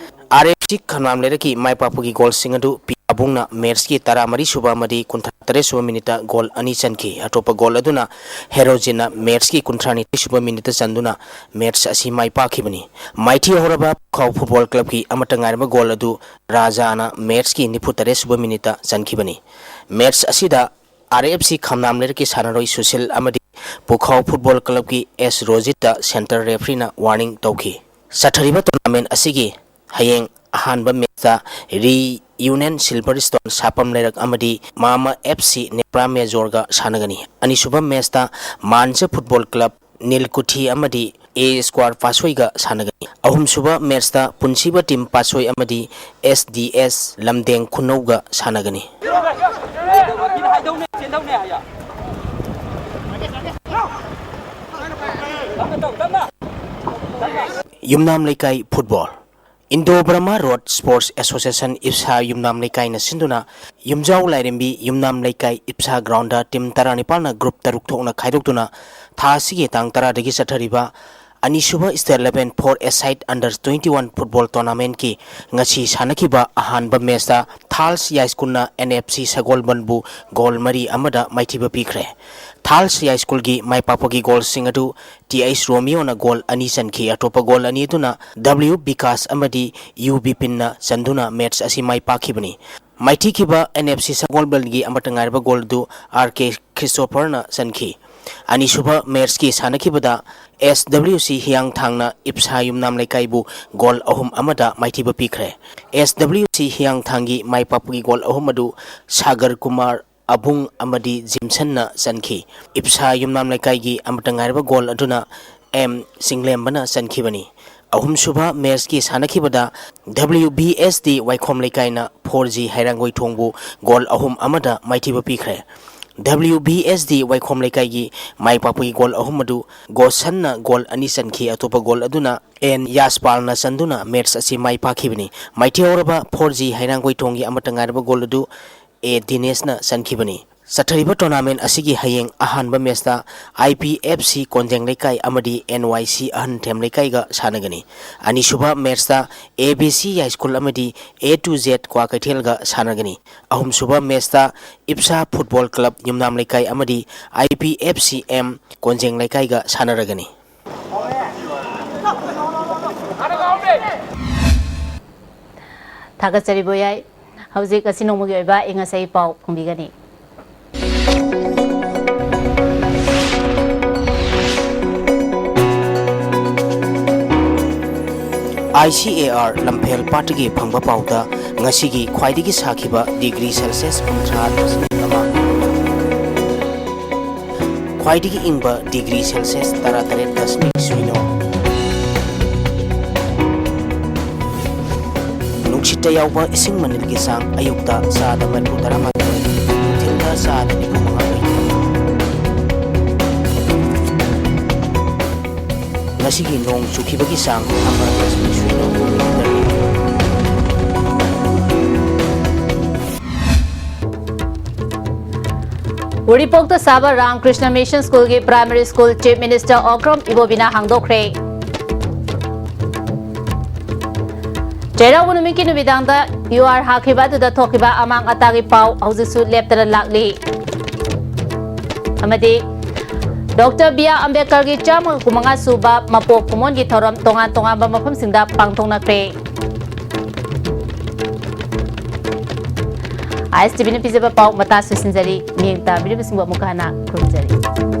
ꯑꯥꯔ ꯑꯦꯐ ꯁꯤ ꯈꯝꯅꯥꯝ ꯂꯩꯔꯛꯀꯤ ꯃꯥꯏ ꯄꯥꯛꯄꯒꯤ ꯒꯣꯜꯁꯤꯡ ꯑꯗꯨ ꯄꯤ ꯑꯕꯨꯡꯅ ꯃꯦꯠꯁꯀꯤ ꯇꯔꯥꯃꯔꯤ ꯁꯨꯕ ꯑꯃꯗꯤ ꯀꯨꯟꯊ꯭ꯔꯥ ꯇꯔꯦꯠ ꯁꯨꯕ ꯃꯤꯅꯤꯠꯇ ꯒꯣꯜ ꯑꯅꯤ ꯆꯟꯈꯤ꯫ ꯑꯇꯣꯞꯄ ꯒꯣꯜ ꯑꯗꯨꯅ ꯍꯦꯔꯣꯖꯤꯟꯅ ꯃꯦꯠꯁꯀꯤ ꯀꯨꯟꯊ꯭ꯔꯥ ꯅꯤꯊꯣꯏ ꯁꯨꯕ ꯃꯤꯅꯤꯠꯇ ꯆꯟꯗꯨꯅ ꯃꯦꯠꯁ ꯑꯁꯤ ꯃꯥꯏ ꯄꯥꯛꯈꯤꯕꯅꯤ꯫ ꯃꯥꯏꯊꯤ ꯍꯧꯔꯕ ꯄꯨꯈꯥꯎ ꯐꯨꯠꯕꯣꯜ ꯀ꯭ꯂꯕꯀꯤ ꯑꯃꯠꯇ ꯉꯥꯏꯔꯕ ꯒꯣꯜ ꯑꯗꯨ ꯔꯥꯖꯥꯅ ꯃꯦꯠꯁꯀꯤ ꯅꯤꯐꯨ ꯇꯔꯦꯠ ꯁꯨꯕ ꯃꯤꯅꯤꯠꯇ ꯆꯟꯈꯤꯕꯅꯤ꯫ ꯃꯦꯠꯁ ꯑꯁꯤꯗ ꯑꯥꯔ ꯑꯦꯐ ꯁꯤ ꯈꯝꯅꯥꯝ ꯂꯩꯔꯛꯀꯤ ꯁꯥꯟꯅꯔꯣꯏ ꯁꯨꯁꯤꯜ ꯑꯃꯗꯤ ꯄꯨꯈꯥꯎ ꯐꯨꯠꯕꯣꯜ ꯀ꯭ꯂꯕꯀꯤ ꯑꯦꯁ ꯔꯣꯖꯤꯠꯇ ꯁꯦꯟꯇꯔ ꯔꯦꯐ꯭ꯔꯤꯅ ꯋꯥꯔꯅꯤꯡ ꯇꯧꯈꯤ꯫ ꯆꯠꯊꯔꯤꯕ ꯇꯣꯔꯅꯥꯃꯦꯟ ꯑꯁꯤꯒꯤ ꯍꯌꯦꯡ ꯑꯍꯥꯟꯕ ꯃꯦꯠꯁꯇ ꯔꯤ Union Silver Stone ꯁꯥꯄꯝ ꯂꯩꯔꯛ ꯑꯃꯗꯤ ꯃꯥꯃ F C ꯅꯦꯄ꯭ꯔꯥ ꯃꯦꯖꯣꯔꯒ ꯁꯥꯟꯅꯒꯅꯤ꯫ ꯑꯅꯤꯁꯨꯕ ꯃꯦꯠꯁꯇ ꯃꯥꯟꯁ ꯐꯨꯠꯕꯣꯜ ꯀ꯭ꯂꯕ ꯅꯤꯜꯀꯨꯊꯤ ꯑꯃꯗꯤ A Square ꯄꯥꯠꯁꯣꯏꯒ ꯁꯥꯟꯅꯒꯅꯤ꯫ ꯑꯍꯨꯝꯁꯨꯕ ꯃꯦꯠꯁꯇ ꯄꯨꯟꯁꯤꯕ ꯇꯤꯝ ꯄꯥꯠꯁꯣꯏ ꯑꯃꯗꯤ S D S ꯂꯝꯗꯦꯡ ꯈꯨꯅꯧꯒ ꯁꯥꯟꯅꯒꯅꯤ꯫ ꯌꯨꯝꯅꯥꯝ ꯂꯩꯀꯥꯏ ꯐꯨꯠꯕꯣꯜ꯫ ꯏꯟꯗꯣ ꯕꯔꯃꯥ ꯔꯣꯗ ꯁ꯭ꯄꯣꯔꯠꯁ ꯑꯦꯁꯣꯁꯤꯌꯦꯁꯟ, ꯏꯞꯁꯥ, ꯌꯨꯝꯅꯥꯝ ꯂꯩꯀꯥꯏꯅ ꯁꯤꯟꯗꯨꯅ ꯌꯨꯝꯖꯥꯎ ꯂꯥꯏꯔꯦꯝꯕꯤ ꯌꯨꯝꯅꯥꯝ ꯂꯩꯀꯥꯏ ꯏꯞꯁꯥ ꯒ꯭ꯔꯥꯎꯟꯗ ꯇꯤꯝ ꯇꯔꯥꯅꯤꯄꯥꯜꯅ ꯒ꯭ꯔꯨꯞ ꯇꯔꯨꯛ ꯊꯣꯛꯅ ꯈꯥꯏꯗꯣꯛꯇꯨꯅ ꯊꯥ ꯑꯁꯤꯒꯤ ꯇꯥꯡ ꯇꯔꯥꯗꯒꯤ ꯆꯠꯊꯔꯤꯕ ꯑꯅꯤꯁꯨꯕ State Level Four A Side Under Twenty One Football Tournamentꯀꯤ ꯉꯁꯤ ꯁꯥꯟꯅꯈꯤꯕ ꯑꯍꯥꯟꯕ ꯃꯦꯠꯁꯇ ꯊꯥꯜꯁ ꯌꯥꯏꯁ꯭ꯀꯨꯜꯅ N F C ꯁꯒꯣꯜꯕꯟꯕꯨ ꯒꯣꯜ ꯃꯔꯤ ꯑꯃꯗ ꯃꯥꯏꯊꯤꯕ ꯄꯤꯈ꯭ꯔꯦ꯫ ꯊꯥꯜꯁ ꯌꯥꯏꯁ꯭ꯀꯨꯜꯒꯤ ꯃꯥꯏ ꯄꯥꯛꯄꯒꯤ ꯒꯣꯜꯁꯤꯡ ꯑꯗꯨ T H ꯔꯣꯃꯤꯌꯣꯅ ꯒꯣꯜ ꯑꯅꯤ ꯆꯟꯈꯤ꯫ ꯑꯇꯣꯞꯄ ꯒꯣꯜ ꯑꯅꯤ ꯑꯗꯨꯅ W ꯕꯤꯀꯥꯁ ꯑꯃꯗꯤ U ꯕꯤꯄꯤꯟꯅ ꯆꯟꯗꯨꯅ ꯃꯦꯠꯁ ꯑꯁꯤ ꯃꯥꯏ ꯄꯥꯛꯈꯤꯕꯅꯤ꯫ ꯃꯥꯏꯊꯤꯈꯤꯕ N F C ꯁꯒꯣꯜꯕꯟꯒꯤ ꯑꯃꯠꯇ ꯉꯥꯏꯔꯕ ꯒꯣꯜ ꯑꯗꯨ R K ꯈ꯭ꯔꯤꯁꯇꯣꯐꯔꯅ ꯆꯟꯈꯤ꯫ ꯑꯅꯤꯁꯨꯕ ꯃꯦꯠꯁꯀꯤ ꯁꯥꯟꯅꯈꯤꯕꯗ S W C ꯍꯤꯌꯥꯡꯊꯥꯡꯅ ꯏꯞꯁꯥ ꯌꯨꯝꯅꯥꯝ ꯂꯩꯀꯥꯏꯕꯨ ꯒꯣꯜ ꯑꯍꯨꯝ ꯑꯃꯗ ꯃꯥꯏꯊꯤꯕ ꯄꯤꯈ꯭ꯔꯦ꯫ S W C ꯍꯤꯌꯥꯡꯊꯥꯡꯒꯤ ꯃꯥꯏ ꯄꯥꯛꯄꯒꯤ ꯒꯣꯜ ꯑꯍꯨꯝ ꯑꯗꯨ ꯁꯥꯒꯔ ꯀꯨꯃꯥꯔ ꯑꯕꯨꯡ ꯑꯃꯗꯤ ꯖꯤꯝꯁꯟꯅ ꯆꯟꯈꯤ꯫ ꯏꯞꯁꯥ ꯌꯨꯝꯅꯥꯝ ꯂꯩꯀꯥꯏꯒꯤ ꯑꯃꯠꯇ ꯉꯥꯏꯔꯕ ꯒꯣꯜ ꯑꯗꯨꯅ M ꯆꯤꯡꯂꯦꯝꯕꯅ ꯆꯟꯈꯤꯕꯅꯤ꯫ ꯑꯍꯨꯝꯁꯨꯕ ꯃꯦꯠꯁꯀꯤ ꯁꯥꯟꯅꯈꯤꯕꯗ W B S D ꯋꯥꯏꯈꯣꯝ ꯂꯩꯀꯥꯏꯅ four G ꯍꯩꯔꯥꯡꯒꯣꯏ ꯊꯣꯡꯕꯨ ꯒꯣꯜ ꯑꯍꯨꯝ ꯑꯃꯗ ꯃꯥꯏꯊꯤꯕ ꯄꯤꯈ꯭ꯔꯦ꯫ W B S D ꯋꯥꯏꯈꯣꯝ ꯂꯩꯀꯥꯏꯒꯤ ꯃꯥꯏ ꯄꯥꯛꯄꯒꯤ ꯒꯣꯜ ꯑꯍꯨꯝ ꯑꯗꯨ ꯒꯣꯁꯟꯅ ꯒꯣꯜ ꯑꯅꯤ ꯆꯟꯈꯤ꯫ ꯑꯇꯣꯞꯄ ꯒꯣꯜ ꯑꯗꯨꯅ N ꯌꯥꯁꯄꯥꯜꯅ ꯆꯟꯗꯨꯅ ꯃꯦꯠꯁ ꯑꯁꯤ ꯃꯥꯏ ꯄꯥꯛꯈꯤꯕꯅꯤ꯫ ꯃꯥꯏꯊꯤꯍꯧꯔꯕ four G ꯍꯩꯔꯥꯡꯒꯣꯏ ꯊꯣꯡꯒꯤ ꯑꯃꯠꯇ ꯉꯥꯏꯔꯕ ꯒꯣꯜ ꯑꯗꯨ A ꯗꯤꯅꯦꯁꯅ ꯆꯟꯈꯤꯕꯅꯤ꯫ ꯆꯠꯊꯔꯤꯕ ꯇꯣꯔꯅꯥꯃꯦꯟ ꯑꯁꯤꯒꯤ ꯍꯌꯦꯡ ꯑꯍꯥꯟꯕ ꯃꯦꯠꯁꯇ I P F C ꯀꯣꯟꯖꯦꯡ ꯂꯩꯀꯥꯏ ꯑꯃꯗꯤ N Y C ꯑꯍꯟꯊꯦꯝ ꯂꯩꯀꯥꯏꯒ ꯁꯥꯟꯅꯒꯅꯤ꯫ ꯑꯅꯤꯁꯨꯕ ꯃꯦꯠꯁꯇ A B C ꯌꯥꯏꯁ꯭ꯀꯨꯜ ꯑꯃꯗꯤ A to Z ꯀ꯭ꯋꯥꯀꯩꯊꯦꯜꯒ ꯁꯥꯟꯅꯒꯅꯤ꯫ ꯑꯍꯨꯝꯁꯨꯕ ꯃꯦꯠꯁꯇ ꯏꯞꯁꯥ ꯐꯨꯠꯕꯣꯜ ꯀ꯭ꯂꯕ ꯌꯨꯝꯅꯥꯝ ꯂꯩꯀꯥꯏ ꯑꯃꯗꯤ I P F C M ꯀꯣꯟꯖꯦꯡ ꯂꯩꯀꯥꯏꯒ ꯁꯥꯟꯅꯔꯒꯅꯤ꯫ ꯊꯥꯒꯠꯆꯔꯤ ꯕꯣꯌꯥꯏ꯫ ꯍꯧꯖꯤꯛ ꯉꯁꯤ ꯅꯣꯡꯃꯒꯤ ꯑꯣꯏꯕ ꯑꯏꯪ ꯑꯁꯥꯒꯤ ꯄꯥꯎ ꯐꯣꯡꯕꯤꯒꯅꯤ꯫ ICAR ꯂꯝꯐꯦꯜ ꯄꯥꯠꯇꯒꯤ ꯐꯪꯕ ꯄꯥꯎꯗ ꯉꯁꯤꯒꯤ ꯈ꯭ꯋꯥꯏꯗꯒꯤ ꯁꯥꯈꯤꯕ ꯗꯤꯒ꯭ꯔꯤ ꯁꯦꯜꯁꯤꯌꯁ ꯀꯨꯟꯊ꯭ꯔꯥ ꯗꯁꯃꯤꯛ ꯑꯃ, ꯈ꯭ꯋꯥꯏꯗꯒꯤ ꯏꯪꯕ ꯗꯤꯒ꯭ꯔꯤ ꯁꯦꯜꯁꯤꯌꯁ ꯇꯔꯥꯇꯔꯦꯠ ꯗꯁꯃꯤꯛ ꯁꯤꯅꯣ, ꯅꯨꯡꯁꯤꯠꯇ ꯌꯥꯎꯕ ꯏꯁꯤꯡ ꯃꯅꯤꯜꯒꯤ ꯆꯥꯡ ꯑꯌꯨꯛꯇ ꯆꯥꯗ ꯃꯔꯤꯐꯨ ꯇꯔꯥꯃꯥꯊꯣꯏ, ꯅꯨꯡꯊꯤꯜꯗ ꯆꯥꯗ ꯅꯤꯐꯨ ꯃꯉꯥ ꯑꯣꯏꯈꯤ꯫ ꯉꯁꯤꯒꯤ ꯅꯣꯡ ꯆꯨꯈꯤꯕꯒꯤ ꯆꯥꯡ ꯑꯃ ꯗꯁꯃꯤꯛ ꯁꯤꯅꯣ ꯃꯤꯂꯤꯃꯤꯇꯔꯅꯤ꯫ ꯎꯔꯤꯄꯣꯛꯇ ꯁꯥꯕ ꯔꯥꯝ ꯀ꯭ꯔꯤꯁꯅ ꯃꯤꯁꯟ ꯁ꯭ꯀꯨꯜꯒꯤ primary school chief minister Okram ꯏꯕꯣꯕꯤꯅ ꯍꯥꯡꯗꯣꯛꯈ꯭ꯔꯦ꯫ ꯆꯩꯔꯥꯎꯕ ꯅꯨꯃꯤꯠꯀꯤ ꯅꯨꯃꯤꯗꯥꯡꯗ ꯌꯨ ꯑꯥꯔ ꯍꯥꯈꯤꯕ ꯑꯗꯨꯗ ꯊꯣꯛꯈꯤꯕ ꯑꯃꯥꯡ ꯑꯇꯥꯒꯤ ꯄꯥꯎ ꯍꯧꯖꯤꯛꯁꯨ ꯂꯦꯞꯇꯅ ꯂꯥꯛꯂꯤ꯫ ꯑꯃꯗꯤ ꯗꯣꯛꯇꯔ ꯕꯤ ꯑꯥꯔ ꯑꯝꯕꯦꯗꯀꯔꯒꯤ ꯆꯥꯝꯃꯒ ꯀꯨꯟꯃꯉꯥ ꯁꯨꯕ ꯃꯄꯣꯛ ꯀꯨꯝꯑꯣꯟꯒꯤ ꯊꯧꯔꯝ ꯇꯣꯉꯥꯟ ꯇꯣꯉꯥꯟꯕ ꯃꯐꯝꯁꯤꯡꯗ ꯄꯥꯡꯊꯣꯛꯅꯈ꯭ꯔꯦ꯫ ISTVꯅ ꯄꯤꯖꯕ ꯄꯥꯎ ꯃꯇꯥ ꯁꯣꯏꯁꯤꯟꯖꯔꯤ꯫ ꯃꯤꯠꯌꯦꯡ ꯇꯥꯕꯤꯔꯤꯕꯁꯤꯡꯕꯨ ꯑꯃꯨꯛꯀ ꯍꯟꯅ ꯈꯨꯔꯨꯝꯖꯔꯤ꯫